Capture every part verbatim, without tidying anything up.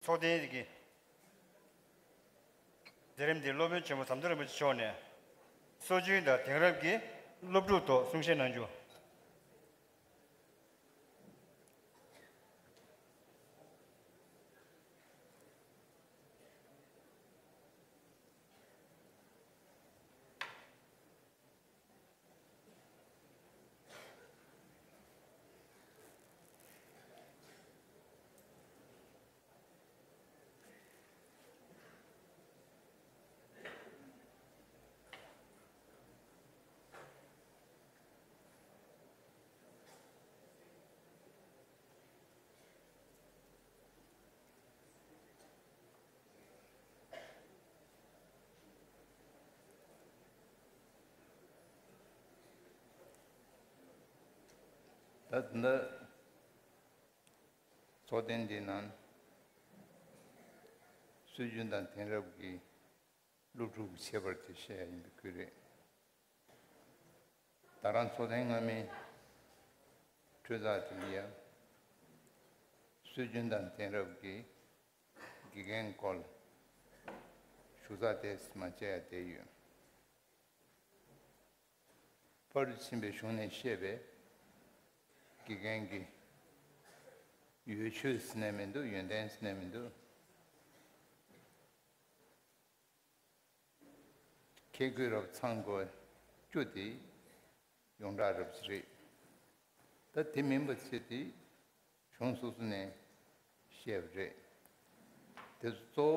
ཚོགས་ཐེངས་ཀྱི་མཛད་རིམ་འདི་སློབ་དཔོན་ཆེན་པོ་ཟམ་གདོང་རིན་པོ་ཆེ་མཆོག་ནས་སྲོལ་རྒྱུན་དང་དེང་རབས་ཀྱི་སློབ་ཕྲུག་ཐོག་གསུང་བཤད་གནང་རྒྱུ། ད་ལྟ་ཚོགས་ཐེངས་འདིའི་ནང་སྲོལ་རྒྱུན་དང་དེང་རབས་ཀྱི་སློབ་ཕྲུག་གི་ཁྱད་པར་དེ་བཤད་ཡ་ཡིན་པའི་ཁུལ་རེད། ད་རང་ཚོགས་ཐེངས་སྔ་མའི་གྲོས་ཚོགས་དེ་ལ་ཡ་སྲོལ་རྒྱུན་དང་དེང་རབས་ཀྱི་དགེ་རྒན་སྐོར་ཞུ་ཚགས་དེ་མ་བྱས་ཡ་བསྡད་ཡོད། ཕར་ཕྱིན་པའི་གཞུང་ནས་བཤད་པའི་དགེ་རྒན་གྱི་ཡོད་ཆོས་ཟེར་ནས་མི་འདུག་ཡོན་ཏན་ཟེར་ནས་མི་འདུག་ཁྱད་ཆོས་རབ་ཚང་དགོས་རྒྱུ་དེ་ཡོངས་གྲགས་རབ་ཅིག་རེད། ད་དེ་མིན་པ་ཚེ་དེ་གཞུང་སོ་སོ་ནས་བཤད་པ་རེད། དེ་གཙོ་བོ་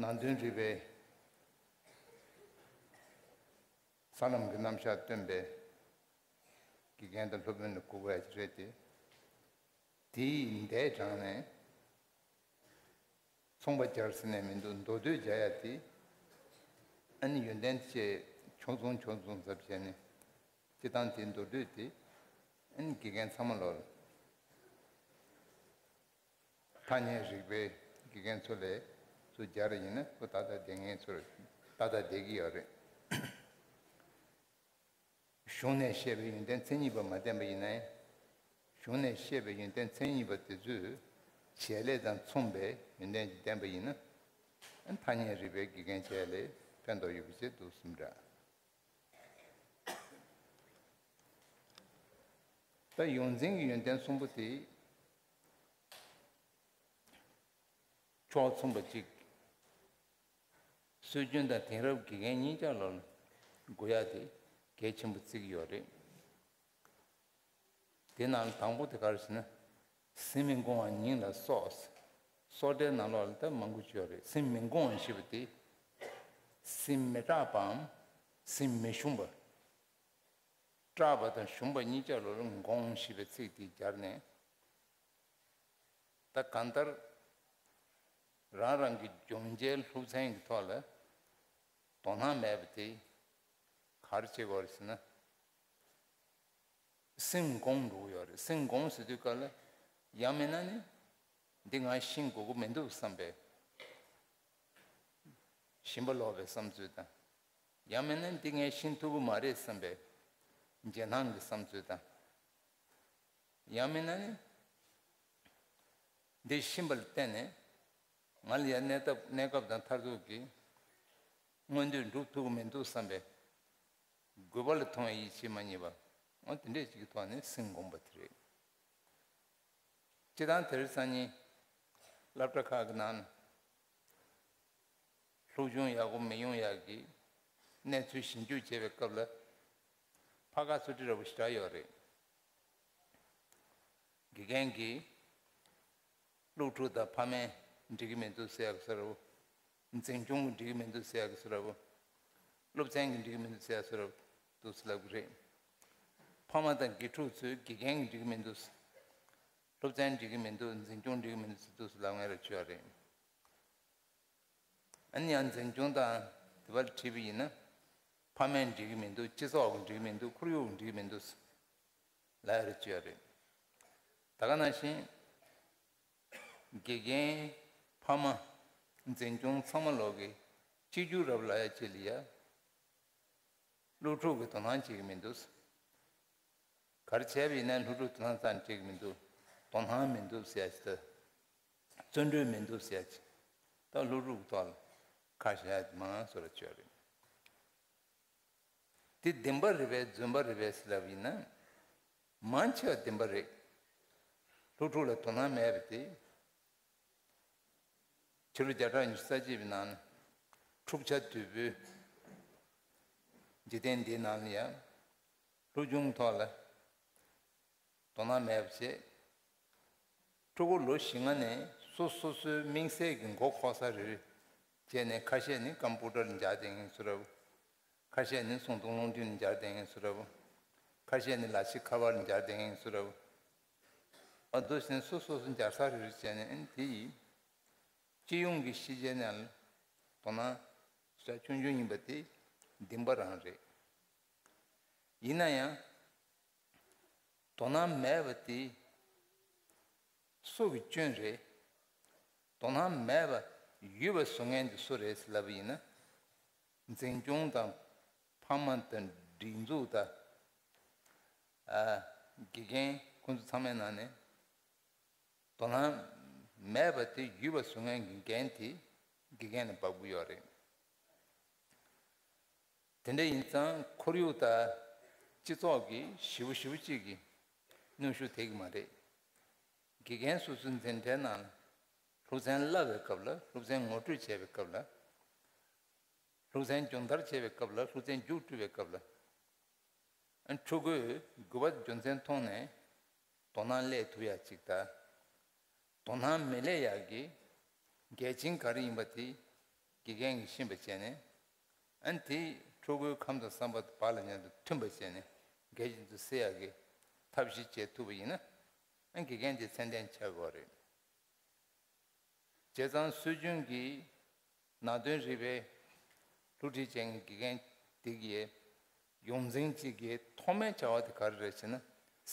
ནང་དོན་རིག་པའི་ས་ལམ་གྱི་རྣམ་གཞག་སྟོན་པའི་དགེ་རྒན་དང་སློབ་དཔོན་ལ་གོ་དགོས་ཡ་ཅིག་རེད་དེ། དེའི་འདས་གྲོངས་ནས་ཚོང་པ་རྒྱལ་ཟེར་ནས་མི་འདུག་མདོ་སྟོད་རྒྱལ་ཡ་དེ། ཨ་ནི་ཡོན་ཏན་བཅས་ཆུང་ཆུང་ཆུང་ཆུང་ཟབ་བྱས་ནས་སྤྱི་བཏང་དེ་མདོ་སྟོད་དེ། ཨ་ནི་དགེ་རྒན་ཚང་མ་ལོར་ཐ་སྙད་རིག་པའི་དགེ་རྒན་ཚོ་ལས་ཚོ་རྒྱལ་ཡིན་ན་ཁོ་ཏག་ཏག་བསྡད་མཁན་ཚོར་ཏག་ཏག་བསྡད་ཀྱི་ཡོད་རེད། གཞུང་ནས་བཤད་པའི་ཡོན་ཏན་མཚན་ཉིད་པ་མ་བསྟན་པ་ཡིན་ན་ཡང་། གཞུང་ནས་བཤད་པའི་ཡོན་ཏན་མཚན་ཉིད་པ་དེ་ཚོས་བྱེད་ལས་དང་མཚུངས་པའི་ཡོན་ཏན་ཅིག་ལྡན་པ་ཡིན་ན། ཐ་སྙད་རིག་པའི་དགེ་རྒན་བྱས་ལས་ཕན་ཐོགས་ཡོད་པ་ཞིག་འདུག་སེམས་འདྲ། ད་ཡོངས་འཛིན་གྱི་ཡོན་ཏན་གསུམ་པོ་དེ། ཕྱོགས་མཚུངས་པ་གཅིག་སྲོལ་རྒྱུན་དང་དེང་རབས་དགེ་རྒན་གཉིས་ཀ་ལ་དགོས་ཡ་དེ་གལ་ཆེན་པོ་བརྩི་གི་ཡོད་རེད། དེ་ནང་དང་པོ་དེ་ག་རེ་ཟེར་ན། སེམས་མི་འགོང་བ་ཉིད་ལ་སོགས། སོགས་སྒྲའི་ནང་ལོགས་ལ་ད་མང་པོ་ཅིག་ཡོད་རེད། སེམས་མི་འགོང་བ་ཞེས་པ་དེ། སེམས་མི་སྐྲག་པའམ་སེམས་མི་ཞུམ་པ། སྐྲག་པ་དང་ཞུམ་པ་གཉིས་ཀ་ལོ་ལ་འགོང་ཞེས་པའི་ཚིག་དེ་སྦྱར་ནས། ད་གང་ལྟར་རང་རང་གི་སྦྱོང་བྱའི་སློབ་ཚན་གྱི་ཐོག་ལ་དོ་སྣང་མེད་པ་དེ་ག་རེ་བྱེད་དགོས་རེད་ཟེར་ན། སེམས་འགོང་འགྲོ་གི་ཡོད་རེད། སེམས་འགོང་ཟེར་དུས་སྐབས་ལ་ཡང་མིན་ན་ནི་འདི་ང་ཤེས་དགོས་ཀྱི་མི་འདུག་བསམ་པའི་ཞེན་པ་ལོག་པའི་བསམ་ཚུལ་དང་། ཡང་མིན་ན་འདི་ངས་ཤེས་ཐུབ་ཀྱི་མ་རེད་བསམ་པའི་འཇོན་ཐང་གི་བསམ་ཚུལ་དང་། ཡང་མིན་ན་ནི་འདི་ཤེས་པ་ལ་བརྟེན་ནས་ང་ལ་ཡང་གནས་སྐབས་གནས་སྐབས་དང་མཐར་ཐུག་གི་མངོན་འདོད་འགྲུབ་ཐུབ་ཀྱི་མི་འདུག་བསམ་པའི་དགོས་པ་ལ་མཐོང་བའི་ཡིད་ཆེས་མ་རྙེད་པ། འོ་དེ་འདྲས་ཅིག་གི་ཐོག་ནས་སེམས་འགོངས་པ་དེ་རེད། སྤྱིར་བཏང་དེང་སང་ཉིན་སློབ་གྲྭ་ཁག་གི་ནང་ནས་སློབ་སྦྱོང་ཡག་པོ་མི་ཡོང་ཡག་གི་གནས་ཚུལ་ཞིབ་འཇུག་བྱེད་པའི་སྐབས་ལ། ཕ་ཁ་ཚུར་ཁྲིད་ར་བོ་ཞེ་དྲག་ཡོད་རེད། དགེ་རྒན་གྱིས་སློབ་ཕྲུག་དང་ཕ་མས་འགྲིག་གི་མི་འདུག་ཟེར་ཡག་ཟེར་ར་བོ། འཛིན་སྐྱོང་གིས་འགྲིག་གི་མི་འདུག་ཟེར་ཡག་ཟེར་ར་བོ། སློབ་ཚན་གྱིས་འགྲིག་གི་མི་འདུག་ཟེར་ཡག་ཟེར་ར་བོ་འདུག་ཟེར་ལབ་གི་རེད། ཕ་མ་དང་དགེ་ཕྲུག་ཚོས་དགེ་རྒན་གྱིས་འགྲིག་གི་མི་འདུག་སློབ་ཚན་འགྲིག་གི་མི་འདུག་འཛིན་སྐྱོང་འགྲིག་གི་མི་འདུག་ཟེར་འདུག་ཟེར་ལབ་མཁན་ར་ཅིག་ཡོད་རེད། ཨ་ནི་ཡང་འཛིན་སྐྱོང་དང་དེ་བར་ཁྲིད་པ་ཡིན་ན། ཕ་མས་འགྲིག་གི་མི་འདུག་སྤྱི་ཚོགས་ཀྱིས་འགྲིག་གི་མི་འདུག་ཁོར་ཡུག་གིས་འགྲིག་གི་མི་འདུག་ལབ་ཡ་རེ་ཅིག་ཡོད་རེད། ད་ག་ནང་བཞིན། དགེ་རྒན། ཕ་མ། འཛིན་སྐྱོང་ཚང་མ་ལོག་གི་གཅིག་གྱུར་རབ་ལ་ཡ་ཅིག་ལ་ཡ། སློབ་ཕྲུག་གི་དོ་སྣང་བྱེད་ཀྱི་མི་འདུག་ག་རེ་བྱས་པ་ཡིན་ན་སློབ་ཕྲུག་དོ་སྣང་ཙམ་བྱེད་ཀྱི་མི་འདུག་དོ་སྣང་མི་འདུག་ཟེར་ཡ་ཅིག་དང་། བརྩོན་འགྲུས་མི་འདུག་ཟེར་ཡ་ཅིག་ད་སློབ་ཕྲུག་གི་ཐོག་ལ་ཁ་བཤད་ཡ་དེ་མང་ཙམ་ར་བྱས་རེད། དེ་བདེན་པ་རེད་པས་རྫུན་པ་རེད་པས་ཟེར་ལབ་ཡིན་ན། མང་ཆེ་བ་བདེན་པ་རེད། སློབ་ཕྲུག་ལ་དོ་སྣང་མེད་པ་དེ། ཕྱི་ལོ་བརྒྱ་ཕྲག་ཉི་ཤུ་རྩ་གཅིག་པའི་ནང་ནས་འཁྲུག་ཆ་དོད་པོའི་འཇིག་རྟེན་འདིའི་ནང་ལ་ཡང་སློབ་སྦྱོང་ཐོག་ལ་དོ་སྣང་མེད་པ་བྱས། ཕྲུ་གུ་ལོ་བཞི་ལྔ་ནས་སོ་སོ་སོའི་དམིགས་བསལ་གྱི་མགོ་འཁོར་ས་རེ་རེ་བྱས་ནས། ཁ་ཤས་ནི་ཀམ་པུ་ཊར་ལ་འཇགས་བསྡད་མཁན་ཚོ་རེད། ཁ་ཤས་ནི་སུང་ཏུང་རླུང་འཕྲིན་ལ་འཇགས་བསྡད་མཁན་ཚོ་རེད། ཁ་ཤས་ནི་ལག་ཕྱིས་ཁ་པར་ལ་འཇགས་བསྡད་མཁན་ཚོ་རེད། ཨ་འདུག་བྱས་ནས་སོ་སོ་སོ་འཇགས་ས་རེ་རེ་བྱས་ནས། ཨ་ནི་དེ་ཡིས་སྤྱི་ཡོངས་ཀྱི་ཤེས་བྱའི་ནང་ལ་དོ་སྣང་ཆ་ཆུང་ཆུང་ཡིན་པ་དེ་བདེན་པ་རང་རེད། ཡིན་ན་ཡང་དོ་སྣང་མེད་པ་དེ་སུ་གི་སྐྱོན་རེད། དོ་སྣང་མེད་པ་ཡོད་པ་བཟོ་མཁན་དེ་སུ་རེད་ཟེར་ལབ་པ་ཡིན་ན། འཛིན་སྐྱོང་དང་ཕ་མ་དང་སྒྲིག་འཛུགས་དང་། ཨ། དགེ་རྒན། ཁོང་ཚོ་ཚང་མའི་ནང་ནས་དོ་སྣང་མེད་པ་དེ་ཡོད་པ་བཟོ་མཁན་གྱི་འགན་དེ་དགེ་རྒན་ལ་འབབ་ཀྱི་ཡོད་རེད། དེ་འདྲ་ཡིན་ཙང་ཁོར་ཡུག་དང་སྤྱི་ཚོགས་ཀྱི་ཞེ་པོ་ཞེ་པོ་ཅིག་གི་གནོན་ཤུགས་དེ་གི་མ་རེད། དགེ་རྒན་སོ་སོའི་འཛིན་གྲྭའི་ནང་ལ་སློབ་ཚན་བསླབ་པའི་སྐབས་ལ། སློབ་ཚན་ངོ་སྤྲོད་བྱེད་པའི་སྐབས་ལ། སློབ་ཚན་སྦྱོང་བརྡར་བྱེད་པའི་སྐབས་ལ། སློབ་ཚན་རྒྱུགས་སྤྲོད་པའི་སྐབས་ལ། ཨ། ཕྲུ་གུས་དགོས་པ་རྒྱུ་མཚན་མཐོང་ནས་དོ་སྣང་སླེབས་ཐུབ་ཡ་ཅིག་དང་། དོ་སྣང་མི་སླེབས་ཡག་གི་འགལ་རྐྱེན་ག་རེ་ཡིན་པ་དེ་དགེ་རྒན་གྱིས་ཤེས་པ་བྱས་ནས། ཨ་ནི་དེ་ཕྲུ་གུའི་ཁམས་དང་བསམ་པ་དང་བག་ལ་ཉལ་དང་མཐུན་པ་བྱས་ནས་འགལ་རྐྱེན་དེ་སེལ་ཡག་གི་ཐབས་ཤེས་བྱེད་ཐུབ་པ་ཡིན་ན། ཨ་ནི་དགེ་རྒན་དེ་ཚད་ལྡན་ཆགས་ཀྱི་ཡོད་རེད། བྱས་ཙང་སྲོལ་རྒྱུན་གྱི་ནང་དོན་རིག་པའི་སློབ་ཁྲིད་བྱེད་མཁན་དགེ་རྒན་དེ་གིས་ཡོངས་འཛིན་གཅིག་གི་ཐོག་མའི་བྱ་བ་དེ་ག་རེ་རེད་ཟེར་ན།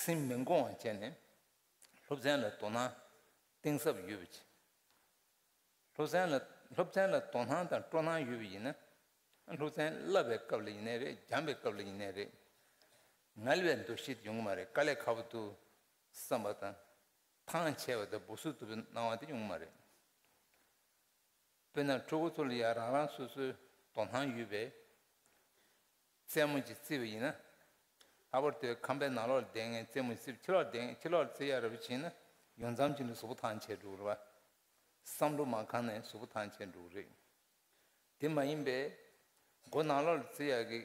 སེམས་མི་འགོང་བ་བྱས་ནས་སློབ་ཚན་ལ་དོ་སྣང་གཏིང་ཟབ་ཡོད་པ་བྱས། སློབ་ཚན་ལ། སློབ་ཚན་ལ་དོ་སྣང་དང་སྤྲོ་སྣང་ཡོད་པ་ཡིན་ན། སློབ་ཚན་བསླབ་པའི་སྐབས་ལ་ཡིན་ནའི་རེད། སྦྱང་བའི་སྐབས་ལ་ཡིན་ནའི་རེད། ངལ་བའི་འདུ་ཤེས་ཡོང་གི་མ་རེད། དཀའ་ལས་ཁག་པོ་འདུག་བསམ་པ་དང་། ཐང་ཆད་པ་དང་སྦུ་སུབ་སུབ་པའི་སྣང་བ་དེ་ཡོང་གི་མ་རེད། དཔེར་ན་ཕྲུ་གུ་ཚོ་ལ་ཡང་རང་རང་སོ་སོའི་དོ་སྣང་ཡོད་པའི་རྩེད་མོ་ཅིག་རྩེས་པ་ཡིན་ན། ལྷག་པར་དུ་ཁང་པའི་ནང་ལོགས་ལ་བསྡད་མཁན་རྩེད་མོ་རྩེས་པ་ཕྱི་ལོགས་ལ་བསྡད་མཁན་ཕྱི་ལོགས་ལ་རྩེ་ཡག་རེད་པ་བྱས་ན། ཡོང་མཚམས་ཅིག་ལ་གཟུགས་པོ་ཐང་ཆད་འགྲོ་གི་རེད་པ། བསམ་བློ་མ་གང་ནས་གཟུགས་པོ་ཐང་ཆད་འགྲོ་གི་རེད། དེ་མ་ཡིན་པའི་སྒོ་ནང་ལོགས་ལ་རྩེ་ཡག་གི་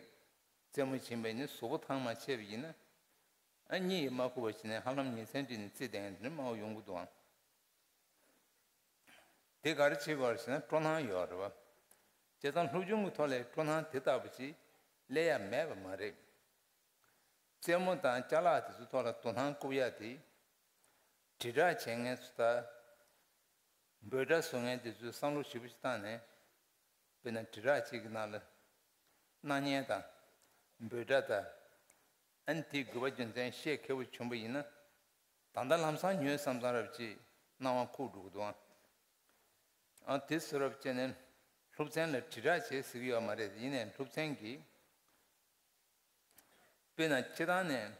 རྩེད་མོ་བྱིན་པ་ཡིན་ན། གཟུགས་པོ་ཐང་མ་ཆད་པ་ཡིན་ན། ཨ། གཉིད་ཡང་མ་ཁུག་པ་བྱས་ནས་ཧ་ལམ་ཉིན་མཚན་བསྒྲིལ་ནས་རྩེད་བསྡད་མཁན་དེ་འདྲ་མང་པོ་ཡོང་གི་འདུག་ཨང་། དེ་ག་རེ་བྱེད་དགོས་རེད་ཟེར་ན། སྤྲོ་སྣང་ཡོད་རེད་པ། བྱས་ཙང་སློབ་སྦྱོང་གི་ཐོག་ལ་སྤྲོ་སྣང་དེ་ལྟ་བུ་ཅིག་སླེབས་ཡ་མེད་པ་མ་རེད། རྩེད་མོ་དང་ཅ་ལག་དེ་ཚོའི་ཐོག་ལ་དོ་སྣང་བསྐུར་ཡ་དེ། དྲིལ་བསྒྲགས་བྱེད་མཁན་ཚོ་དང་། འབོད་སྒྲ་བཟོ་མཁན་དེ་ཚོས་བསམ་བློ་ཞིབ་པོ་ཞིག་བཏང་ནས། དཔེར་ན་དྲིལ་བསྒྲགས་གཅིག་གི་ནང་ལ་སྣང་བརྙན་དང་། འབོད་སྒྲ་དང་། ཨ་ནི་དེའི་དགོས་པ་རྒྱུ་མཚན་ཤེས་མཁས་པོ་བྱུང་པ་ཡིན་ན། ད་ལྟ་ལམ་སང་ཉོས་བསམ་བསམ་རབ་ཅིག་སྣང་བ་ཁུག་འགྲོ་གི་འདུག་ཨང་། ཨ། དེ་བཟོ་རབས་བྱས་ནས་སློབ་ཚན་ལ་དྲིལ་བསྒྲགས་བྱེད་ཟེར་གྱི་ཡོད་མ་རེད། ཡིན་ནའི་སློབ་ཚན་གྱི། དཔེར་ན་སྤྱིར་བཏང་ནས་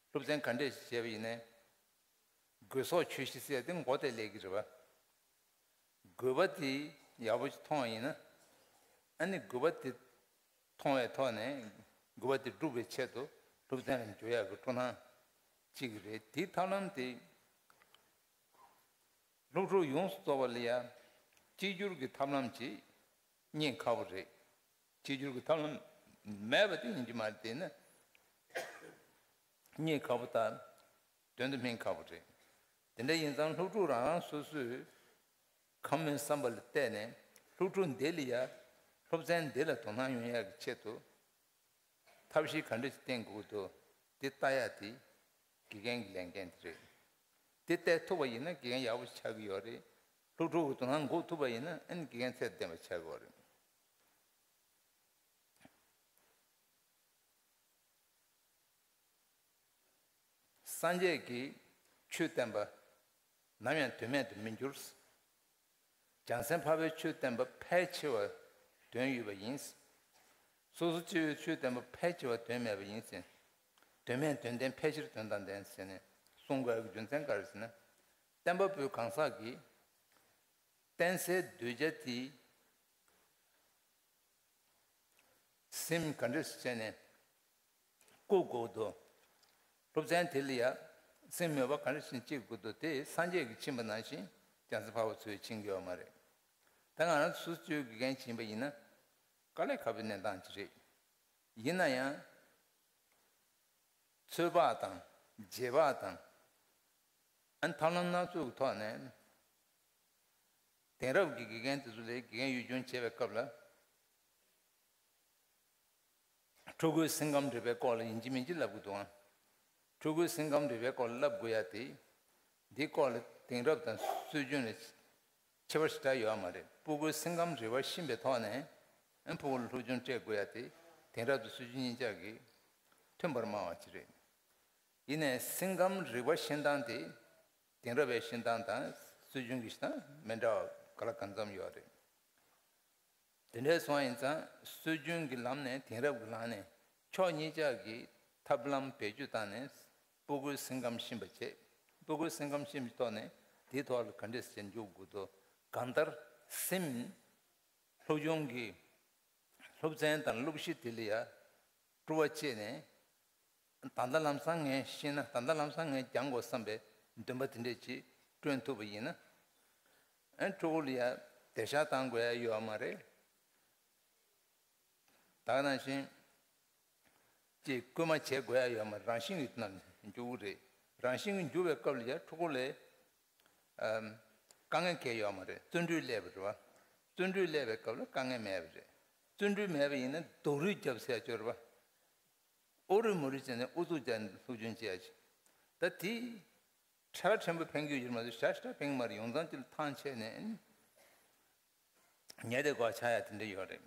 སློབ་ཚན་ག་འདྲས་ཤིག་བྱས་པ་ཡིན་ནའི། དགོས་སོགས་ཆོས་བཞི་ཟེར་ཡ་དེ་མགོ་དེ་སླེབས་ཀྱི་རེད་པ། དགོས་པ་དེ་ཡག་པོ་ཞིག་མཐོང་བ་ཡིན་ན། ཨ་ནི་དགོས་པ་དེ་མཐོང་བའི་ཐོག་ནས་དགོས་པ་དེ་སྒྲུབ་པའི་ཆེད་དུ་སློབ་ཚན་ལ་འཇུག་ཡག་གི་སྤྲོ་སྣང་གཅིག་རེད། དེའི་ཐབས་ལམ་དེ། སློབ་ཕྲུག་ཡོངས་སུ་རྫོགས་པ་ལ་ཡང་གཅིག་གྱུར་གྱི་ཐབས་ལམ་ཅིག་རྙེད་ཁག་པོ་རེད། གཅིག་གྱུར་གྱི་ཐབས་ལམ་མེད་པ་དེ་ཡིན་གྱི་མ་རེད། དེ་ནི་རྙེད་ཁག་པོ་དང་དོན་དུ་སྨིན་ཁག་པོ་རེད། དེ་འདྲ་ཡིན་ཙང་སློབ་ཕྲུག་རང་རང་སོ་སོའི་ཁམས་མོས་བསམ་པ་ལ་བལྟས་ནས། སློབ་ཕྲུག་འདི་ལ་ཡང་སློབ་ཚན་འདི་ལ་དོ་སྣང་ཡོང་ཡག་གི་ཆེད་དུ། ཐབས་ཤེས་ག་འདྲ་ཞིག་བསྟེན་དགོས་འདུག་དེ་ལྟ་ཡ་དེ་དགེ་རྒན་གྱི་ལས་འགན་དེ་རེད། དེ་བལྟས་ཐུབ་པ་ཡིན་ན་དགེ་རྒན་ཡག་པོ་ཆགས་ཀྱི་ཡོད་རེད། སློབ་ཕྲུག་གི་དོ་སྣང་འགུག་ཐུབ་པ་ཡིན་ན། ཨ་ནི་དགེ་རྒན་ཚད་ལྡན་པ་ཆགས་ཀྱི་ཡོད་རེད། སངས་རྒྱས་ཀྱིས་ཆོས་བསྟན་པ་ནམ་ཡང་དོན་མེད་དུ་མི་འགྱུར། བྱང་སེམས་འཕགས་པའི་ཆོས་བསྟན་པ་ཕལ་ཆེ་བ་དོན་ཡོད་པ་ཡིན། སོ་སོ་སྐྱེ་བོའི་ཆོས་བསྟན་པ་ཕལ་ཆེ་བ་དོན་མེད་པ་ཡིན་ཟེར། དོན་མེད་དོན་ལྡན། ཕལ་ཆེར་དོན་དང་ལྡན་ཟེར་ནས་གསུང་དགོས་ཀྱི་རྒྱུ་མཚན་ག་རེ་ཟེར་ན། བསྟན་པ་པོའི་གང་ཟག་གིས་བསྟན་སའི་གདུལ་བྱ་དེ་སེམས་ག་འདྲས་བྱས་ནས་བཀུག་དགོས་འདུག་སློབ་ཚན་དེ་ལ་ཡ་སེམས་མོས་པ་ག་འདྲ་ཞིག་སྐྱེ་དགོས་འདུག་དེ་སངས་རྒྱས་ཀྱིས་ཕྱིན་པ་ནང་བཞིན་རྒྱལ་སྲས་འཕགས་པ་ཚོས་ཕྱིན་གྱི་ཡོད་མ་རེད། ད་ང་རང་ཚོ་སྤྱིའི་དགེ་རྒན་ཡིན་པ་ཡིན་ན་དཀའ་ལས་ཁག་པོའི་གནས་སྟངས་ཅིག་རེད། ཡིན་ན་ཡང་། ཚོད་དཔག་དང་རྗེས་དཔག་དང་། ཨ་ནི་ཐབས་ལམ་སྣ་ཚོགས་ཀྱི་ཐོག་ནས། དེང་རབས་ཀྱི་དགེ་རྒན་དེ་ཚོ་ལ་དགེ་རྒན་ཡུལ་སྐྱོང་བྱེད་པའི་སྐབས་ལ། ཕྲུ་གུའི་སེམས་ཁམས་རིག་པའི་སྐོར་ལ་ཡིན་གཅིག་མིན་གཅིག་བསླབ་དགོས་འདུག་ཨང་། ཕྲུ་གུའི་སེམས་ཁམས་རིག་པའི་སྐོར་ལ་བསླབ་དགོས་ཡ་དེ། འདིའི་སྐོར་ལ་དེང་རབས་དང་སྲོལ་རྒྱུན་ལ་ཁྱད་པར་ཞེ་དྲག་ཡོད་མ་རེད། ཕྲུ་གུའི་སེམས་ཁམས་རིག་པ་ཤེས་པའི་ཐོག་ནས། ཨ་ཕྲུ་གུ་ལ་སློབ་སྦྱོང་སྤྲད་དགོས་ཡ་དེ་དེང་རབས་དང་སྲོལ་རྒྱུན་གཉིས་ཆ་གི་མཐུན་པར་སྨྲ་བ་ཅིག་རེད། ཡིན་ནའི་སེམས་ཁམས་རིག་པ་ཤེས་སྟངས་དེ་དེང་རབས་པའི་ཤེས་སྟངས་དང་སྲོལ་རྒྱུན་གྱི་ཤེས་སྟངས་མི་འདྲ་བ་ག་ལ་གང་འཚམ་ཡོད་རེད། དེ་འདྲའི་སོང་ཡིན་ཙང་སྲོལ་རྒྱུན་གྱི་ལམ་ནས་དེང་རབས་ཀྱི་ལམ་ནས་ཕྱོགས་གཉིས་ཆ་གི་ཐབས་ལམ་བེད་སྤྱོད་བཏང་ནས་ཕྲུ་གུའི་སེམས་ཁམས་ཤེས་པ་བྱེད། ཕྲུ་གུའི་སེམས་ཁམས་ཤེས་པའི་ཐོག་ནས་དེའི་ཐོག་ལ་ག་འདྲས་བྱས་འཇུག་དགོས་འདུག་གང་ལྟར་སེམས། སློབ་སྦྱོང་གི་སློབ་ཚན་དང་སློབ་གཞི་དེ་ལ་ཡ་སྤྲོ་བ་བསྐྱེད་ནས། ད་ལྟ་ལམ་སང་ངས་ཤེས་ན་ད་ལྟ་ལམ་སང་ངས་སྦྱང་དགོས་བསམ་པའི་འདུན་པ་དེ་འདྲས་ཅིག་བསྐྲུན་ཐུབ་པ་ཡིན་ན། ཨ་ཕྲུ་གུ་ལ་ཡ་དེ་ཤ་བཏང་དགོས་ཡ་ཡོད་མ་རེད། ད་ག་ནང་བཞིན་ཅིག་སྐུལ་མ་བྱེད་དགོས་ཡ་ཡོད་མ་རེད། རང་བཞིན་གྱིས་དེ་ནང་འཇུག་གི་རེད། རང་བཞིན་གྱིས་འཇུག་པའི་སྐབས་ལ་ཡ་ཕྲུ་གུ་ལ་ཨམ། དཀའ་ངལ་གང་ཡང་ཡོད་མ་རེད། བརྩོན་འགྲུས་སླེབས་པ་རེད་བ། བརྩོན་འགྲུས་སླེབས་པའི་སྐབས་ལ་དཀའ་ངལ་མེད་པ་རེད། བརྩོན་འགྲུས་མེད་པ་ཡིན་ན་སྡུག་རུས་རྒྱབ་ཟེར་ཡ་ཅིག་ཡོད་རེད་བ། ཨོ་རུས་མོ་རུས་བྱས་ནས་ཨུ་ཚུགས་རྒྱག་ནས་སློབ་སྦྱོང་བྱེད་ཡ་ཅིག་ད་དེ་ཁྲལ་ཕྲན་བུ་ཕན་གྱི་ཡོད་མ་གཏོགས་ཞེ་དྲག་ཕན་གྱི་མ་རེད། ཡོང་ཙང་དེ་ལ་ཐང་ཆད་ནས་ཉལ་བསྡད་དགོས་ཆགས་ཡ་དེ་འདྲ་ཡོད་རེད།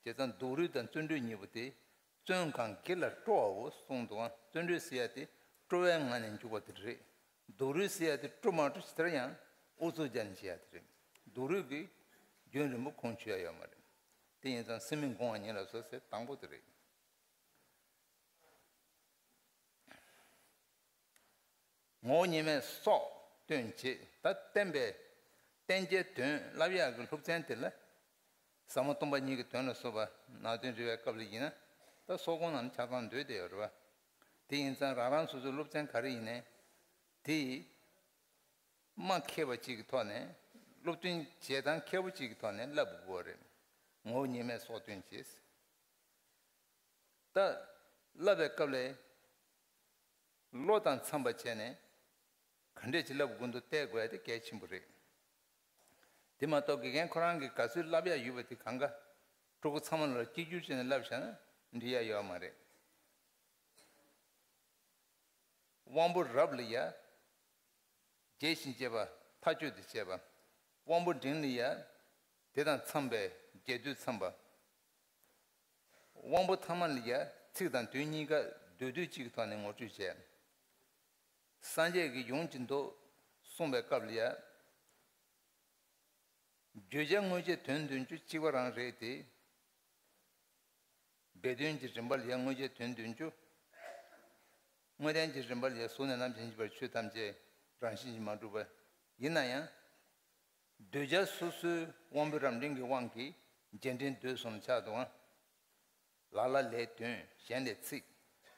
བྱས་ཙང་སྡུག་རུས་དང་བརྩོན་འགྲུས་གཉིས་པོ་དེ་བརྩོན་གང་གིས་ལ་སྤྲོ་བའོ་གསུངས་འདུག་ཨ། བརྩོན་འགྲུས་ཟེར་ཡ་དེ་སྤྲོ་བའི་ངང་ནས་འཇུག་པ་དེ་རེད། སྡུག་རུས་ཟེར་ཡ་དེ་སྤྲོ་མ་སྤྲོ་ཇི་ལྟར་ཡང་ཨུ་ཚུགས་རྒྱག་ནས་བྱེད་ཡ་དེ་རེད། སྡུག་རུས་ཀྱི་རྒྱུན་རིང་པོ་ཁུངས་འཁྱོལ་ཡ་ཡོད་མ་རེད། དེ་ཡིན་ཙང་སེམས་མི་འགོང་བ་ཉིད་ལ་བཟོད་ཟེར་དང་པོ་དེ་རེད། ངོ་བོ་ཉིད་མེད་སྲོག་བཏོན་བྱེད། ད་བསྟན་པའི་བསྟན་བྱའི་དོན་བསླབ་ཡག་གི་སློབ་ཚན་དེ་ལ་ཟབ་མོ་སྟོང་པ་ཉིད་ཀྱི་དོན་ལ་སོགས་པ་ནང་དོན་འབྲི་བའི་སྐབས་ལ་ཡིན་ན་ད་སྲོག་གོང་ནང་ཆ་ཚང་འདུས་བསྡད་ཡོད་རེད་བ། དེ་ཡིན་ཙང་རང་རང་སོ་སོའི་སློབ་ཚན་ག་རེ་ཡིན་ནའི་དེ་མ་མཁས་པ་གཅིག་གི་ཐོག་ནས་སློབ་སྟོན་བྱེད་སྟངས་མཁས་པོ་གཅིག་གི་ཐོག་ནས་བསླབ་དགོས་རེད། ངོ་བོ་ཉིད་མེད་སྲོག་བཏོན་བྱེད། ད་བསླབ་པའི་སྐབས་ལ་བློ་དང་འཚམས་པ་བྱས་ནས་ག་འདྲས་ཅིག་བསླབ་དགོས་འདུག་བལྟ་དགོས་ཡ་དེ་གལ་ཆེན་པོ་རེད། དེ་མ་གཏོགས་དགེ་རྒན་ཁོ་རང་གིས་ག་ཚོད་བསླབ་ཡ་ཡོད་པ་དེ་གང་ག་ཕྲུ་གུ་ཚང་མ་ལ་གཅིག་གྱུར་བྱས་ནས་བསླབ་བཞག་ན་འགྲིག་ཡ་ཡོད་མ་རེད། དབང་པོ་རབ་ལ་ཡ་རྒྱས་ཤིང་རྒྱས་པ་མཐའ་གཅོད་དུ་བྱས་པ། དབང་པོ་འབྲིང་ལ་ཡ་དེ་དང་འཚམས་པའི་རྒྱས་བསྡུས་འཚམས་པ། དབང་པོ་ཐ་མ་ལ་ཡ་ཚིག་དང་དོན་གཉིས་ཀ་མདོར་བསྡུས་གཅིག་གི་ཐོག་ནས་ངོ་སྤྲོད་བྱས། སངས་རྒྱས་ཀྱིས་ཡོངས་ཀྱི་མདོ་གསུངས་པའི་སྐབས་ལ་ཡ། བརྗོད་བྱ་དངོས་བྱས་དོན་བདུན་ཅུ་གཅིག་པ་རང་རེད་དེ། སྦས་དོན་གྱི་རིམ་པ་ལ་ཡ་དངོས་བྱས་དོན་བདུན་ཅུ། དངོས་བསྟན་གྱི་རིམ་པ་ལ་ཡ་གཟུགས་ནས་རྣམ་མཁྱེན་བཞི་པར་ཆོས་ཐམས་ཅད་རང་བཞིན་གྱིས་མ་གྲུབ་པ། ཡིན་ན་ཡང་། གདུལ་བྱ་སོ་སོའི་དབང་པོའི་རབ་འབྲིང་གི་དབང་གིས་རྒྱས་འབྲིང་བསྡུས་གསུམ་ཆགས་འདུག་ཨང་། ལ་ལ་ལས་དོན། གཞན་ལས་ཚིག་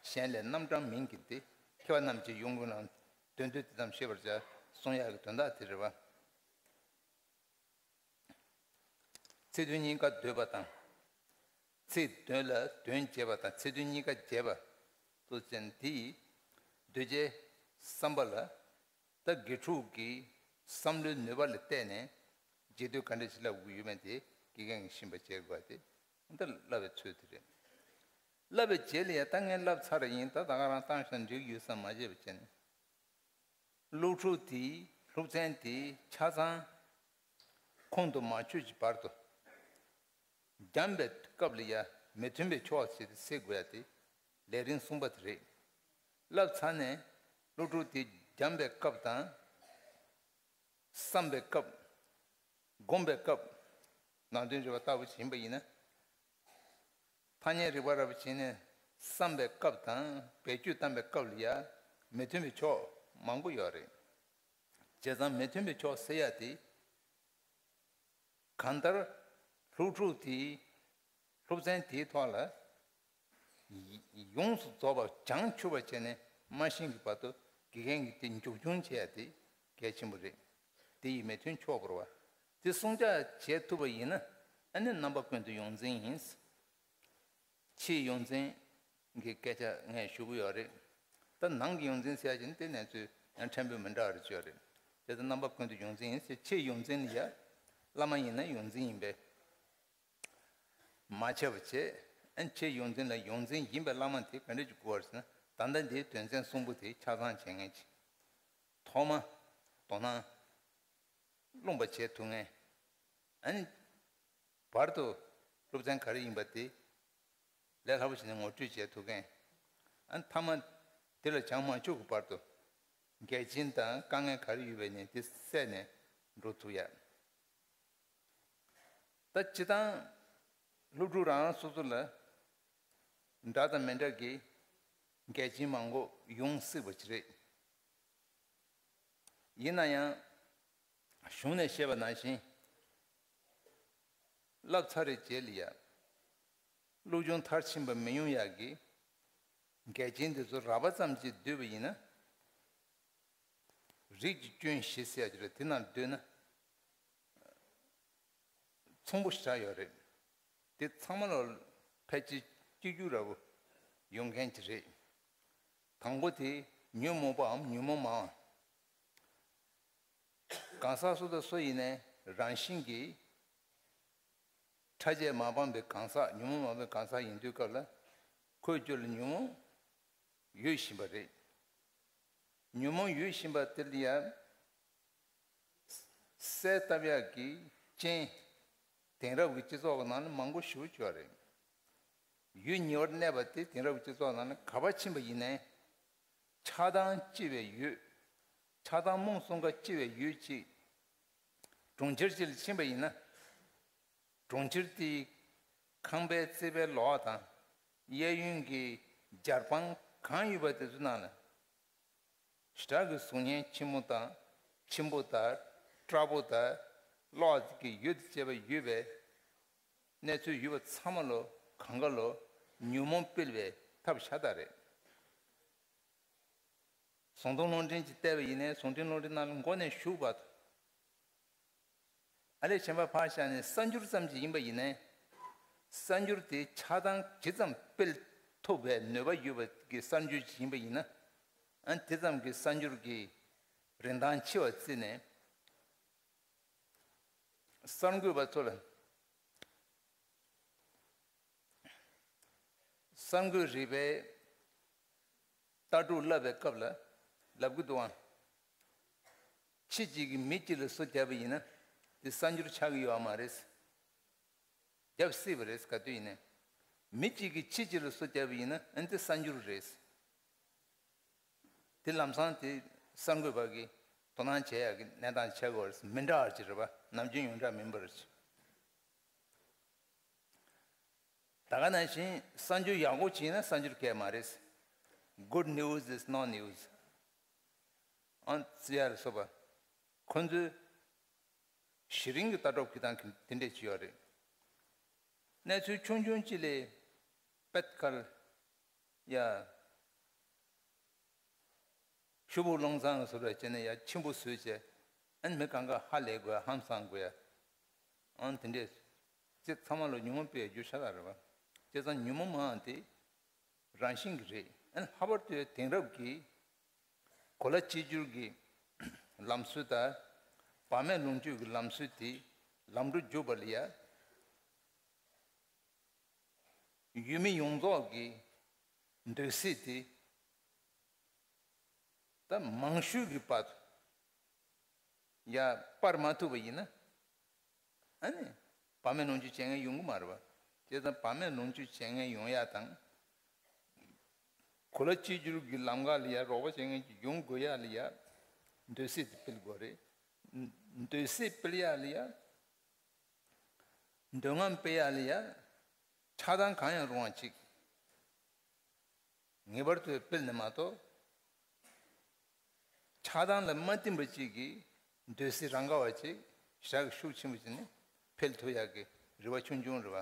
གཞན་ལས་རྣམ་གྲངས་མིང་གི་སྟེ། མཁས་པ་རྣམས་ཀྱིས་ཡོངས་གུས་ལ། དོན་བསྡུས་དེ་ཙམ་ཤེས་པར་བྱ། གསུང་ཡག་གི་དོན་དག་དེ་རེད་བ། ཚིག་དོན་གཉིས་ཀ་འདོད་པ་དང་། ཚིག་དོན་ལ་དོན་བྱེད་པ་དང་ཚིག་དོན་གཉིས་ཀ་བྱེད་པ་སོགས་ཅན་དེ་ཡིས་གདུལ་བྱའི་བསམ་པ་ལ། ད་དགེ་ཕྲུག་གི་བསམ་བློའི་ནུས་པ་ལ་བལྟས་ནས་རྗེས་ཟློས་ག་འདྲ་ཞིག་བསླབ་དགོས་ཡོད་མེད་དེ་དགེ་རྒན་གྱིས་ཤེས་པ་བྱེད་དགོས་པ་དེ་ད་བསླབ་པའི་ཚུལ་དེ་རེད། བསླབ་པའི་རྗེས་ལ་ཡང་ད་ངས་བསླབ་ཚར་བ་ཡིན། ད་ད་ག་རང་བཏང་ཤག་འགྲིག་ཡོད་བསམ་མ་བྱས་པ་བྱས་ནས། སློབ་ཕྲུག་དེའི་སློབ་ཚན་དེ་ཆ་ཚང་ཁོང་དུ་མ་ཆུད་ཀྱི་བར་དུ་སྦྱངས་པའི་སྐབས་ལ་ཡང་མི་མཐུན་པའི་ཕྱོགས་ཞིག་སེལ་དགོས་ཡ་དེ་ལས་རིམ་གསུམ་པ་དེ་རེད། བསླབ་ཚར་ནས་སློབ་ཕྲུག་དེ་སྦྱངས་པའི་སྐབས་དང་། བསམ་པའི་སྐབས། སྒོམ་པའི་སྐབས། ནང་དོན་རེ་བ་ལྟ་བུ་ཡིན་པ་ཡིན་ན། ཐ་སྙད་རིག་པ་ར་བ་བྱས་ནས་བསམ་པའི་སྐབས་དང་བེད་སྤྱོད་བཏང་པའི་སྐབས་ལ་ཡང་མི་མཐུན་པའི་ཕྱོགས་མང་པོ་ཡོད་རེད། བྱས་ཙང་མི་མཐུན་པའི་ཕྱོགས་སེལ་ཡ་དེ། གང་ལྟར་སློབ་ཕྲུག་དེའི་སློབ་ཚན་དེའི་ཐོག་ལ་ཡོངས་སུ་རྫོགས་པ་བྱང་ཆུབ་པ་བྱས་ནས་མ་ཤེས་ཀྱི་བར་དུ་དགེ་རྒན་གྱིས་དེ་མཇུག་སྐྱོང་བྱེད་ཡ་དེ་གལ་ཆེན་པོ་རེད། དེ་ཡི་མི་མཐུན་ཕྱོགས་བོར་བ། དེ་སྲུང་སྐྱོབ་བྱེད་ཐུབ་པ་ཡིན་ན། ཨ་ནི་རྣམ་པ་ཀུན་ཏུ་ཡོངས་འཛིན་ཡིན། ཕྱིའི་ཡོངས་འཛིན་གྱི་སྐད་ཆ་ངས་ཞུ་གི་ཡོད་རེད། ད་ནང་གི་ཡོངས་འཛིན་ཟེར་ཡ་ཅིག་ནི་དེ་གནས་ཚུལ་ཡང་ཕྲན་བུ་མི་འདྲ་བ་རེད་ཅོ་རེད། དེ་ལྟར་རྣམ་པ་ཀུན་ཏུ་ཡོངས་འཛིན་ཡིན་ཟེར། ཕྱིའི་ཡོངས་འཛིན་ལ་ཡ་བླ་མ་ཡིན་ན་ཡོངས་འཛིན་ཡིན་པས་མ་ཁྱབ་པ་བྱས། ཨ་ནི་ཕྱིའི་ཡོངས་འཛིན་ལ་ཡོངས་འཛིན་ཡིན་པའི་བླ་མ་དེ་ག་འདྲ་ཅིག་དགོས་པ་རེད་ཟེར་ན། ད་ལྟ་འདིའི་དོན་ཚན་གསུམ་པོ་དེ་ཆ་ཚང་བྱེད་མཁན་ཅིག་ཐོག་མ་དོ་སྣང་སློང་པ་བྱེད་ཐུབ་མཁན། ཨ་ནི་བར་དུ་སློབ་ཚན་ག་རེ་ཡིན་པ་དེ་ལས་སླ་པོ་བྱས་ནས་ངོ་སྤྲོད་བྱེད་ཐུབ་མཁན། ཨ་ནི་མཐའ་མ་དེ་ལ་བྱང་མ་ཆུབ་ཀྱི་བར་དུ་འགལ་རྐྱེན་དང་དཀའ་ངལ་ག་རེ་ཡོད་པ་ཡིན་ནའི་དེ་བསལ་ནས་འགྲོ་ཐུབ་ཡ། ད་སྤྱིར་བཏང་སློབ་ཕྲུག་རང་རང་སོ་སོ་ལ་འདྲ་དང་མི་འདྲ་གི་འགལ་རྐྱེན་མང་པོ་ཡོང་སྲིད་པ་ཅིག་རེད། ཡིན་ན་ཡང་གཞུང་ནས་བཤད་པ་ནང་བཞིན་བསླབ་ཚར་བའི་རྗེས་ལ་ཡ་སློབ་སྦྱོང་མཐར་ཕྱིན་པ་མི་ཡོང་ཡག་གི་འགལ་རྐྱེན་དེ་ཚོ་རགས་པ་ཙམ་གྱིས་བསྡུས་པ་ཡིན་ན། རིགས་ཀྱི་སྐྱོན་བཞི་ཟེར་ཡ་ཅིག་རེད། དེ་ནང་བསྡུས་ན་ཚང་པོ་ཞེ་དྲག་ཡོད་རེད། དེ་ཚང་མ་ལ་ཕལ་ཆེར་གཅིག་གྱུར་ར་བོ་ཡོང་མཁན་ཅིག་རེད། དང་པོ་དེ་ཉོན་མོངས་པའམ་ཉོན་མོངས་མང་བ། གང་ཟག་སུ་དང་སུ་ཡིན་ནའི་རང་བཞིན་གྱིས་ཕྲ་རྒྱས་མ་སྤངས་པའི་གང་ཟག་ཉོན་མོངས་མ་སྤངས་པའི་གང་ཟག་ཡིན་དུས་སྐབས་ལ་ཁོའི་རྒྱུད་ལ་ཉོན་མོངས་ཡོད་བཞིན་པ་རེད། ཉོན་མོངས་ཡོད་བཞིན་པ་དེ་ལ་ཡང་གསལ་བཏབ་ཡག་གི་རྐྱེན་དེང་རབས་ཀྱི་སྤྱི་ཚོགས་ཀྱི་ནང་ལ་མང་པོ་ཞེ་པོ་ཅིག་ཡོད་རེད། ཡུལ་ཉེ་བར་གནས་པ་དེ་དེང་རབས་ཀྱི་སྤྱི་ཚོགས་ནང་ལ་ག་པར་ཕྱིན་པ་ཡིན་ནའི་ཆགས་སྡང་ལྕི་བའི་ཡུལ། ཆགས་སྡང་རྨོངས་གསུམ་ཀ་ལྕི་བའི་ཡུལ་གཅིག་གྲོང་ཁྱེར་གཅིག་ལ་ཕྱིན་པ་ཡིན་ན། གྲོང་ཁྱེར་དེའི་ཁང་པའི་རྩིག་པའི་ལོགས་དང་གཡས་གཡོན་གྱི་རྒྱ་དཔངས་གང་ཡོད་པ་དེ་ཚོ་ནང་ལ་ཞེ་དྲག་གི་གཟུགས་བརྙན་ཆེན་མོ་དང་ཆེན་པོ་དང་བཀྲ་པོ་དང་གློག་གི་ཡོད་ཅེས་པ་ཡོད་པའི་གནས་ཚུལ་ཡོད་པ་ཚང་མ་ལོ་གང་ག་ལོ་ཉོན་མོངས་སྤེལ་བའི་ཐབས་ཤ་སྟག་རེད། ཟུང་དུ་ལུང་འདྲེན་གྱིས་བལྟས་པ་ཡིན་ནའི་ཟུང་དུ་ལུང་འདྲེན་ནང་ལ་མགོ་ནས་ཞུགས་པ་དང་། ཨ་ལས་གཞན་པ་ཕར་བཞག་ནས་གསར་འགྱུར་ཙམ་ཅིག་ཡིན་པ་ཡིན་ནའི། གསར་འགྱུར་དེ་ཆགས་སྡང་ཇི་ཙམ་སྤེལ་ཐུབ་པའི་ནུས་པ་ཡོད་པ་གི་གསར་འགྱུར་ཅིག་ཡིན་པ་ཡིན་ན། ཨ་དེ་ཙམ་གྱི་གསར་འགྱུར་གྱི་རིན་ཐང་ཆེ་བ་བརྩིས་ནས་གསར་འགོད་པ་ཚོ་ལ། གསར་འགོད་རིག་པའི་ལྟ་གྲུབ་བསླབ་པའི་སྐབས་ལ་ལབ་ཀྱི་འདུག་ཨང་། ཁྱི་གཅིག་གིས་མི་གཅིག་ལ་སོ་བརྒྱབ་པ་ཡིན་ན་དེ་གསར་འགྱུར་ཆགས་ཀྱི་ཡོད་མ་རེད། བརྒྱབ་སྲིད་པ་རེད། ག་དུས་ཡིན་ནའི་མི་གཅིག་གིས་ཁྱི་གཅིག་ལ་སོ་བརྒྱབ་པ་ཡིན་ན་ཨ་ནི་དེ་གསར་འགྱུར་རེད། དེ་ལམ་སང་དེ་གསར་འགོད་པ་གིས་དོ་སྣང་བྱེད་ཡག་གི་གནས་སྟངས་ཆགས་ཀྱི་ཡོད་རེད། མི་འདྲ་བ་ཅིག་རེད་པ། ནམ་རྒྱུན་ཡོངས་གྲགས་མིན་པ་རེད། ད་ག་ནང་བཞིན་གསར་འགྱུར་ཡག་པོ་བྱས་ན་གསར་འགྱུར་སྐད་མ་རེད། Good news is no news. ཨང་ཙི་ཡར་སོགས་པ་ཁོ་ཚོའི་གཞི་རིམ་གྱི་ལྟ་གྲུབ་ཀྱི་སྟངས་ཀྱི་དེ་འདྲས་ཅིག་ཡོད་རེད། གནས་ཚུལ་ཆུང་ཆུང་ཅིག་ལས་པད་དཀར་ཡ། ཤུ་བུ་ལུང་ཚང་བཟོ་འདྲ་བྱས་ནས་ཡ་ཆེན་པོ་བཟོས་བྱས། ཨན་མི་གང་ག་ཧ་ལས་དགོས་ཡ། ཧང་སང་དགོས་ཡ། ཨང་དེ་འདྲས་ཅིག་ཚང་མ་ལ་ཉོན་མོངས་སྤེལ་རྒྱུ་ཤ་སྟག་རེད་པ། བྱས་ཙང་ཉོན་མོངས་མང་དེ་རང་བཞིན་གྱི་རེད། ཨན་ལྷག་པར་དུ་དེང་རབས་ཀྱི་གོ་ལ་གཅིག་གྱུར་གྱི་ལམ་སྲོལ་དང་བག་མེད་ལོངས་སྤྱོད་ཀྱི་ལམ་སྲོལ་དེ་ལམ་འགྲོ་རྒྱུག་པ་ལ་ཡ། ཡུལ་མི་ཡོངས་རྫོགས་ཀྱི་འདོད་སྲེད་དེ་ད་མང་ཤོས་ཀྱི་བར་དུ་ཡ་སྤར་མ་ཐུབ་པ་ཡིན་ན། ཨ་ནི་བག་མེད་ལོངས་སྤྱོད་བྱེད་མཁན་ཡོང་གི་མ་རེད་པ། བྱས་ཙང་བག་མེད་ལོངས་སྤྱོད་བྱེད་མཁན་ཡོང་ཡ་དང་། གོ་ལ་གཅིག་གྱུར་གྱི་ལམ་ཁ་ལ་ཡ་རོགས་པ་བྱེད་མཁན་ཅིག་ཡོང་དགོས་ཡ་ལ་ཡ། འདོད་སྲེད་དེ་སྤེལ་དགོས་རེད། འདོད་སྲེད་སྤེལ་ཡ་ལ་ཡ། འདོད་རྔམ་སྤེལ་ཡ་ལ་ཡ། ཆགས་སྡང་གང་ཡང་རུང་བ་ཅིག་ངེས་པར་དུ་སྤེལ་ནས་མ་གཏོགས། ཆགས་སྡང་ལ་མ་བརྟེན་པ་ཅིག་གིས་ འདོད་སྲེད་རང་ག་བ་ཅིག་ཞག་གི་ཤུགས་ཆེན་པོ་ཅིག་ནི་འཕེལ་ཐུབ་ཡག་གི་རེ་བ་ཆུང་ཆུང་རེད་བ།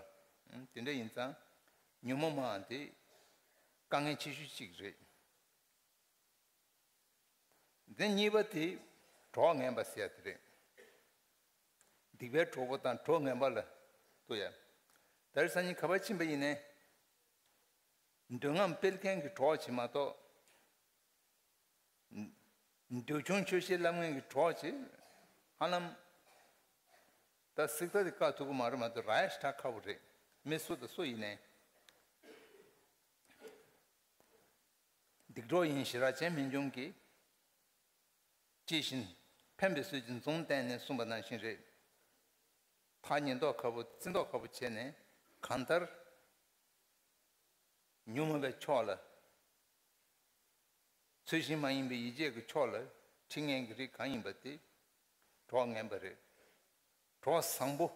ཨང་། དེ་འདྲ་ཡིན་ཙང་ཉོན་མོངས་མ་དེ་དཀའ་ངལ་ཆེ་ཤོས་ཅིག་རེད། འདི་གཉིས་པ་དེ་གྲོགས་ངན་པ་ཟེར་ཡ་དེ་རེད། སྡིག་པའི་གྲོགས་པོ་དང་གྲོགས་ངན་པ་ལ་ལྟོས་ཡ། ད་རེས་སང་ཉིན་ག་པར་ཕྱིན་པ་ཡིན་ནའི། འདོད་རྔམ་སྤེལ་མཁན་གྱི་གྲོགས་ཅིག་མ་གཏོགས། འདོད་ཆུང་ཆོས་བཤད་ལབ་མཁན་གྱི་གྲོགས་ཅིག་ཧ་ལམ་ད་སྲིད་ད་དེ་བཀག་ཐུབ་ཀྱི་མ་རེད་མ་གཏོགས་རག་ཡ་ཞེ་དྲག་ཁག་པོ་རེད། མི་སུ་དང་སུ་ཡིན་ནའི། སྡིག་གྲོགས་ཡིན་ཞེས་ར་ཅན་མི་འབྱུང་གི། ཅེས་བཞིན་ཕན་པའི་ཚུལ་གྱིས་མཛུབ་བསྟན་ནས་གསུངས་པ་ནང་བཞིན་རེད། ཐག་ཉེ་མདོག་ཁ་པོ་བརྩེ་མདོག་ཁ་པོ་བྱས་ནས་གང་ལྟར་ཉོན་མོངས་པའི་ཕྱོགས་ལ། ཚུལ་བཞིན་མ་ཡིན་པའི་ཡིད་བྱེད་ཀྱི་ཕྱོགས་ལ་ཁྲིད་མཁན་གྱི་རིགས་གང་ཡིན་པ་དེ་གྲོགས་ངན་པ་རེད། གྲོགས་བཟང་པོ།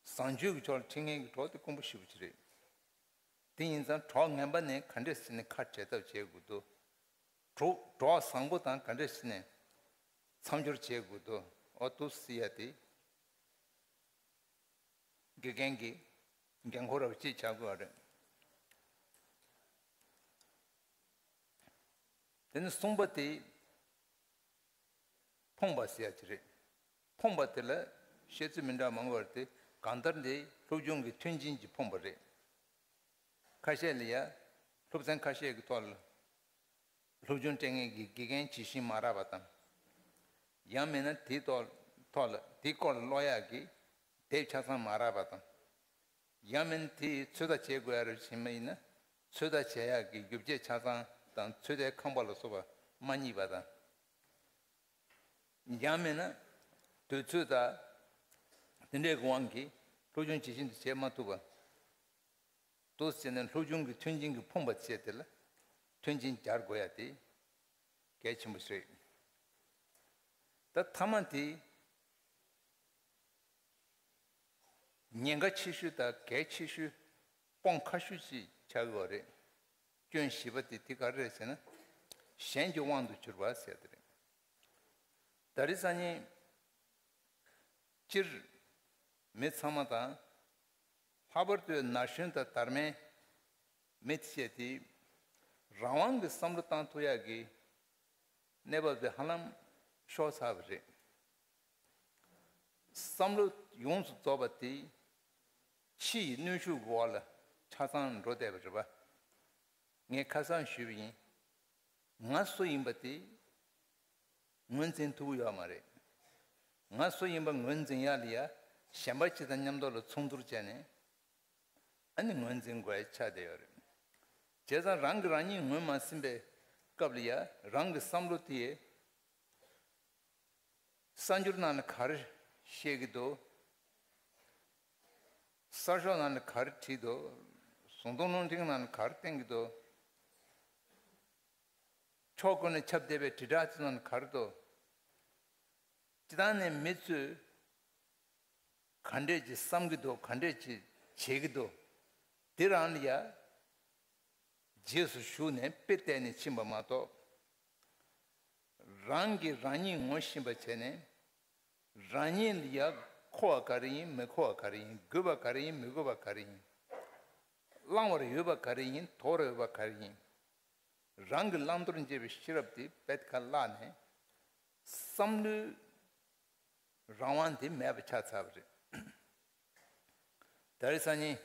བཟང་སྤྱོད་ཀྱི་ཕྱོགས་ལ་ཁྲིད་མཁན་གྱི་གྲོགས་དེ་དཀོན་པོ་ཞེ་པོ་ཅིག་རེད། དེ་ཡིན་ཙང་གྲོགས་ངན་པ་ནས་ག་འདྲས་བྱས་ནས་ཁ་བྲལ་ཐབས་བྱེད་དགོས་འདུག་གྲོགས་གྲོགས་བཟང་པོ་དང་ག་འདྲས་བྱས་ནས་མཚམས་སྦྱོར་བྱེད་དགོས་འདུག་འོ་འདུག་ཟེར་ཡ་དེ། དགེ་རྒན་གྱི་འགན་ཁུར་ར་བ་ཅིག་ཆགས་དགོས་པ་རེད། དེ་ནས་གསུམ་པ་དེ་ཕོངས་པ་ཟེར་ཡ་ཅིག་རེད། ཕོངས་པ་དེ་ལ་བཤད་ཚུལ་མི་འདྲ་མང་པོ་ཡོད་རེད་དེ། གང་ལྟར་འདི་སློབ་སྦྱོང་གི་མཐུན་རྐྱེན་གྱིས་ཕོངས་པ་རེད། ཁ་ཤས་ལ་ཡ། སློབ་ཚན་ཁ་ཤས་ཀྱི་ཐོག་ལ། སློབ་སྦྱོང་སྤྲད་མཁན་གྱི་དགེ་རྒན་ཇི་བཞིན་མ་རག་པ་དང་། ཡང་མིན་ན་དེའི་ཐོག་ཐོག་ལ་དེའི་སྐོར་ལ་ཀློག་ཡག་གི་དེབ་ཆ་ཚང་མ་རག་པ་དང་། ཡང་མིན་ན་དེའི་ཚོད་ལྟ་བྱེད་དགོས་ཡ་རེ་བྱེད་མ་ཡིན་ན་ཚོད་ལྟ་བྱེད་ཡག་གི་རྒྱུ་ཆ་ཆ་ཚང་དང་ཚོད་ལྟའི་ཁང་པ་ལ་སོགས་པ་མ་རྙེད་པ་དང་། ཡང་མིན་ན་དུས་ཚོད་དང་དེ་འདྲའི་དབང་གིས་སློབ་སྦྱོང་ཇི་བཞིན་དུ་བྱེད་མ་ཐུབ་པ། འདུག་ཟེར་ནས་སློབ་སྦྱོང་གི་མཐུན་རྐྱེན་གྱི་ཕོངས་པ་བྱས་དེ་ལ་མཐུན་རྐྱེན་སྦྱར་དགོས་ཡ་དེ་གལ་ཆེན་པོ་ཞིག་རེད། ད་མཐའ་མ་དེ་ཉེན་ཁ་ཆེ་ཤོས་དང་གལ་ཆེ་ཤོས་སྤོང་ཁག་ཤོས་ཅིག་ཆགས་ཡོད་རེད། སྐྱོན་བཞི་པ་དེ་དེ་ག་རེ་རེད་ཟེར་ན། གཞན་གྱི་དབང་དུ་གྱུར་པ་ཟེར་དེ་རེད། ད་རེས་སང་ཉིན། སྤྱིར་མི་ཚང་མ་དང་། ལྷག་པར་དུ་ན་གཞོན་དང་དར་མའི་མི་ཐེ་ཤེས་དེ་རང་དབང་གི་བསམ་བློ་བཏང་ཐུབ་ཡག་གི་གནས་བབ་དེ་ཧ་ལམ་ཤོར་ཚར་བ་རེད། བསམ་བློ་ཡོངས་སུ་རྫོགས་པ་དེ་ཕྱི་ཡི་གནོན་ཤུགས་ཀྱི་འོག་ལ་ཆ་ཚང་འགྲོ་བསྡད་པ་རེད་པ། ངས་ཁ་སང་ཞུས་པ་ཡིན། ང་སུ་ཡིན་པ་དེ་ངོས་འཛིན་ཐུབ་ཀྱི་ཡོད་མ་རེད། ང་སུ་ཡིན་པ་ངོས་འཛིན་ཡག་ལ་ཡ་གཞན་པ་ཅིག་དང་མཉམ་དུ་ལ་མཚུངས་བསྡུར་བྱས་ནས་ཨ་ནི་ངོས་འཛིན་དགོས་ཡ་ཆགས་བསྡད་ཡོད་རེད། བྱས་ཙང་རང་གིས་རང་ཉིད་ངོས་མ་ཟིན་པའི་སྐབས་ལ་ཡ་རང་གི་བསམ་བློ་དེ་གསར་འགྱུར་ནང་ལ་ག་རེ་བཤད་ཀྱི་འདུག་གསར་ཤོག་ནང་ལ་ག་རེ་བྲིས་འདུག་ཟུང་དུ་རླུང་འཕྲིན་ནང་ལ་ག་རེ་བསྟན་གྱི་འདུག་ཕྱོགས་ཀུན་ནས་ཁྱབ་བསྡད་པའི་དྲིལ་བསྒྲགས་ཚོ་ནང་ལ་ག་རེ་འདུག་སྤྱིར་བཏང་ནས་མི་ཚོས་ག་འདྲས་ཀྱི་བསམ་གྱི་འདུག་ག་འདྲས་ཀྱི་བྱེད་ཀྱི་འདུག་འདི་རང་ལ་ཡ་རྗེས་སུ་ཞུགས་ནས་དཔེ་བལྟས་ནས་ཕྱིན་པ་མ་གཏོགས། རང་གིས་རང་ཉིད་ངོ་ཤེས་པ་བྱས་ནས་རང་ཉིད་ལ་ཡ་མཁོ་བ་ག་རེ་ཡིན། མི་མཁོ་བ་ག་རེ་ཡིན། དགོས་པ་ག་རེ་ཡིན། མི་དགོས་པ་ག་རེ་ཡིན། བླང་བར་འོས་པ་ག་རེ་ཡིན། དོར་བར་འོས་པ་ག་རེ་ཡིན། རང་གི་བླང་དོར་འབྱེད་པའི་ཤེས་རབ་དེ་རྦད་ཁ་བརླག་ནས་བསམ་བློའི་རང་དབང་དེ་མེད་པ་ཆགས་ཚར་བ་རེད། ད་རེས་སང་ཉིན་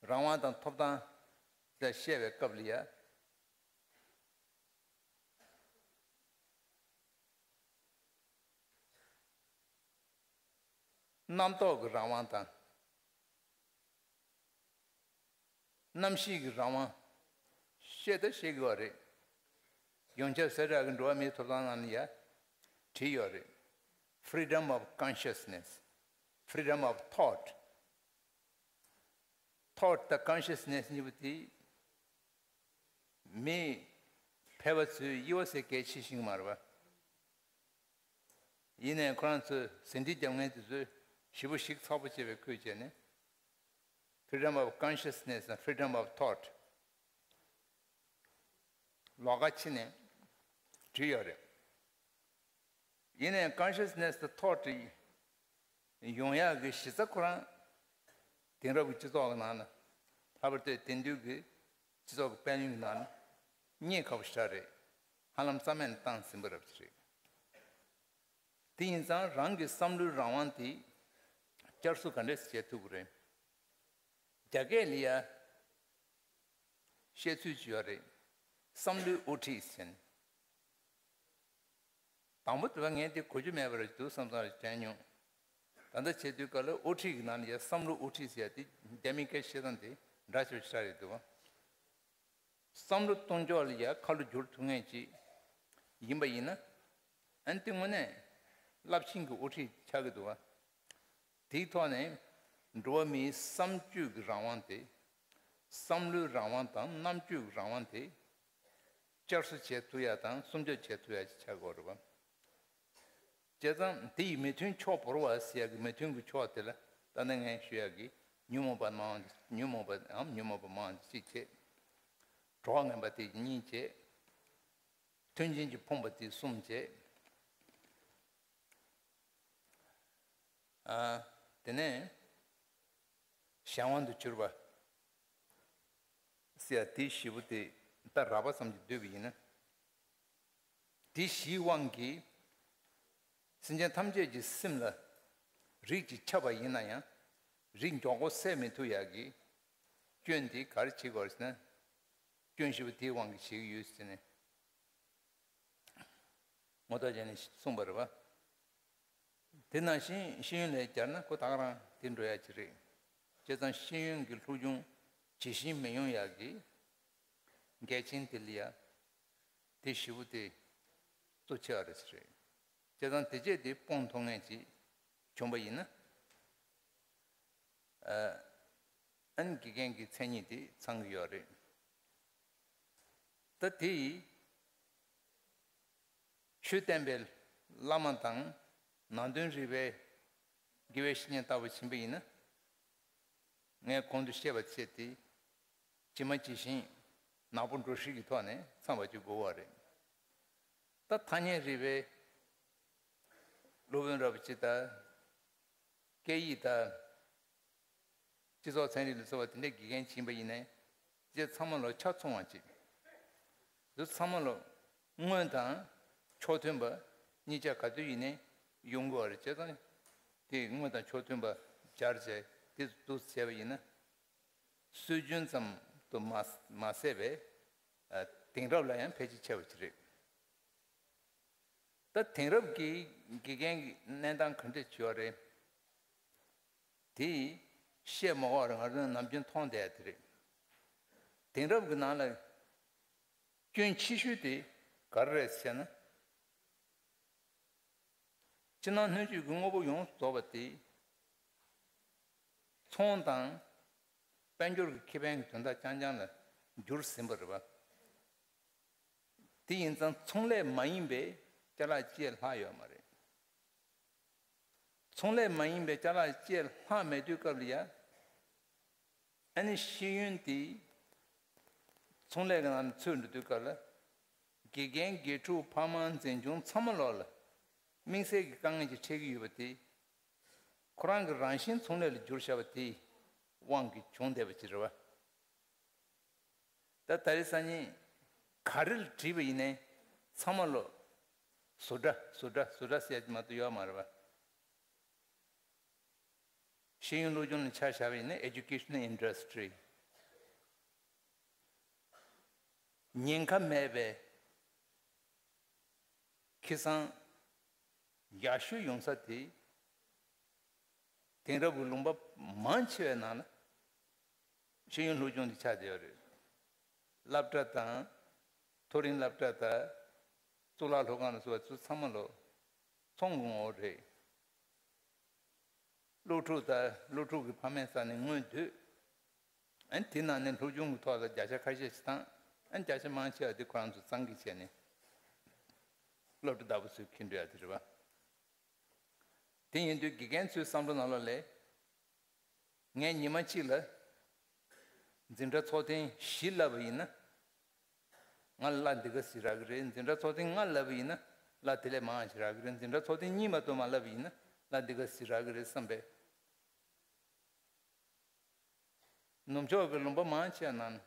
རང་དབང་དང་ཐོབ་ཐང་ལ་བཤད་པའི་སྐབས་ལ་ཡ། རྣམ་རྟོག་གི་རང་དབང་དང་། རྣམ་ཤེས་ཀྱི་རང་དབང་། བཤད་ད་བཤད་ཀྱི་ཡོད་རེད། ཡོངས་ཁྱབ་གསལ་བསྒྲགས་ཀྱི་འགྲོ་བ་མིའི་ཐོབ་ཐང་ནང་ལ་ཡ་བྲིས་ཡོད་རེད། Freedom of consciousness, freedom of thought. Thought དང་consciousness གཉིས་པོ་དེ་མི་ཕལ་པ་ཚོའི་དབྱེ་བ་ཟེར་གལ་ཆེ་ཤེས་ཀྱི་མ་རེད་པ། ཡིན་ནའི་ཁོ་རང་ཚོས་ཟིན་བྲིས་རྒྱབ་མཁན་དེ་ཚོས་ཞེ་པོ་ཞིབ་ཚགས་པོ་བྱས་པའི་ཁུལ་བྱས་ནས། Freedom of consciousness དང་freedom of thought ལོགས་ཀ་ཕྱེ་ནས་བྲིས་ཡོད་རེད། ཡིན་ནའི་consciousness of thought ཡོང་ཡག་གི་གཞི་རྩ་ཁོ་རང་དེང་རབས་ཀྱི་སྤྱི་ཚོགས་ཀྱི་ནང་ལ། ལྷག་པར་དུ་དེང་དུས་ཀྱི་སྤྱི་ཚོགས་ཀྱི་དཔལ་ཡོན་གྱི་ནང་ལ་རྙེད་དཀའ་པོ་ཞེ་དྲག་རེད། ཧ་ལམ་རྩ་མེད་ལ་བཏང་ཟིན་པ་རབ་ཅིག་རེད། དེ་ཡིན་ཙང་རང་གི་བསམ་བློའི་རང་དབང་དེ་བསྐྱར་གསོ་ག་འདྲས་བྱེད་ཐུབ་ཀྱི་རེད། རྒྱ་སྐད་ལ་ཡ་བཤད་ཚུལ་ཅིག་ཡོད་རེད། བསམ་བློའི་དབུ་ཁྲིད་ཟེར་ནས། དང་པོ་དེ་བ་ངས་དེ་གོ་རྒྱུ་མེད་པ་རེད་འདུག་བསམ་བསམ་རེ་དྲན་མྱོང་། ད་ལྟ་བྱེད་དུས་སྐབས་ལ་དབུ་ཁྲིད་ཀྱི་ནང་ནས་ཡ་བསམ་བློ་དབུ་ཁྲིད་ཟེར་ཡ་དེ་རྒྱ་མི་སྐད་བཤད་སྟངས་དེ་འདྲ་ཆགས་ཆགས་རེད་འདུག་བ། བསམ་བློ་གཏོང་ཕྱོགས་ལ་ཡ་ཁ་ལོ་བསྒྱུར་ཐུབ་མཁན་ཅིག་ཡིན་པ་ཡིན་ན། ཨ་ནི་དེ་དངོས་གནས་རླབས་ཆེན་གྱི་དབུ་ཁྲིད་ཆགས་ཀྱི་འདུག་བ། དེའི་ཐོག་ནས་འགྲོ་བ་མིའི་བསམ་སྤྱོད་ཀྱི་རང་དབང་དེ། བསམ་བློའི་རང་དབང་དང་རྣམ་དཔྱོད་ཀྱི་རང་དབང་དེ་བསྐྱར་གསོ་བྱེད་ཐུབ་ཡ་དང་སྲུང་སྐྱོབ་བྱེད་ཐུབ་ཡ་ཅིག་ཆགས་དགོས་རེད་བ། བྱས་ཙང་དེ་ཡི་མི་མཐུན་ཕྱོགས་བོར་བ་ཟེར་ཡ་གི་མི་མཐུན་གྱི་ཕྱོགས་དེ་ལ་ད་ནི་ངས་ཞུ་ཡ་གི་ཉོན་མོངས་པ་མང་ཉོན་མོངས་པའམ་ཉོན་མོངས་པ་མང་ཅིག་བྱེད། གྲོགས་ངན་པ་དེ་གཉིས་བྱེད། མཐུན་རྐྱེན་གྱིས་ཕོངས་པ་དེ་གསུམ་བྱེད། ཨ། དེ་ནས་གཞན་དབང་དུ་གྱུར་པ་ཟེར་ཡ་དེ་བཞི་པོ་དེ་ད་རགས་པ་ཙམ་གྱིས་བསྡུས་པ་ཡིན་ན། དེ་བཞིའི་དབང་གིས་སེམས་ཅན་ཐམས་ཅད་ཀྱི་སེམས་ལ་རིགས་ཀྱིས་ཁྱབ་པ་ཡིན་ན་ཡང་རིགས་མགྱོགས་པོ་སད་མི་ཐུབ་ཡག་གི་སྐྱོན་དེ་ག་རེ་བྱེད་དགོས་ཟེར་ན། སྐྱོན་བཞི་པོ་དེའི་དབང་གིས་བྱེད་ཀྱི་ཡོད་ཟེར་ནས། ངོ་ཐོག་བྱས་ནས་གསུངས་པ་རེད་བ། དེ་ནང་བཞིན་ཤེས་ཡོན་ལ་སྦྱར་ན་ཁོ་ད་ག་རང་དེ་འགྲོ་ཡ་ཅིག་རེད། བྱས་ཙང་ཤེས་ཡོན་གྱི་སློབ་སྦྱོང་ཇི་བཞིན་མི་ཡོང་ཡག་གི་འགལ་རྐྱེན་དེ་ལ་ཡ་དེ་བཞི་པོ་དེ་གཙོ་ཆེ་བ་རེད་ཟེར་རེད། བྱས་ཙང་དེ་རྗེས་དེ་སྤོང་ཐུབ་མཁན་ཅིག་བྱུང་པ་ཡིན་ན། ཨ་ཨན་དགེ་རྒན་གྱི་མཚན་ཉིད་དེ་ཚང་གི་ཡོད་རེད། ད་དེ་ཡི་ཆོས་བསྟན་པའི་བླ་མ་དང་ནང་དོན་རིག་པའི་དགེ་བའི་བཤེས་གཉེན་ལྟ་བུ་ཕྱིན་པ་ཡིན་ན། ངས་གོང་དུ་བཤད་པ་བྱས་ཏེ་ཇི་མ་ཇི་བཞིན་ནག་པོ་འགྲོ་ཧྲིལ་གྱི་ཐོག་ནས་ཚང་བ་ཅིག་དགོས་པ་རེད། ད་ཐ་སྙད་རིག་པའི་སློབ་དཔོན་རབ་ཅིག་དང་། སྐད་ཡིག་དང་། སྤྱི་ཚོགས་ཚན་རིག་ལ་སོགས་པ་དེ་འདྲའི་དགེ་རྒན་ཕྱིན་པ་ཡིན་ནའི། ཅེས་ཚང་མ་ལོ་ཆ་ཚང་བ་ཅིག་འདི་ཚང་མ་ལོ་སྔོན་དང་ཕྱོགས་མཐུན་པ་གཉིས་ཆ་ག་དུས་ཡིན་ནའི་ཡོང་དགོས་པ་རེད། བྱས་ཙང་དེ་སྔོན་དང་ཕྱོགས་མཐུན་པ་སྦྱར་བྱས་དེ་འདུག་བྱས་པ་ཡིན་ན། སྲོལ་རྒྱུན་ཙམ་དུ་མ་མ་ཟད་པའི་དེང་རབས་ལ་ཡང་ཕལ་ཆེར་ཁྱབ་པ་ཅིག་རེད། ད་དེང་རབས་ཀྱི་དགེ་རྒན་གྱི་གནས་སྟངས་ག་འདྲ་བྱུང་བ་རེད། དེ་བཤད་མ་དགོས་པར་ང་ཚོས་ནམ་རྒྱུན་མཐོང་བསྡད་ཡ་དེ་རེད། དེང་རབས་ཀྱི་ནང་ལ་སྐྱོན་ཆེ་ཤོས་དེ་ག་རེ་རེད་ཟེར་ན། ཕྱི་ནང་སྣོད་བཅུད་ཀྱི་དངོས་པོ་ཡོངས་སུ་རྫོགས་པ་དེ་ཚོང་དང་དཔལ་འབྱོར་གྱི་ཁེ་ཕན་གྱི་དོན་དག་རྐྱང་རྐྱང་ལ་བསྒྱུར་ཟིན་པ་རེད་པ། དེ་ཡིན་ཙང་ཚོང་ལས་མ་ཡིན་པའི་ཅ་ལག་ཅི་ཡང་ལྷག་ཡོད་མ་རེད། ཚོང་ལས་མ་ཡིན་པའི་ཅ་ལག་ཅི་ཡང་ལྷག་མེད་དུས་སྐབས་ལ་ཡ། ཨ་ནི་ཤེས་ཡོན་དེ་ཚོང་ལས་ཀྱི་ནང་ནས་འཚོལ་འགྲོ་དུས་སྐབས་ལ། དགེ་རྒན་དགེ་ཕྲུག་ཕ་མ་འཛིན་སྐྱོང་ཚང་མ་ལོག་ལ་དམིགས་བསལ་གྱི་དཀའ་ངལ་ཅིག་འཕྲད་ཀྱི་ཡོད་པ་དེ། ཁོ་རང་གི་རང་བཞིན་ཚོང་ལས་ལ་བསྒྱུར་བཞག་པ་དེའི་དབང་གིས་བྱུང་བསྡད་པ་ཅིག་རེད་བ། ད་ད་རེས་སང་ཉིན་ག་རེ་ལ་དྲིས་པ་ཡིན་ནའི་ཚང་མ་ལོ་བཟོ་གྲྭ་བཟོ་གྲྭ་བཟོ་གྲྭ་ཟེར་ཡ་དེ་མ་གཏོགས་ཡོད་མ་རེད་པ། ཤེས་ཡོན་སློབ་སྦྱོང་ལ་ཆ་བཞག་པ་ཡིན་ན་educational industry ཉེན་ཁ་མེད་པའི་ཁེ་བཟང་ཡག་ཤོས་ཡོང་ས་དེ། དེང་རབས་ཀྱི་ལུང་པ་མང་ཆེ་བའི་ནང་ལ་ཤེས་ཡོན་སློབ་སྦྱོང་འདི་ཆགས་བསྡད་ཡོད་རེད། སློབ་གྲྭ་དང་། མཐོ་རིམ་སློབ་གྲྭ་དང་། གཙུག་ལག་སློབ་ཁང་ལ་སོགས་པ་ཚོ་ཚང་མ་ལོ་ཚོང་གི་ངོ་བོ་རེད། སློབ་ཕྲུག་དང་སློབ་ཕྲུག་གི་ཕ་མའི་རྩ་ནས་དངུལ་བསྡུས། ཨ་ནི་དེ་ནང་ནས་སློབ་སྦྱོང་གི་ཐོག་ལ་བརྒྱ་ཆ་ཁ་ཤས་ཤིག་བཏང་། ཨ་ནི་བརྒྱ་ཆ་མང་ཆེ་བ་དེ་ཁོ་རང་ཚོ་གཙང་གིས་བྱས་ནས་སློབ་གྲྭ་བདག་པོ་ཚོས་འཁྱེར་འགྲོ་ཡ་དེ་རེད་བ། དེ་ཡིན་དུས་དགེ་རྒན་ཚོའི་བསམ་བློ་ནང་ལོགས་ལ། ངས་ཉི་མ་གཅིག་ལ་འཛིན་གྲྭ་ཚོགས་ཐེངས་བཞི་བསླབས་པ་ཡིན་ན། ང་ལ་གླ་འདི་ག་ཟིག་རག་གི་རེད། འཛིན་གྲྭ་ཚོགས་ཐེངས་ལྔ་བསླབས་པ་ཡིན་ན། གླ་དེ་ལས་མང་ཞིག་རག་གི་རེད། འཛིན་གྲྭ་ཚོགས་ཐེངས་གཉིས་མ་གཏོགས་མ་བསླབས་པ་ཡིན་ན་གླ་འདི་ག་ཟིག་རག་གི་རེད་བསམ་པས། ནུབ་ཕྱོགས་ཀྱི་ལུང་པ་མང་ཆེ་བ་ནང་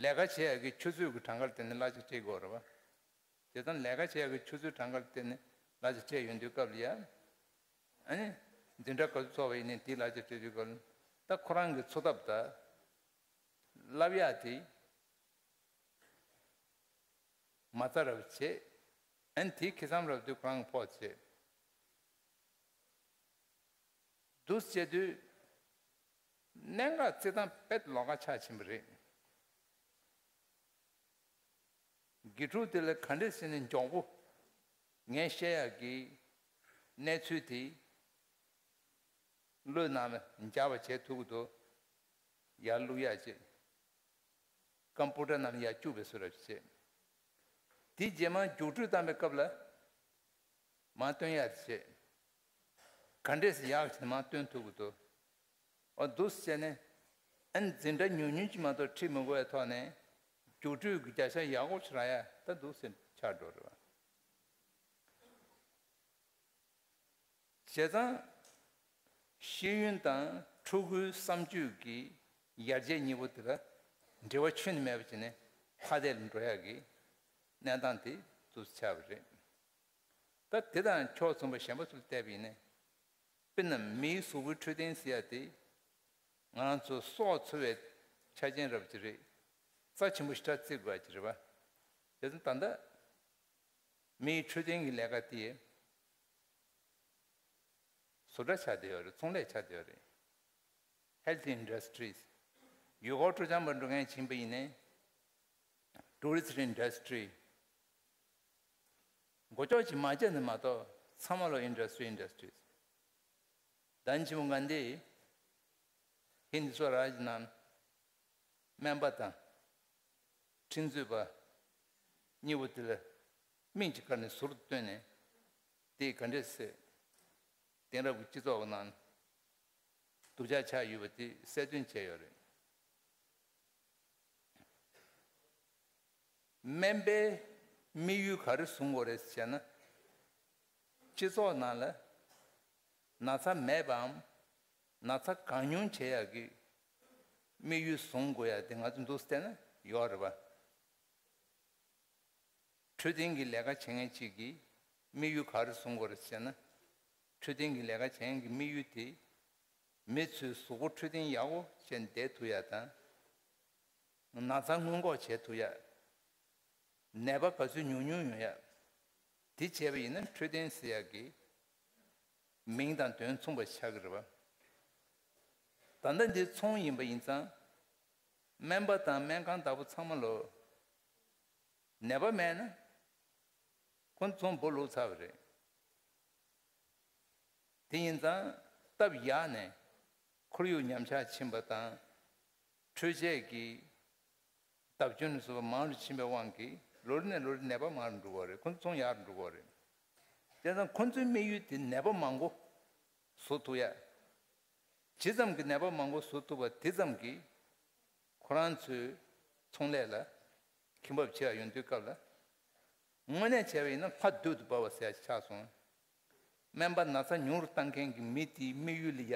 ལས་ཀ་བྱེད་ཡག་གི་ཆུ་ཚོད་ཀྱི་གྲངས་ཀར་བརྟེན་ནས་གླ་ཆ་སྤྲད་དགོས་རེད་པ། བྱས་ཙང་ལས་ཀ་བྱེད་ཡག་གི་ཆུ་ཚོད་གྲངས་ཀར་བརྟེན་ནས་གླ་ཆ་སྤྲད་ཡོང་དུས་སྐབས་ལ་ཡ། ཨ་ནི། འཛིན་གྲྭ་ག་ཚོད་ཚོགས་པ་ཡིན་ནའི་དེའི་གླ་ཆ་སྤྲད་དུས་སྐབས་ལ། ད་ཁོ་རང་གི་འཚོ་ཐབས་དང་། བསླབ་ཡག་དེ། མ་རྩ་རབ་བྱེད། ཨ་ནི་དེའི་ཁེ་བཟང་རབ་དུས་ཁོ་རང་གི་ཕོགས་བྱེད། འདུག་བྱེད་དུས། གནད་འགག་བརྩི་སྟངས་དཔེ་ལོགས་ཀ་ཆགས་ཕྱིན་པ་རེད། དགེ་ཕྲུག་དེ་ལ་ག་འདྲས་བྱས་ནས་མགྱོགས་པོ་ངས་བཤད་ཡག་གི་གནས་ཚུལ་དེ་བློའི་ནང་ལ་འཇགས་པ་བྱེད་ཐུབ་ཀྱི་འདུག་ཡར་བླུག་ཡག་བྱེད། ཀམ་པུ་ཊར་ནང་ལ་ཡར་བཅུག་པའི་བཟོ་འདྲ་བྱེད། དེ་རྗེས་མ་རྒྱུགས་སྤྲོད་བཏང་པའི་སྐབས་ལ་མར་སྟོན་ཡག་བྱེད། ག་འདྲས་སེ་ཡག་བྱས་ནས་མར་སྟོན་ཐུབ་ཀྱི་འདུག་ཨོ་འདུག་སེ་བྱས་ནས། ཨ་ནི་འཛིན་གྲྭ་ཉུང་ཉུང་ཅིག་མ་གཏོགས་ཁྲིད་མི་དགོས་པའི་ཐོག་ནས་རྒྱུགས་སྤྲོད་ཀྱི་བརྒྱ་ཆ་ཡག་པོ་ཞིག་རག་ཡག་ད་འདུག་སེ་ཆགས་འགྲོ་རེད་པ། བྱས་ཙང་། ཤེས་ཡོན་དང་ཕྲུ་གུའི་བསམ་སྤྱོད་ཀྱི་ཡར་རྒྱས་གཉིས་པོ་དེ་ལ་འབྲེལ་བ་ཁྱོན་ནས་མེད་པ་བྱས་ནས་ཐ་དད་ལ་འགྲོ་ཡག་གི་གནས་སྟངས་དེ་འདུག་སེ་ཆགས་པ་རེད། ད་དེ་དང་ཕྱོགས་མཚུངས་པ་གཞན་པ་ཚོ་ལ་བལྟས་པ་ཡིན་ན། དཔེར་ན་མིའི་གཟུགས་པོའི་འཕྲོད་བསྟེན་ཟེར་ཡག་དེ། ང་རང་ཚོ་སྲོག་འཚོ་བའི་ཆ་རྐྱེན་རབ་ཅིག་རེད། རྩ་ཆེན་པོ་ཞེ་དྲག་བརྩི་དགོས་ཡག་ཅིག་རེད་པ། བྱས་ཙང་ད་ལྟ། མིའི་འཕྲོད་བསྟེན་གྱི་ལས་ཀ་དེ་བཟོ་གྲྭ་ཆགས་བསྡད་ཡོད་རེད། ཚོང་ལས་ཆགས་བསྡད་ཡོད་རེད། Health industries། ཡུལ་སྐོར་སྤྲོ་འཆམ་པ་འགྲོ་མཁན་ཡིན་པ་ཡིན་ནའི། Tourist industry། མགོ་ལྕོག་ཅིག་མ་བརྒྱབ་ནས་མ་གཏོགས་ཚང་མ་ལོ་industry industries། བདག་ཉིད་ཆེན་པོ་མངའ་འདས་ཧིན་དི་སོ་རཱ་ཇི་ནང་སྨན་པ་དང་ཁྲིམས་རྩོད་པ་གཉིས་པོ་དེ་ལ་མིང་ཅིག་བཀར་ནས་ཟུར་དུ་བཏོན་ནས། དེ་ག་འདྲས་སེ་དེང་རབས་ཀྱི་སྤྱི་ཚོགས་ཀྱི་ནང་སྡུག་ཅག་ཆགས་ཡོད་པ་དེ་གསལ་སྟོན་བྱས་ཡོད་རེད། སྨན་པའི་དམིགས་ཡུལ་ག་རེ་བཟུང་དགོས་རེད་ཟེར་ན། སྤྱི་ཚོགས་ནང་ལ་ན་ཚ་མེད་པའམ་ན་ཚ་གང་ཉུང་བྱེད་ཡག་གི་དམིགས་ཡུལ་བཟུང་དགོས་ཡག་དེ་ང་ཚོ་འདུག་སེ་བལྟས་ན་ཡོད་རེད་པ། འཕྲོད་བསྟེན་གྱི་ལས་ཀ་བྱེད་མཁན་གཅིག་གིས་དམིགས་ཡུལ་ག་རེ་བཟུང་དགོས་རེད་ཟེར་ན། འཕྲོད་བསྟེན་གྱི་ལས་ཀ་བྱེད་མཁན་གྱི་དམིགས་ཡུལ་དེ། མི་ཚོའི་གཟུགས་པོ་འཕྲོད་བསྟེན་ཡག་པོ་བྱས་ནས་བསྡད་ཐུབ་ཡག་དང་། ན་ཚ་སྔོན་འགོག་བྱེད་ཐུབ་ཡག་ནད་པ་ག་ཚོད་ཉུང་ཉུང་ཡོང་ཡག་དེ་བྱས་པ་ཡིན་ན་འཕྲོད་བསྟེན་ཟེར་ཡག་གི་མིང་དང་དོན་མཚུངས་པ་ཆགས་ཀྱི་རེད་པ། ད་ལྟ་འདི་ཚོང་ཡིན་པ་ཡིན་ཙང་། སྨན་པ་དང་སྨན་ཁང་བདག་པོ་ཚང་མ་ལོ། ནད་པ་མེད་ན། ཁོ་ཚོང་སྦོ་ལུག་ཚར་བ་རེད། དེ་ཡིན་ཙང་སྟབས་ཡག་ནས་ཁོར་ཡུག་ཉམས་ཆག་ཕྱིན་པ་དང་། འཕྲུལ་ཆས་ཀྱི་བརྡབ་སྐྱོན་ལ་སོགས་པ་མང་རུ་ཕྱིན་པའི་དབང་གིས་ལོ་རེ་ནས་ལོ་རེ་ནད་པ་མང་རུ་འགྲོ་གི་རེད། ཁོ་ཚོ་ཚོང་ཡག་རུ་འགྲོ་གི་རེད། བྱས་ཙང་ཁོ་ཚོའི་དམིགས་ཡུལ་དེ་ནད་པ་མང་པོ་བཟོ་ཐུབ་ཡ། ཇི་ཙམ་གྱི་ནད་པ་མང་པོ་བཟོ་ཐུབ་པ་དེ་ཙམ་གྱིས་ཁོ་རང་ཚོའི་ཚོང་ལས་ལ་ཁེ་འབབ་ཆེ་བ་ཡོང་དུས་སྐབས་ལ། དངོས་གནས་བྱས་པ་ཡིན་ན་ལྷ་བདུད་དུ་འབབ་པ་ཟེར་ཡ་ཆགས་སོང་། སྨན་པ་ན་ཚ་ཉུང་རུ་བཏང་མཁན་གྱི་མི་དེའི་དམིགས་ཡུལ་ལ་ཡ།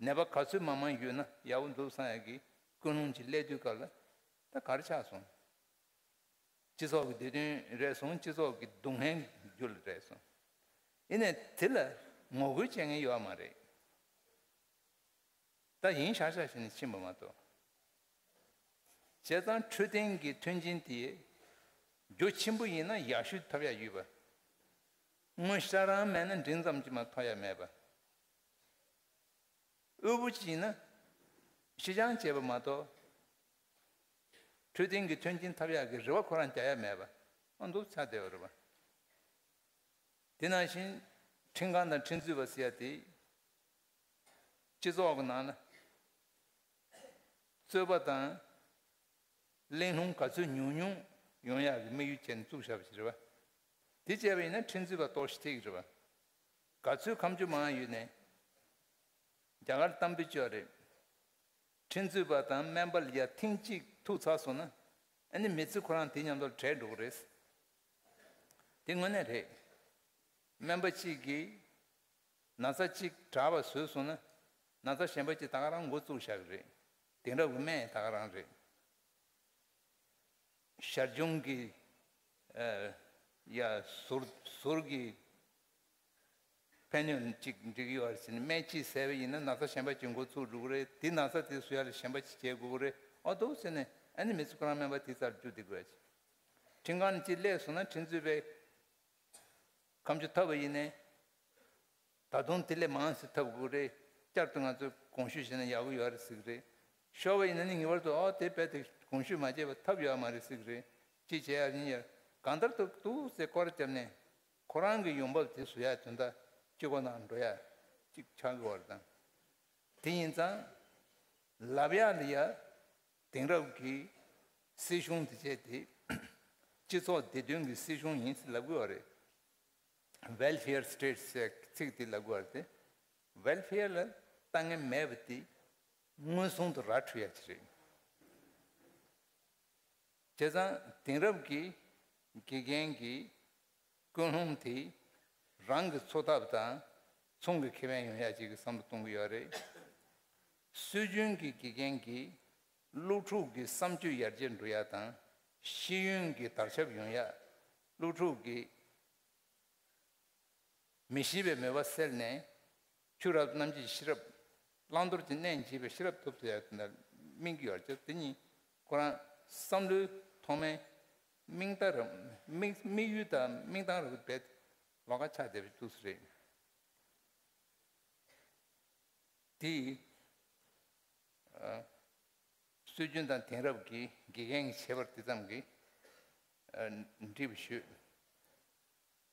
ནད་པ་ག་ཚོད་མང་མང་ཡོད་ན་ཡག་པོ་འདུག་བསམ་ཡ་གི་ཀུན་སློང་ཅིག་སླེབས་དུས་སྐབས་ལ། ད་ག་རེ་ཆགས་སོང་། སྤྱི་ཚོགས་ཀྱི་བདེ་དོན་རེད་སོང་། སྤྱི་ཚོགས་ཀྱི་སྡུག་བསྔལ་རྒྱུ་ལ་རེད་སོང་། ཡིན་ནའི་དེ་ལ་ངོ་རྒོལ་བྱེད་མཁན་ཡོད་མ་རེད། ད་ཡིན་ཤག་ཤག་བྱས་ནས་ཕྱིན་པ་མ་གཏོགས། བྱས་ཙང་འཕྲོད་བསྟེན་གྱི་མཐུན་རྐྱེན་དེ་རྒྱུ་ཆེན་པོ་ཡིན་ན་ཡག་ཤོས་ཐོབ་ཡ་ཡོད་པ། དངུལ་ཤ་རང་མེད་ན་འབྲིང་ཙམ་གྱིས་མ་ཐོབ་ཡ་མེད་པ། དབུལ་པོ་ཅིག་ཡིན་ན་ཤི་ཆང་བྱས་པ་མ་གཏོགས། འཕྲོད་བསྟེན་གྱི་མཐུན་རྐྱེན་ཐོབ་ཡག་གི་རེ་བ་ཁོ་རང་རྒྱག་ཡ་མེད་པ། ཨ་འདུག་ཆགས་བསྡད་ཡོད་རེད་པ། དེ་ནང་བཞིན་ཁྲིམས་ཁང་དང་ཁྲིམས་རྩོད་པ་ཟེར་ཡ་དེ། སྤྱི་ཚོགས་ཀྱི་ནང་ལ་རྩོད་པ་དང་གླེང་སློང་ག་ཚོད་ཉུང་ཉུང་ཡོང་ཡག་གི་དམིགས་ཡུལ་བྱས་ནས་བཙུགས་བཞག་པ་ཞིག་རེད་པ། དེ་བྱས་པ་ཡིན་ན་ཁྲིམས་རྩོད་པ་གཏོར་བཤིག་ཐེབས་ཀྱི་རེད་པ། ག་ཚོད་ཁ་མཆུ་མང་ཡོད་ནའི་རྒྱ་གར་གཏམ་དཔེ་བཅོས་རེད། ཁྲིམས་རྩོད་པ་དང་སྨན་པ་ལ་ཡ་ཐེངས་གཅིག་ཐུག་ཚར་སོང་ན། ཨ་ནི་མི་ཚེ་ཁོ་རང་དེ་མཉམ་དུ་བྲལ་འགྲོ་གི་རེད། དེ་དངོས་གནས་རེད། སྨན་པ་གཅིག་གིས་ན་ཚ་གཅིག་དྲག་པ་བཟོས་སོང་ན། ན་ཚ་གཞན་པ་གཅིག་ད་ག་རང་འགོ་བཙུགས་བཞག་གི་རེད། དེང་རབས་ཀྱི་སྨན་ད་ག་རང་རེད། ཞར་བྱུང་གི་ཨ་ཡ་ཟུར་ཟུར་གྱི་ཕན་གནོད་ཅིག་འགྲིག་ཡོད་རེད་ཟེར་ནས། སྨན་གཅིག་བཟས་པ་ཡིན་ན་ན་ཚ་གཞན་པ་གཅིག་འགོ་བཙུགས་འགྲོ་གི་རེད། དེ་ན་ཚ་དེ་བཟོ་ཡ་ལ་གཞན་པ་གཅིག་བྱེད་དགོས་ཀྱི་རེད། ཨ་འདུག་ཟེར་ནས། ཨ་ནི་མི་ཚོ་ཁོ་རང་སྨན་པ་དེ་རྩར་རྒྱུགས་བསྡད་དགོས་ཡ་ཅིག་ཁྲིམས་ཁང་ནས་གཅིག་སླེབས་སོང་ན། ཁྲིམས་རྩོད་པས་ཁ་མཆུ་འཐབ་པ་ཡིན་ནའི། ད་དུང་དེ་ལས་མང་ཙམ་འཐབ་དགོས་རེད། བསྐྱར་དུ་ང་ཚོས་དགོངས་ཞུ་བྱས་ན་ཡག་པོ་ཡོད་རེད་ཟེར་གི་རེད། ཤོར་བ་ཡིན་ན་ནི་ངེས་པར་དུ། ཨོ་དེ་རྦད་དེ་དགོངས་ཞུ་མ་བྱས་པ་ཐབས་ཡོད་མ་རེད་ཟེར་གི་རེད། ཅི་བྱེད་ཡ་ཡིན་ཡ། གང་ལྟར་དུ་འདུག་ཟེར་སྐོར་བརྒྱབ་ནས། ཁོ་རང་གི་ཡོང་འབབ་དེ་བཟོ་ཡ་དོན་དག་སྤྱི་ཁོག་ནང་འགྲོ་ཡ་ཅིག་ཆགས་ཀྱི་ཡོད་རེད་དང་། དེ་ཡིན་ཙང་ལབ་ཡག་ལ་ཡ། དེང་རབས་ཀྱི་སྲིད་གཞུང་དེ་བྱས་ཏེ་སྤྱི་ཚོགས་བདེ་དོན་གྱི་སྲིད་གཞུང་ཡིན་ཟེར་ལབ་དགོས་པ་རེད། Welfare state ཟེར་ཚིག་དེ་ལབ་དགོས་པ་རེད་དེ། Welfare ལ་ལྟ་ངན་མེད་པ་དེ་མངོན་སུམ་དུ་ར་འཕྲོད་ཡ་ཅིག་རེད། བྱས་ཙང་དེང་རབས་ཀྱི་དགེ་རྒན་གྱི་ཀུན་སློང་དེ་རང་གི་འཚོ་ཐབས་དང་ཚོང་གི་ཁེ་ཕན་ཡོང་ཡ་ཅིག་གི་བསམ་བློ་གཏོང་གི་ཡོད་རེད། སྲོལ་རྒྱུན་གྱི་དགེ་རྒན་གྱིས་སློབ་ཕྲུག་གི་བསམ་སྤྱོད་ཡར་རྒྱས་འགྲོ་ཡ་དང་། ཤེས་ཡོན་གྱི་དར་ཁྱབ་ཡོང་ཡ། སློབ་ཕྲུག་གི་མི་ཤེས་པའི་མོས་པ་སེལ་ནས། ཆུ་རབ་རྣམ་འབྱེད་ཤེས་རབ། བླང་དོར་གྱི་གནས་འབྱེད་པའི་ཤེས་རབ་ཐོབ་ཐུབ་ཡ་དེ་འདྲ་སྨིན་གྱི་ཡོད་ཅེས། དེ་གཉིས་ཁོ་རང་བསམ་བློའི་ཐོག་མའི་དམིགས་རྟགས་རང་དམིགས་དམིགས་ཡུལ་དང་དམིགས་སྟངས་རང་རྦད་ལོགས་ཀ་ཆགས་བསྡད་པའི་དུས་སུ་རེད། དེ་ཨ་སྲོལ་རྒྱུན་དང་དེང་རབས་ཀྱི་དགེ་རྒན་གྱི་ཁྱད་པར་དེ་ཙམ་གྱིས་ཨ་འགྲིག་པ་ཞུས།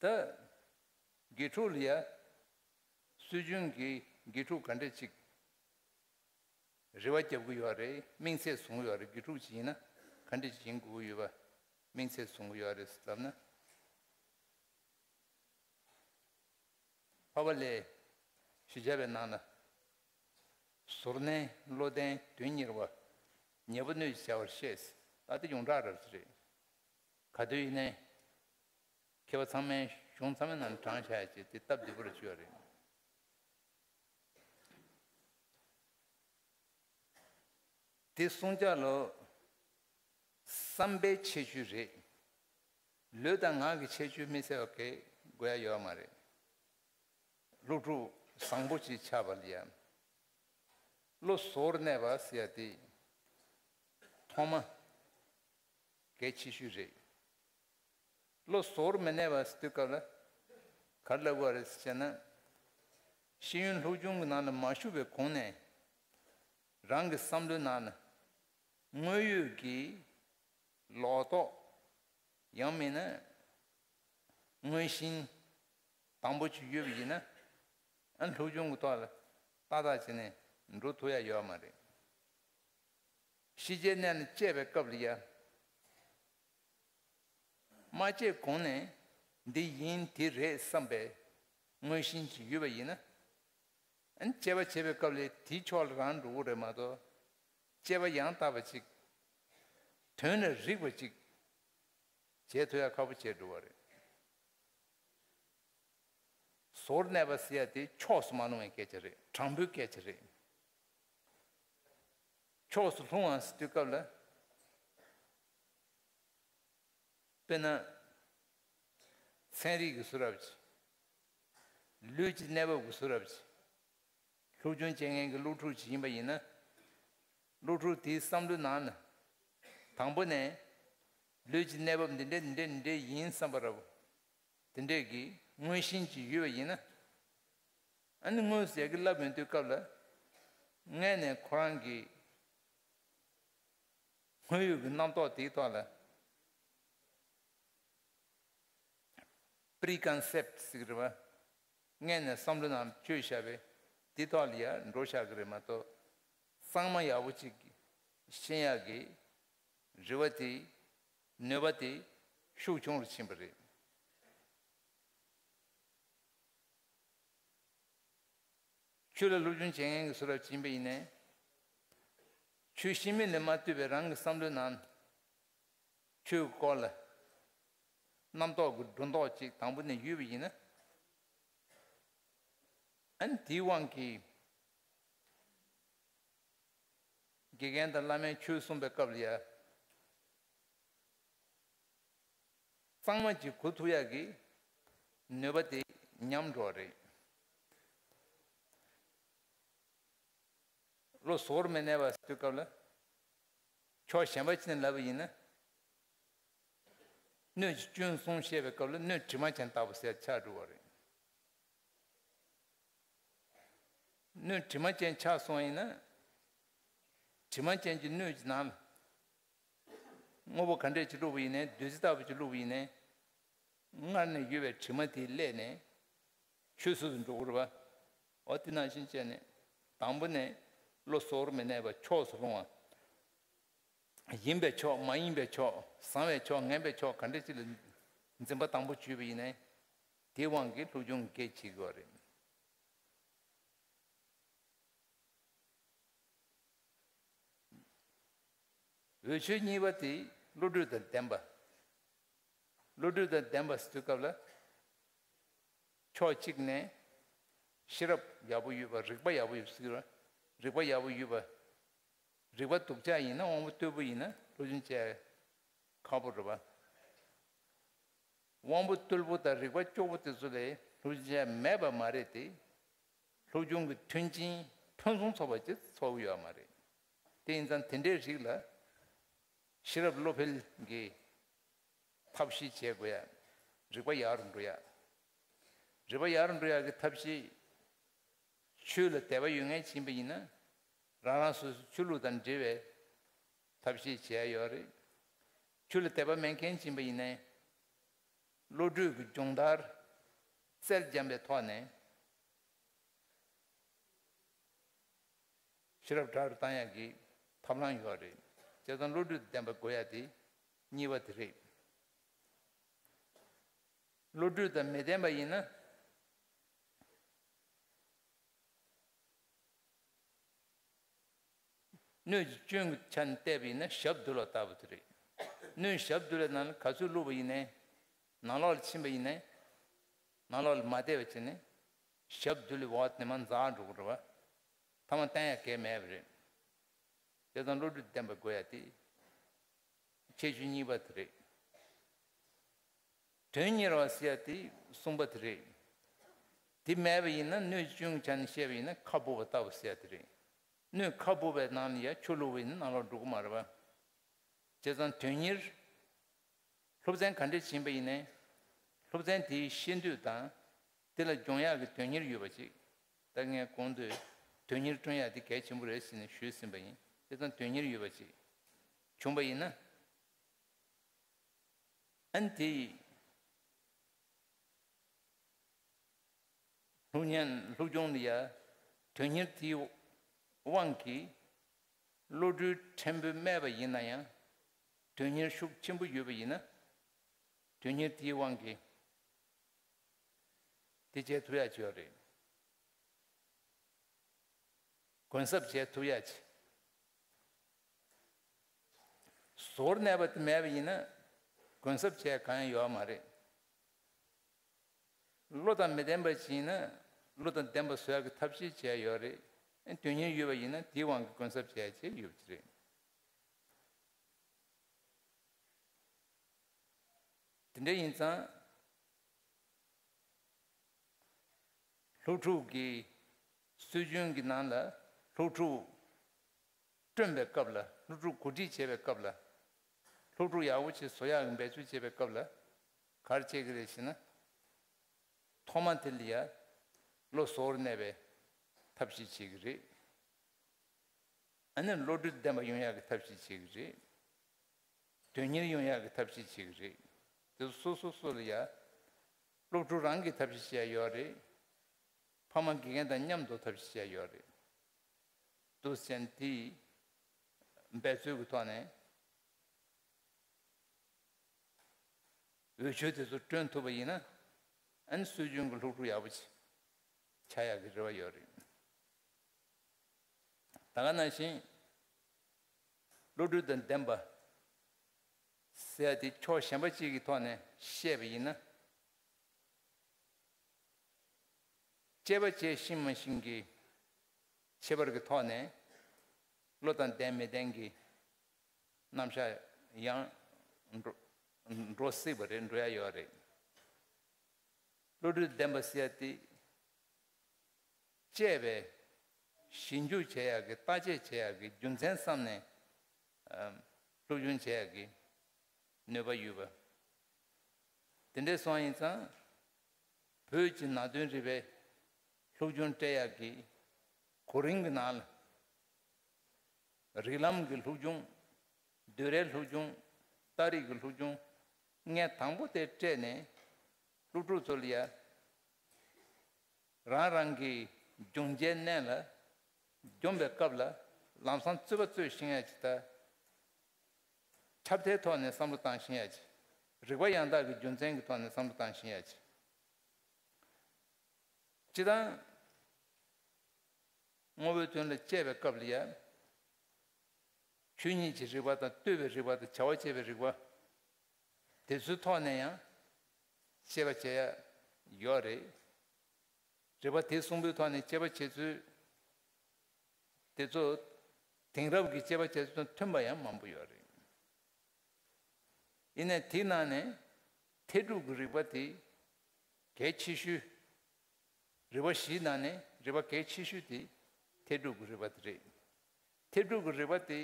ད་དགེ་ཕྲུག་ལ་ཡ། སྲོལ་རྒྱུན་གྱི་དགེ་ཕྲུག་ག་འདྲས་ཅིག་རེ་བ་རྒྱབ་ཀྱི་ཡོད་རེད། དམིགས་ཚད་བཟུང་གི་ཡོད་རེད། དགེ་ཕྲུག་ཅིག་ཡིན་ན་ག་འདྲས་ཅིག་ཡིན་དགོས་ཀྱི་ཡོད་པ་དམིགས་ཚད་བཟུང་གི་ཡོད་རེད་ལབ་ན། འཕགས་པ་ལྷས་ཞུས་བྱ་བའི་ནང་ལ། ཟུར་ནས་བློ་ལྡན་དོན་གཉེར་བ། ཉེ་པོ་གནོད་བྱ་བར་ཤེས། ད་དེ་ཡོངས་གྲགས་རབ་ཅིག་རེད། ག་དུས་ཡིན་ནའི་མཁས་པ་ཚང་མའི་གཞུང་ཚང་མའི་ནང་དྲངས་བྱ་ཡ་ཅིག་དེ་སྟབས་བདེ་པོ་རེ་བྱུང་བ་རེད། དེ་གསུང་བྱ་ལོ། བསམ་པའི་ཁྱད་ཆོས་རེད། ལུས་དང་ངག་གི་ཁྱད་ཆོས་དམིགས་བསལ་བ་གས་དགོས་ཡ་ཡོད་མ་རེད། སློབ་ཕྲུག་བཟང་པོ་ཅིག་ཆགས་པ་ལ་ཡ། བློ་གཟུ་བོར་གནས་པ་ཟེར་ཡ་དེ་ཐོག་མ་གལ་ཆེ་ཤོས་རེད། བློ་གཟུ་བོར་མི་གནས་པ་ཟེར་དུས་སྐབས་ལ་ག་རེ་ལབ་དགོས་རེད་ཟེར་ན། ཤེས་ཡོན་སློབ་སྦྱོང་གི་ནང་ལ་མ་ཞུགས་པའི་གོང་ནས་རང་གི་བསམ་བློའི་ནང་ལ་དངོས་ཡོད་ཀྱི་ལོག་རྟོག་ཡང་མིན་ན་མངོན་ཞེན་དང་པོ་ཅིག་ཡོད་པ་ཡིན་ན། ཨ་སློབ་སྦྱོང་གི་ཐོག་ལ་ཏག་ཏག་བྱས་ནས་འགྲོ་ཐུབ་ཡ་ཡོད་མ་རེད། ཤེས་བྱའི་གནས་ལ་དཔྱད་པའི་སྐབས་ལ་ཡ། མ་དཔྱད་གོང་ནས་འདི་ཡིན་འདི་རེད་བསམ་པའི་མངོན་ཞེན་ཅིག་ཡོད་པ་ཡིན་ན། ཨ་ནི་དཔྱད་པ་བྱེད་པའི་སྐབས་ལ་དེའི་ཕྱོགས་ལ་རང་འགྲོ་གི་རེད་མ་གཏོགས། དཔྱད་པ་ཡང་དག་པ་ཅིག་དོན་ལ་རིགས་པ་ཅིག་བྱེད་ཐུབ་ཡ་ཁག་པོ་བྱས་འགྲོ་བ་རེད། གཟུ་བོར་གནས་པ་ཟེར་ཡ་དེ་ཕྱོགས་སུ་མ་ལྷུང་བའི་སྐད་ཆ་རེད། དྲང་པོའི་སྐད་ཆ་རེད། ཕྱོགས་སུ་ལྷུང་བ་ཟེར་དུས་སྐབས་ལ། དཔེར་ན། ཚན་རིག་གི་བཟོ་འདྲ་ཅིག་ལུས་ཀྱི་གནས་བབ་ཀྱི་བཟོ་འདྲ་ཅིག་སློབ་སྦྱོང་བྱེད་མཁན་གྱི་སློབ་ཕྲུག་ཅིག་ཡིན་པ་ཡིན་ན། སློབ་ཕྲུག་དེའི་བསམ་བློའི་ནང་ན། དང་པོ་ནས་ལུས་ཀྱི་གནས་བབ་འདི་འདྲ་འདི་འདྲ་འདི་འདྲ་ཡིན་བསམ་པ་འདྲ་པོ། དེ་འདྲས་ཀྱི་མངོན་ཞེན་ཅིག་ཡོད་པ་ཡིན་ན། ཨ་ནི་དངོས་སུ་ཡ་གི་ལབ་ཡོང་དུས་སྐབས་ལ། སྔས་ནས་ཁོ་རང་གི་དངོས་ཡོད་ཀྱི་རྣམ་རྟོག་དེའི་ཐོག་ལ། པི་རི་ཀོན་སེབ་ཊི་ཟེར་གི་རེད་པ། སྔས་ནས་བསམ་བློ་ནང་བཅོས་བཞག་པའི་དེ་ཐོག་ལ་ཡ་འགྲོ་བཞག་གི་རེད་མ་གཏོགས། གཙང་མ་ཡག་པོ་ཅིག་ཤེས་ཡག་གི་རེ་བ་དེ། ནུས་པ་དེ་ཤུགས་ཆུང་རུ་ཕྱིན་པ་རེད། ཆོས་ལ་སློབ་སྦྱོང་བྱེད་མཁན་གྱི་བཟོ་འདྲ་ཅིག་ཡིན་པ་ཡིན་ནའི། ཆོས་ཤེས་མིན་ལ་མ་ལྟོས་པའི་རང་གི་བསམ་བློའི་ནང་། ཆོས་ཀྱི་སྐོར་ལ་ རྣམ་རྟོག་གི་སྒྲོ་འདོགས་ཅིག་དང་པོ་ནས་གཡུགས་པ་ཡིན་ན། ཨ་ནི་དེའི་དབང་གིས་དགེ་རྒན་དང་བླ་མས་ཆོས་གསུངས་པའི་སྐབས་ལ་ཡ། གཙང་མ་གཅིག་གོ་ཐུབ་ཡག་གི་ནུས་པ་དེ་ཉམས་འགྲོ་བ་རེད། བློ་གཟུ་བོར་མི་གནས་པ་ཟེར་དུས་སྐབས་ལ། ཕྱོགས་གཞན་པ་ཅིག་ནས་ལབ་པ་ཡིན་ན། སྣོད་ཀྱི་སྐྱོན་གསུམ་བཤད་པའི་སྐབས་ལ་སྣོད་དྲི་མ་ཅན་ལྟ་བུ་ཟེར་ཆགས་འགྲོ་བ་རེད། སྣོད་དྲི་མ་ཅན་ཆགས་སོང་ཡིན་ན། དྲི་མ་ཅན་གྱི་སྣོད་ཀྱི་ནང་ལ། དངོས་པོ་ག་འདྲས་ཅིག་བླུགས་པ་ཡིན་ནའི། བདུད་རྩི་ལྟ་བུ་ཅིག་བླུགས་པ་ཡིན་ནའི། སྔར་ནས་ཡོད་པའི་དྲི་མ་དེ་བསླད་ནས་ཆུད་ཟོས་སུ་འགྲོ་གི་རེད་པ། འོ་དེ་ནང་བཞིན་བྱས་ནས། དང་པོ་ནས་བློ་གཟུ་བོར་མི་གནས་པ་ཕྱོགས་སུ་ལྷུང་བ། ཡིན་པའི་ཕྱོགས། མ་ཡིན་པའི་ཕྱོགས། བཟང་བའི་ཕྱོགས། ངན་པའི་ཕྱོགས། ག་འདྲ་ཅིག་ལ་འཛིན་པ་དང་པོ་བྱུས་པ་ཡིན་ནའི། དེའི་དབང་གིས་སློབ་སྦྱོང་གི་གེགས་བྱེད་ཀྱི་ཡོད་རེད། འོས་ཆོས་གཉིས་པ་དེ་བློ་གྲོས་དང་ལྡན་པ། བློ་གྲོས་དང་ལྡན་པ་ཟེར་དུས་སྐབས་ལ། ཕྱོགས་གཅིག་ནས་ཤེས་རབ་ཡག་པོ་ཡོད་པ། རིག་པ་ཡག་པོ་ཡོད་པ་ཟེར་གྱི་རེད། རིག་པ་ཡག་པོ་ཡོད་པ། རིག་པ་སྡུག་ཅག་ཡིན་ན། དབང་པོ་རྟུལ་པོ་ཡིན་ན་སློབ་སྦྱོང་བྱེད་ཁག་པོ་རེད་པ། དབང་པོ་རྟུལ་པོ་དང་རིག་པ་སྐྱོ་པོ་དེ་ཚོ་ལ་སློབ་སྦྱོང་བྱེད་མེད་པ་མ་རེད་དེ། སློབ་སྦྱོང་གི་མཐུན་རྐྱེན་ཕུན་སུམ་ཚོགས་པ་ཅིག་ཚོགས་ཡོད་མ་རེད། དེ་ཡིན་ཙང་དེ་འདྲའི་རིགས་ལ་ཤེས་རབ་བློ་འཕེལ་གྱི་ཐབས་ཤེས་བྱེད་དགོས་ཡ། རིག་པ་ཡག་རུ་འགྲོ་ཡ། རིག་པ་ཡག་རུ་འགྲོ་ཡ་གི་ཐབས་ཤེས། ཆོས་ལ་དད་པ་ཡོད་མཁན་ཅིག་ཡིན་པ་ཡིན་ན། རང་རང་སོ་སོའི་ཆོས་ལུགས་དང་འབྲེལ་བའི་ཐབས་ཤེས་བྱེད་ཡ་ཡོད་རེད། ཆོས་ལ་དད་པ་མེད་མཁན་ཅིག་ཡིན་པ་ཡིན་ནའི། བློ་གྲོས་ཀྱི་སྦྱོང་བརྡར་རྩལ་སྦྱངས་པའི་ཐོག་ནས། ཤེས་རབ་དྲག་ཏུ་བཏང་ཡག་གི་ཐབས་ལམ་ཡོད་རེད། བྱས་ཙང་བློ་གྲོས་དང་ལྡན་པ་དགོས་ཡ་དེ་གཉིས་པ་དེ་རེད། བློ་གྲོས་དང་མི་ལྡན་པ་ཡིན་ན། སྣོད་ཀྱི་སྐྱོན་གྱི་ཆ་ནས་བལྟས་པ་ཡིན་ན་ཞབས་རྡོལ་བ་ལྟ་བུ་དེ་རེད། སྣོད་ཞབས་རྡོལ་བའི་ནང་ལ་ག་ཚོད་བླུགས་པ་ཡིན་ནའི། ནང་ལོགས་ལ་ཕྱིན་པ་ཡིན་ནའི། ནང་ལོགས་ལ་མ་བལྟས་པ་བྱས་ནས། ཞབས་རྡོལ་བའི་འོག་དེ་མར་འཛག་འགྲོ་གི་རེད་པ། མཐའ་མ་བསྟན་ཡ་གལ་མེད་པ་རེད། དེ་དང་བློ་གྲོས་ལྡན་པ་དགོས་ཡ་དེ། ཁྱད་ཆོས་གཉིས་པ་དེ་རེད། དོན་གཉེར་བ་ཟེར་ཡ་དེ་གསུམ་པ་དེ་རེད། དེ་མེད་པ་ཡིན་ན་སྣོད་ཀྱི་སྐྱོན་ཆ་ནས་བཤད་པ་ཡིན་ན་ཁ་སྦུབ་པ་ལྟ་བུ་ཟེར་ཡ་དེ་རེད། སྣོད་ཁ་སྦུབ་པའི་ནང་ལ་ཡ་ཆུ་བླུགས་པ་ཡིན་ན་ནང་ལོགས་འགྲོ་གི་མ་རེད་པ། བྱས་ཙང་དོན་གཉེར། སློབ་ཚན་ག་འདྲས་ཕྱིན་པ་ཡིན་ནའི། སློབ་ཚན་དེའི་ཤེས་འདོད་དང་། དེ་ལ་སྦྱོང་ཡག་གི་དོན་གཉེར་ཡོད་པ་ཅིག་ད་ངས་གོང་དུ་དོན་གཉེར་བསྐྲུན་ཡག་དེ་གལ་ཆེན་པོ་རེད་ཟེར་ནས་ཞུས་ཟིན་པ་ཡིན། དེ་ཙང་དོན་གཉེར་ཡོད་པ་ཅིག་བྱུང་པ་ཡིན་ན། ཨ་ནི་དེ་ཡིས་སློབ་གཉེར་སློབ་སྦྱོང་ལ་ཡ་དོན་གཉེར་དེའི་དབང་གིས་བློ་གྲོས་ཕྲན་བུ་དམའ་བ་ཡིན་ན་ཡང་། དོན་གཉེར་ཤུགས་ཆེན་པོ་ཡོད་པ་ཡིན་ན། དོན་གཉེར་དེའི་དབང་གིས་དེ་བྱེད་ཐུབ་ཡ་ཅིག་ཡོད་རེད། གུན་གསབ་བྱེད་ཐུབ་ཡ་ཅིག་ཟུར་གནས་པ་དེ་མེད་པ་ཡིན་ན་གུན་གསབ་བྱས་གང་ཡང་ཡོད་མ་རེད། བློ་དང་མི་ལྡན་པ་ཞིག་ཡིན་ན་བློ་དང་ལྡན་པ་བཟོ་ཡག་གི་ཐབས་ཤེས་བྱས་ཡོད་རེད། དོན་གཉེར་ཡོད་པ་ཡིན་ན་དེའི་དབང་གིས་གུན་གསབ་བྱས་བྱས་ཡོད་ཀྱི་རེད། དེ་འདྲ་ཡིན་ཙང་། སློབ་ཕྲུག་གི་སྲོལ་རྒྱུན་གྱི་ནང་ལ་སློབ་ཕྲུག་བསྐྲུན་པའི་སྐབས་ལ། སློབ་ཕྲུག་གོ་སྒྲིག་བྱེད་པའི་སྐབས་ལ། སློབ་ཕྲུག་ཡག་པོ་ཅིག་བཟོ་ཡག་གི་འབད་རྩོལ་བྱེད་པའི་སྐབས་ལ་ག་རེ་བྱེད་ཀྱི་རེད་ཟེར་ན། ཐོག་མ་དེ་ལ་ཡ་བློ་གཟུ་བོར་གནས་པའི་ཐབས་ཤེས་བྱེད་ཀྱི་རེད། ཨ་ནི་བློ་གྲོས་ལྡན་པ་ཡོང་ཡག་གི་ཐབས་ཤེས་བྱེད་ཀྱི་རེད། དོན་གཉེར་ཡོང་ཡག་གི་ཐབས་ཤེས་བྱེད་ཀྱི་རེད། དེ་སོ་སོ་སོ་ལ་ཡ། སློབ་ཕྲུག་རང་གིས་ཐབས་ཤེས་བྱས་ཡོད་རེད། ཕ་མ་དགེ་རྒན་དང་མཉམ་དུ་ཐབས་ཤེས་བྱས་ཡོད་རེད། འདུག་ཟེར་ནས་དེ་འབད་རྩོལ་གྱི་ཐོག་ནས་འོས་ཆོས་དེ་ཚོ་བསྐྲུན་ཐུབ་པ་ཡིན་ན། ཨ་ནི་སྲོལ་རྒྱུན་གྱི་སློབ་ཕྲུག་ཡག་པོ་ཅིག་ཆགས་ཡག་གི་རེ་བ་ཡོད་རེད། ད་ག་ནང་བཞིན་བློ་གྲོས་དང་ལྡན་པ། ཟེར་ཡ་དེ་ཕྱོགས་གཞན་པ་གཅིག་གི་ཐོག་ནས་བཤད་པ་ཡིན་ན། དཔྱད་པ་བྱས་ཤེས་མ་ཤེས་ཀྱི་ཁྱད་པར་གྱི་ཐོག་ནས་བློ་དང་ལྡན་མི་ལྡན་གྱི་རྣམ་གཞག་ཡང་འགྲོ་འགྲོ་སྲིད་པ་རེད། འགྲོ་ཡ་ཡོད་རེད། བློ་གྲོས་ལྡན་པ་ཟེར་ཡ་དེ། དཔྱད་པའི་ཞིབ་འཇུག་བྱེད་ཡག་གི་བརྟག་དཔྱད་བྱེད་ཡག་གི་རྒྱུ་མཚན་བསམ་ནས་ཨམ་སློབ་སྦྱོང་བྱེད་ཡག་གི་ནུས་པ་ཡོད་པ། དེ་འདྲ་སོང་ཡིན་ཙང་བོད་ཀྱི་ནང་དོན་རིག་པའི་སློབ་སྦྱོང་སྤྲད་ཡག་གི་གོ་རིམ་གྱི་ནང་ལ། རིགས་ལམ་གྱི་སློབ་སྦྱོང་། སྡོད་རའི་སློབ་སྦྱོང་། རྟ་རིགས་ཀྱི་སློབ་སྦྱོང་། ངས་དང་པོ་དེ་སྤྲད་ནས་སློབ་ཕྲུག་ཚོ་ལ་ཡ། རང་རང་གི་སྦྱོང་བྱའི་གནས་ལ་འཛོམས་པའི་སྐབས་ལ་ལམ་སང་རྩོད་པ་རྩོད་ཤེས་ཡ་ཅིག་དང་། ཁྱབ་མཐའི་ཐོག་ནས་བསམ་བློ་བཏང་ཤེས་ཡ་ཅིག་རིགས་པ་ཡང་དག་གི་རྒྱུ་མཚན་གྱི་ཐོག་ནས་བསམ་བློ་བཏང་ཤེས་ཡ་ཅིག་སྤྱིར་བཏང་དངོས་པོའི་དོན་ལ་དཔྱད་པའི་སྐབས་ལ་ཡ། ཆོས་ཉིད་ཀྱི་རིགས་པ་དང་ལྟོས་པའི་རིགས་པ་དང་བྱ་བ་བྱེད་པའི་རིགས་པ། དེ་ཚོའི་ཐོག་ནས་ཡང་དཔྱད་པ་བྱེད་ཡ་ཡོད་རེད། རིགས་པ་དེ་གསུམ་པོའི་ཐོག་ནས་དཔྱད་པ་བྱེད་ཚུལ་དེ་ཚོ་དེང་རབས་ཀྱི་དཔྱད་པ་བྱེད་ཚུལ་དང་མཐུན་པ་ཡང་མང་པོ་ཡོད་རེད། ཡིན་ནའི་དེའི་ནང་ནས་ཐད་སྒྲུབ་ཀྱི་རིགས་པ་དེ་གལ་ཆེ་ཤོས། རིགས་པ་བཞིའི་ནང་ནས་རིགས་པ་གལ་ཆེ་ཤོས་དེ་ཐད་སྒྲུབ་ཀྱི་རིགས་པ་དེ་རེད། ཐད་སྒྲུབ་ཀྱི་རིགས་པ་དེ་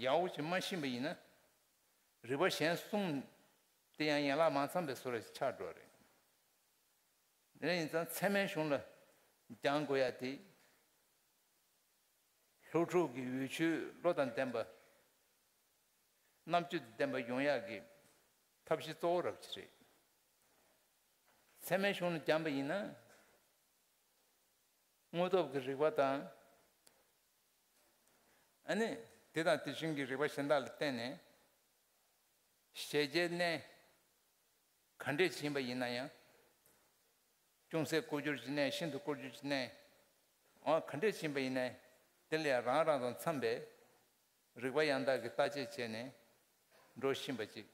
ཡག་པོ་ཞིག་མ་ཤེས་པ་ཡིན་ན། རིགས་པ་གཞན་གསུམ་དེ་ཡང་ཡན་ལག་མ་ཚང་བའི་བཟོ་འདྲ་ཞིག་ཆགས་འགྲོ་བ་རེད། དེ་ཡིན་ཙང་ཚད་མའི་གཞུང་ལ་སྦྱང་དགོས་ཡ་དེ། སློབ་ཕྲུག་གི་འོས་ཆོས་བློ་དང་ལྡན་པ། རྣམ་དཔྱོད་དང་ལྡན་པ་ཡོང་ཡག་གི་ཐབས་ཤེས་གཙོ་བོ་རབ་ཅིག་རེད། ཚད་མའི་གཞུང་ལ་སྦྱངས་པ་ཡིན་ན། དངོས་སྟོབས་ཀྱི་རིགས་པ་དང་། ཨ་ནི་དེ་དང་དེ་བཞིན་གྱི་རིགས་པ་གཞན་དག་ལ་བརྟེན་ནས། གཞལ་བྱའི་གནས་ག་འདྲས་ཕྱིན་པ་ཡིན་ན་ཡང་། ཅུང་ཟད་བཀོལ་སྒྱུར་གྱི་གནས། ཤིན་ཏུ་བཀོལ་སྒྱུར་གྱི་གནས། འོ་ག་འདྲས་ཕྱིན་པ་ཡིན་ནའི་དེ་ལ་ཡང་རང་རང་དང་འཚམས་པའི་རིགས་པ་ཡང་དག་གི་བརྟག་དཔྱད་བྱས་ནས་འགྲོ་བཞིན་པ་ཅིག་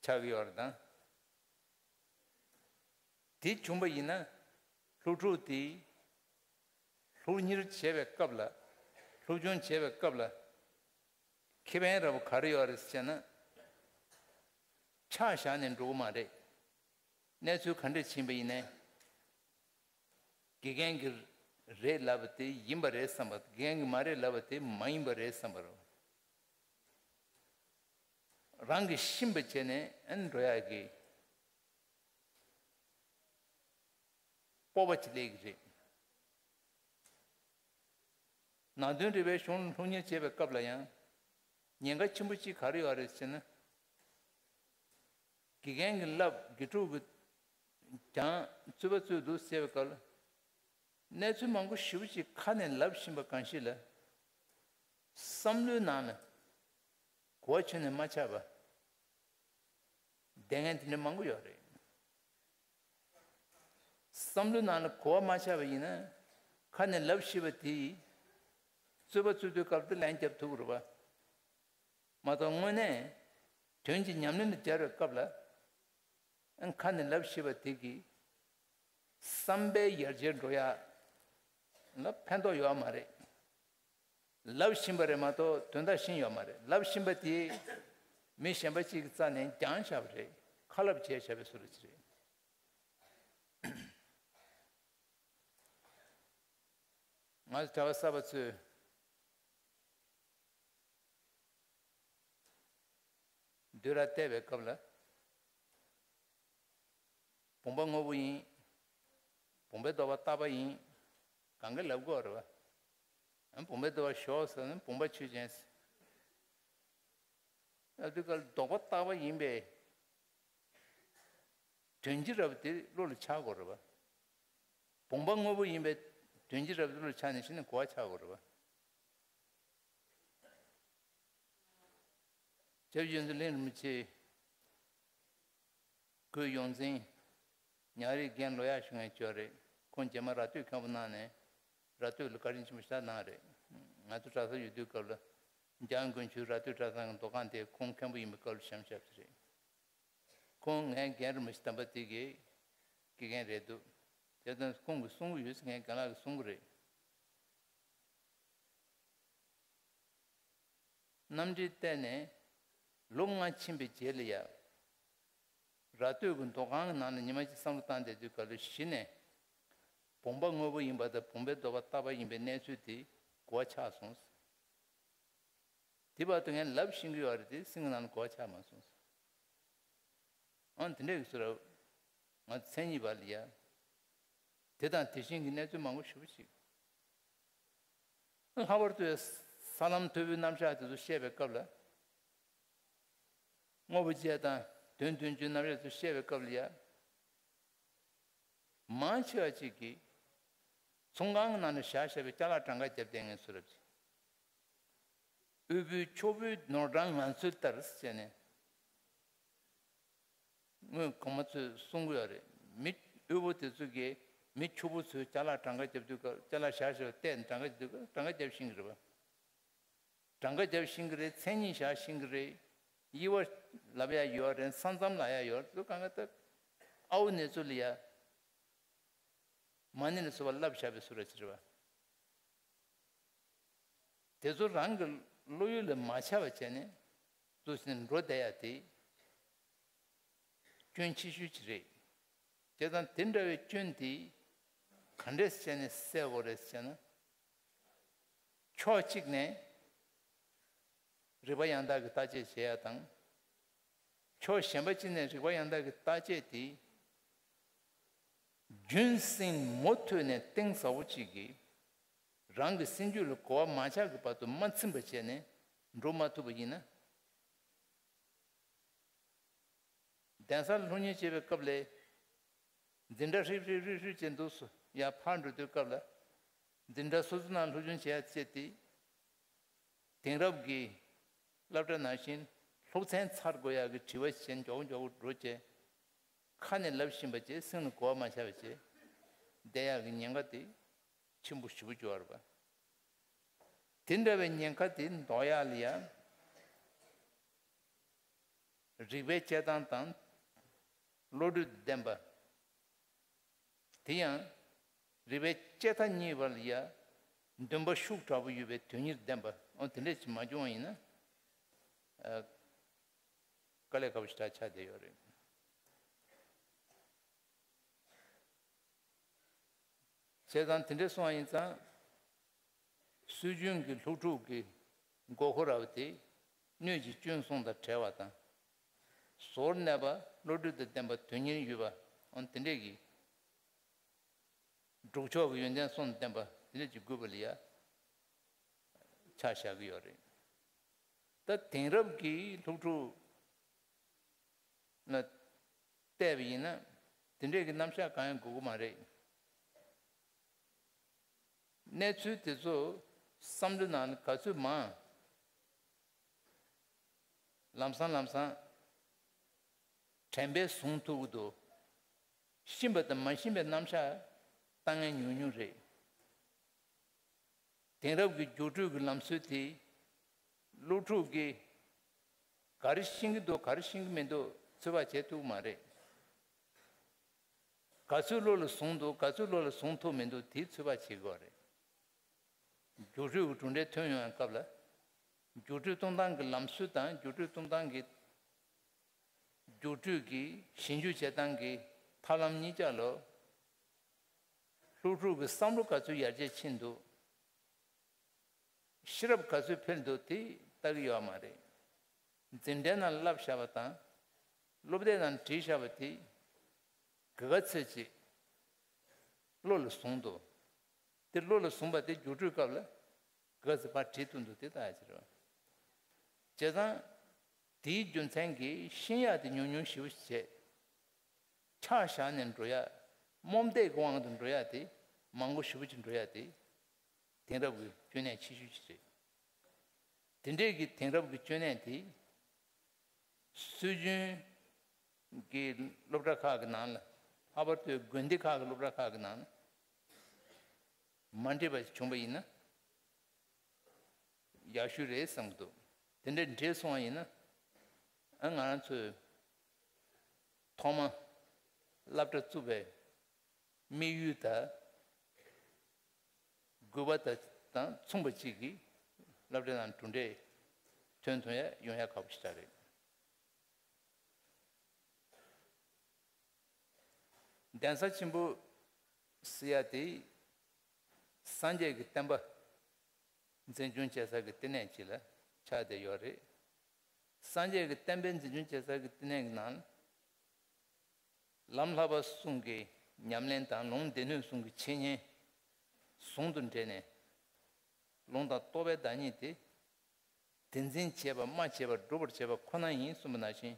ཆགས་ཀྱི་ཡོད་རེད་དང་། དེ་བྱུང་བ་ཡིན་ན་སློབ་ཕྲུག་དེས་སློབ་གཉེར་བྱེད་པའི་སྐབས་ལ། སློབ་སྦྱོང་བྱེད་པའི་སྐབས་ལ་ཁེ་ཕན་ར་བ་ག་རེ་ཡོད་རེད་ཟེར་ན། ཆ་བཞག་ནས་འགྲོ་གི་མ་རེད། གནས་ཚུལ་ག་འདྲས་ཕྱིན་པ་ཡིན་ནའི། དགེ་རྒན་གྱིས་རེད་ལབ་པ་དེ་ཡིན་པ་རེད་བསམ་པ། དགེ་རྒན་གྱིས་མ་རེད་ལབ་པ་དེ་མ་ཡིན་པ་རེད་བསམ་པ་རེད། རང་གིས་ཤེས་པ་བྱས་ནས་ཨ་ནི་འགྲོ་ཡག་གི་སྤོབས་པ་ཅིག་སླེབས་ཀྱི་རེད། ནང་དོན་རིག་པའི་གཞུང་སློབ་གཉེར་བྱེད་པའི་སྐབས་ལ་ཡང་ཉེན་ཁ་ཆེན་པོ་གཅིག་ག་རེ་ཡོད་རེད་ཟེར་ན། དགེ་རྒན་གྱིས་བསླབ། དགེ་ཕྲུག་གིས་ཀྱང་རྩོད་པ་རྩོད་འདུག་ཟེར་བའི་སྐབས་ལ། གནས་ཚུལ་མང་པོ་ཞེ་པོ་ཅིག་ཁ་ནས་ལབ་བཞིན་པ་གང་ཞིག་ལ། བསམ་བློའི་ནང་ལ་གོ་བ་ཁྱོན་ནས་མ་ཆགས་པ། བསྡད་མཁན་དེ་འདྲ་མང་པོ་ཡོད་རེད། བསམ་བློའི་ནང་ལ་གོ་བ་མ་ཆགས་པ་ཡིན་ན། ཁ་ནས་ལབ་ཤེས་པ་དེས་རྩོད་པ་རྩོད་དུས་སྐབས་དེ་ལན་རྒྱབ་ཐུབ་ཀྱི་རེད་པ། མ་གཏོགས་དངོས་གནས་དོན་གྱི་ཉམས་ལེན་དུ་སྦྱར་བའི་སྐབས་ལ། ཁ་ནས་ལབ་ཤེས་པ་དེ་གིས་བསམ་པའི་ཡར་རྒྱས་འགྲོ་ཡག་ལ་ཕན་ཐོགས་ཡོད་མ་རེད། ལབ་བཞིན་པ་རེད་མ་གཏོགས་དོན་དག་ཤེས་ཡོད་མ་རེད། ལབ་བཞིན་པ་དེ་མི་གཞན་པ་གཅིག་གི་རྩ་ནས་སྦྱངས་བཞག་པ་རེད། ཁ་ལབ་བྱས་བཞག་པའི་བཟོ་འདྲ་ཅིག་རེད། ང་ཚོ་གྲྭ་པ་གསར་པ་ཚོས་བདུན་ར་བལྟས་པའི་སྐབས་ལ། བུམ་པ་དངོས་པོ་ཡིན། བུམ་པའི་ལྡོག་པ་རྟག་པ་ཡིན། གང་ག་ལབ་དགོས་རེད་པ། བུམ་པའི་ལྡོག་པ་ཞོག་ཟེར་ན་བུམ་པ་ཆོས་ཅན། ཨ་དེ་ག་ལ་ལྡོག་པ་རྟག་པ་ཡིན་པས། དོན་སྤྱི་རབ་དེ་བློ་ལ་འཆར་དགོས་རེད་པ། བུམ་པ་དངོས་པོ་ཡིན་པའི་དོན་སྤྱི་རབ་དེ་བློ་ལ་འཆར་ནས་གཞི་ནས་གོ་བ་ཆགས་དགོས་རེད་པ། སྐྱབས་རྗེ་མཆོག་གླིང་རིན་པོ་ཆེ། སྐུའི་ཡོངས་འཛིན། ཉག་རིག་རྒན་ལོ་ཡག་ཞུ་མཁན་ཅིག་ཡོད་རེད། ཁོང་རྗེས་མ་ར་སྟོད་མཁན་པོ་གནང་ནས་ར་སྟོད་ལ་བཀའ་དྲིན་ཆེན་པོ་ཞེ་དྲག་གནང་རེད། ང་ཚོ་གྲྭ་སར་ཡོད་དུས་སྐབས་ལ་ འཇང་དགུན་ཆོས་ར་སྟོད་གྲྭ་ཚང་གི་མདོ་ཁང་དེ་ཁོང་མཁན་པོ་ཡིན་པའི་སྐབས་ལ་བཤམས་བཞག་པ་རེད། ཁོང་ངའི་རྒན་རིན་པོ་ཆེ་དམ་པ་དེ་གི་དགེ་རྒན་རེད་འདུག་དེ་དང་ཁོང་གིས་གསུང་གི་ཡོད་ཟེར། ངའི་རྒན་ལགས་ཀྱིས་གསུང་གི་རེད། གནམ་འབྲས་བལྟས་ནས་ལོ་ལྔ་ཕྱིན་པའི་རྗེས་ལ་ཡ། ར་སྟོད་ཀྱི་མདོ་ཁང་གི་ནང་ལ་ཉི་མ་གཅིག་བསམ་བློ་བཏང་བསྡད་དུས་སྐབས་ལ་གཞི་ནས་བུམ་པ་དངོས་པོ་ཡིན་པ་དང་བུམ་པའི་ལྡོག་པ་རྟག་པ་ཡིན་པའི་གནས་ཚུལ་དེ་གོ་བ་ཆགས་སོང་། དེ་བར་དུ་ངས་ལབ་ཤེས་ཀྱི་ཡོད་རེད་དེ་སེམས་ཀྱི་ནང་ལ་གོ་བ་ཆགས་མ་སོང་། ཨང་དེ་འདྲས་ཀྱི་ཚུལ་ལ་ང་མཚན་ཉིད་པ་ལ་ཡ། དེ་དང་དེ་བཞིན་གྱི་གནས་ཚུལ་མང་པོ་ཞེ་པོ་ཅིག་ལྷག་པར་དུ་ས་ལམ་མཐོ་པོའི་རྣམ་གཞག་དེ་ཚོ་བཤད་པའི་སྐབས་ལ། དངོས་པོ་བཅས་དང་དོན་མཐུན་གྱི་རྣམ་གཞག་ཚོ་བཤད་པའི་སྐབས་ལ་ཡ། མང་ཆེ་བ་ཅིག་གིས་ཚོང་ཁང་གི་ནང་ནས་བཞག་བཞག་པའི་ཅ་ལག་གྲངས་ཀ་རྒྱབ་བསྡད་མཁན་ཚོ་རེད། དབུལ་པོའི་ཕྱུག་པོའི་ནོར་གྲངས་ང་ཚོའི་ལྟར་བྱས་ནས། དངོས་གོང་མ་ཚོས་གསུང་གི་ཡོད་རེད། མི་དབུལ་པོ་དེ་ཚོ་གིས་མི་ཕྱུག་པོ་ཚོའི་ཅ་ལག་གྲངས་ཀ་རྒྱབ་དུས་སྐབས་ཅ་ལག་བཞག་བཞག་བལྟས་ནས་གྲངས་ཀ་རྒྱབ་དུས་སྐབས་གྲངས་ཀ་རྒྱབ་ཤེས་ཀྱི་རེད་པ། གྲངས་ཀ་རྒྱབ་ཤེས་ཀྱི་རེད། མཚན་ཉིད་བཞག་ཤེས་ཀྱི་རེད། དབྱེ་བ་ལབ་ཡ་ཡོད་རེད། ས་མཚམས་ལབ་ཡ་ཡོད་རེད། དེ་ཚོ་གང་ག་ད་ཨའུ་ནེ་ཚོ་ལ་ཡ་མ་ཎི་ལ་སོགས་པ་བསླབ་བཞག་པའི་ཚུལ་རེད་ཟེར་བ། དེ་ཚོ་རང་གི་བློ་ཡུལ་ལ་མ་ཆགས་པ་བྱས་ནས་བཙུགས་ནས་འགྲོ་བསྡད་ཡ་དེ་སྐྱོན་ཆེ་ཤོས་ཅིག་རེད། བྱས་ཙང་དེ་འདྲ་བའི་སྐྱོན་དེ་ག་འདྲས་བྱས་ནས་སེལ་དགོས་རེད་ཟེར་ན། ཕྱོགས་གཅིག་ནས་རིག་པ་ཡང་དག་གི་བརྟག་དཔྱད་བྱེད་ཡ་དང་། ཕྱོགས་གཞན་པ་གཅིག་ནས་རིག་པ་ཡང་དག་གི་བརྟག་དཔྱད་དེ་རྒྱུན་བསྲིངས་མུ་མཐུད་ནས་གཏིང་ཟབ་པོ་གཅིག་གིས་རང་གི་སེམས་རྒྱུད་ལ་གོ་བ་མ་ཆགས་ཀྱི་བར་དུ་མ་ཚིམ་པ་བྱས་ནས་འགྲོ་མ་ཐུབ་པ་ཡིན་ན། གདན་སར་སློབ་གཉེར་བྱེད་པའི་སྐབས་ལ་འཛིན་གྲྭ་ཧྲིབ་ཧྲིབ་ཧྲིབ་ཧྲིབ་བྱས་འདུག་སོ་ཡར་ཕར་འགྲོ་དུས་སྐབས་ལ་འཛིན་གྲྭ་སོ་སོ་ནང་སློབ་སྦྱོང་བྱེད་ཡ་བྱས་ཏེ། དེང་རབས་ཀྱི་སློབ་གྲྭ་ནང་བཞིན་སློབ་ཚན་ཚར་དགོས་ཡག་གི་དྲི་བ་བྱས་མགྱོགས་མགྱོགས་འགྲོ་བྱས། ཁ་ནས་ལབ་བཞིན་པ་བྱས་སེམས་ལ་གོ་བ་མ་ཆགས་པ་བྱས་བསྡད་ཡག་གི་ཉེན་ཁ་དེ་ཆེན་པོ་ཞེ་པོ་ཅིག་ཡོད་རེད་པ། དེ་འདྲ་བའི་ཉེན་ཁ་དེ་ཟློག་ཡག་ལ་ཡང་རིགས་པའི་དཔྱད་སྟངས་དང་བློ་གྲོས་ལྡན་པ། དེ་ཡང་རིགས་པའི་དཔྱད་མཐའ་གཉིས་བར་ལ་ཡ་འདུན་པ་ཤུགས་དྲག་པོ་ཡོད་པའི་དོན་གཉེར་ལྡན་པ། འོ་དེ་འདྲས་ཅིག་མ་བྱུང་བ་ཡིན་ན། ཨ། དཀའ་ལས་ཁག་པོ་ཞེ་དྲག་ཆགས་བསྡད་ཡོད་རེད། བྱས་ཙང་དེ་འདྲས་སོང་བ་ཡིན་ཙང་། སྲོལ་རྒྱུན་གྱི་སློབ་ཕྲུག་གི་མགོ་འཁོར་ར་བ་དེ་སྣོད་ཀྱི་སྐྱོན་གསུམ་དང་བྲལ་བ་དང་། གཟུར་གནས་པ་བློ་གྲོས་དང་ལྡན་པ་དོན་གཉེར་ཡོད་པ། འོ་དེ་འདྲས་ཀྱི་སྒྲུབ་ཕྱོགས་ཀྱི་ཡོན་ཏན་གསུམ་ལྡན་པ་དེ་འདྲས་ཀྱི་དགོས་པ་ལ་ཡ་ཆ་བཞག་གི་ཡོད་རེད། ད་དེང་རབས་ཀྱི་སློབ་ཕྲུག་ལ་བལྟས་པ་ཡིན་ན་དེ་འདྲས་ཀྱི་རྣམ་གཞག་གང་ཡང་དགོས་ཀྱི་མ་རེད། གནས་ཚུལ་དེ་ཚོ་བསམ་བློའི་ནང་ལ་ག་ཚོད་མང་ལམ་སང་ལམ་སང་དྲན་པས་བཟུང་ཐུབ་ཀྱི་འདུག་ཤེས་པ་དང་མ་ཤེས་པའི་རྣམ་གཞག་བཏང་མཁན་ཉུང་ཉུང་རེད། དེང་རབས་ཀྱི་རྒྱུགས་སྤྲོད་ཀྱི་ལམ་སྲོལ་དེ་སློབ་ཕྲུག་གིས་ག་རེ་ཤེས་ཀྱི་འདུག་ག་རེ་ཤེས་ཀྱི་མི་འདུག་ཚོད་དཔག་བྱེད་ཐུབ་ཀྱི་མ་རེད། ག་ཚོད་བློ་ལ་བཟུང་འདུག་ག་ཚོད་བློ་ལ་བཟུང་ཐུབ་མི་འདུག་དེ་ཚོད་དཔག་བྱེད་དགོས་རེད། རྒྱུགས་སྤྲོད་ཀྱི་གྲུབ་འབྲས་ཐོན་ཡོང་བའི་སྐབས་ལ། རྒྱུགས་སྤྲོད་གཏོང་སྟངས་ཀྱི་ལམ་སྲོལ་དང་རྒྱུགས་སྤྲོད་གཏོང་སྟངས་ཀྱི། རྒྱུགས་སྤྲོད་ཀྱི་ཞིབ་འཇུག་བྱེད་སྟངས་ཀྱི་ཐབས་ལམ་གཉིས་ཆ་ལ། སློབ་ཕྲུག་གི་བསམ་བློ་ག་ཚོད་ཡར་རྒྱས་ཕྱིན་འདུག་ཤེས་རབ་ག་ཚོད་འཕེལ་འདུག་དེ་ལྟ་གི་ཡོད་མ་རེད། འཛིན་གྲྭའི་ནང་བསླབ་བཞག་པ་དང་། སློབ་དེབ་ནང་བྲིས་བཞག་པ་དེ་ག་ག་ཚོད་ཅིག་བློ་ལ་བཟུང་འདུག་དེ་བློ་ལ་བཟུང་བ་དེ་རྒྱུགས་སྤྲོད་སྐབས་ལ་ག་ཚོད་ཕར་བྲིས་ཐུབ་འདུག་དེ་ལྟ་ཡ་ཅིག་རེད། བྱས་ཙང་དེའི་རྒྱུ་མཚན་གྱིས་ཤེས་ཡག་དེ་ཉུང་ཉུང་ཞེ་པོ་ཞིག་བྱས། ཆ་བཞག་ནས་འགྲོ་ཡ། རྨོངས་དད་ཀྱི་དབང་དུ་འགྲོ་ཡ་དེ་མང་པོ་ཞེ་པོ་ཅིག་འགྲོ་ཡ་དེ་དེང་རབས་ཀྱི་སྐྱོན་གནད་ཆེ་ཤོས་ཅིག་རེད། དེ་འདྲས་ཀྱི་དེང་རབས་ཀྱི་སྐྱོན་གནད་དེ་སྲོལ་རྒྱུན་གྱི་སློབ་གྲྭ་ཁག་གི་ནང་ལ། ལྷག་པར་དུ་དགོན་སྡེ་ཁག་གི་སློབ་གྲྭ་ཁག་གི་ནང་ལ་མ་འགྲིག་པ་ཞིག་བྱུང་བ་ཡིན་ན། ཡག་ཤོས་རེད་བསམ་གྱི་འདུག་དེ་འདྲ་འགྲིག་སོང་བ་ཡིན་ན། ཨ་ང་རང་ཚོས་ཐོག་མ་སློབ་གྲྭ་བཙུགས་པའི་དམིགས་ཡུལ་དང་དགོས་པ་དང་མཚུངས་པ་ཅིག་གིས་སློབ་གྲྭའི་ནང་གྲུབ་འབྲས་ཐོན་ཐུབ་ཡ་ཡོང་ཡ་ཁག་པོ་ཞིག་རེད། གདན་ས་ཆེན་པོ་ཟེར་ཡ་དེ་སངས་རྒྱས་ཀྱི་བསྟན་པ་འཛིན་སྐྱོང་བྱེད་ས་གི་བསྟི་གནས་ཅིག་ལ་ཆགས་བསྡད་ཡོད་རེད། སངས་རྒྱས་ཀྱི་བསྟན་པའི་འཛིན་སྐྱོང་བྱེད་ས་གི་བསྟི་གནས་ཀྱི་ནང་ལམ་བསླབ་པ་གསུམ་གྱི་ཉམས་ལེན་དང་ལུང་སྡེ་སྣོད་གསུམ་གྱི་འཆད་ཉན་ཟུང་དུ་འབྲེལ་ནས་ལུང་དང་རྟོགས་པའི་བདག་ཉིད་དེ། དེ་འཛིན་བྱེད་པ་སྨྲ་བྱེད་པ་སྒྲུབ་པར་བྱེད་པ་ཁོ་ན་ཡིན་གསུངས་པ་ནང་བཞིན།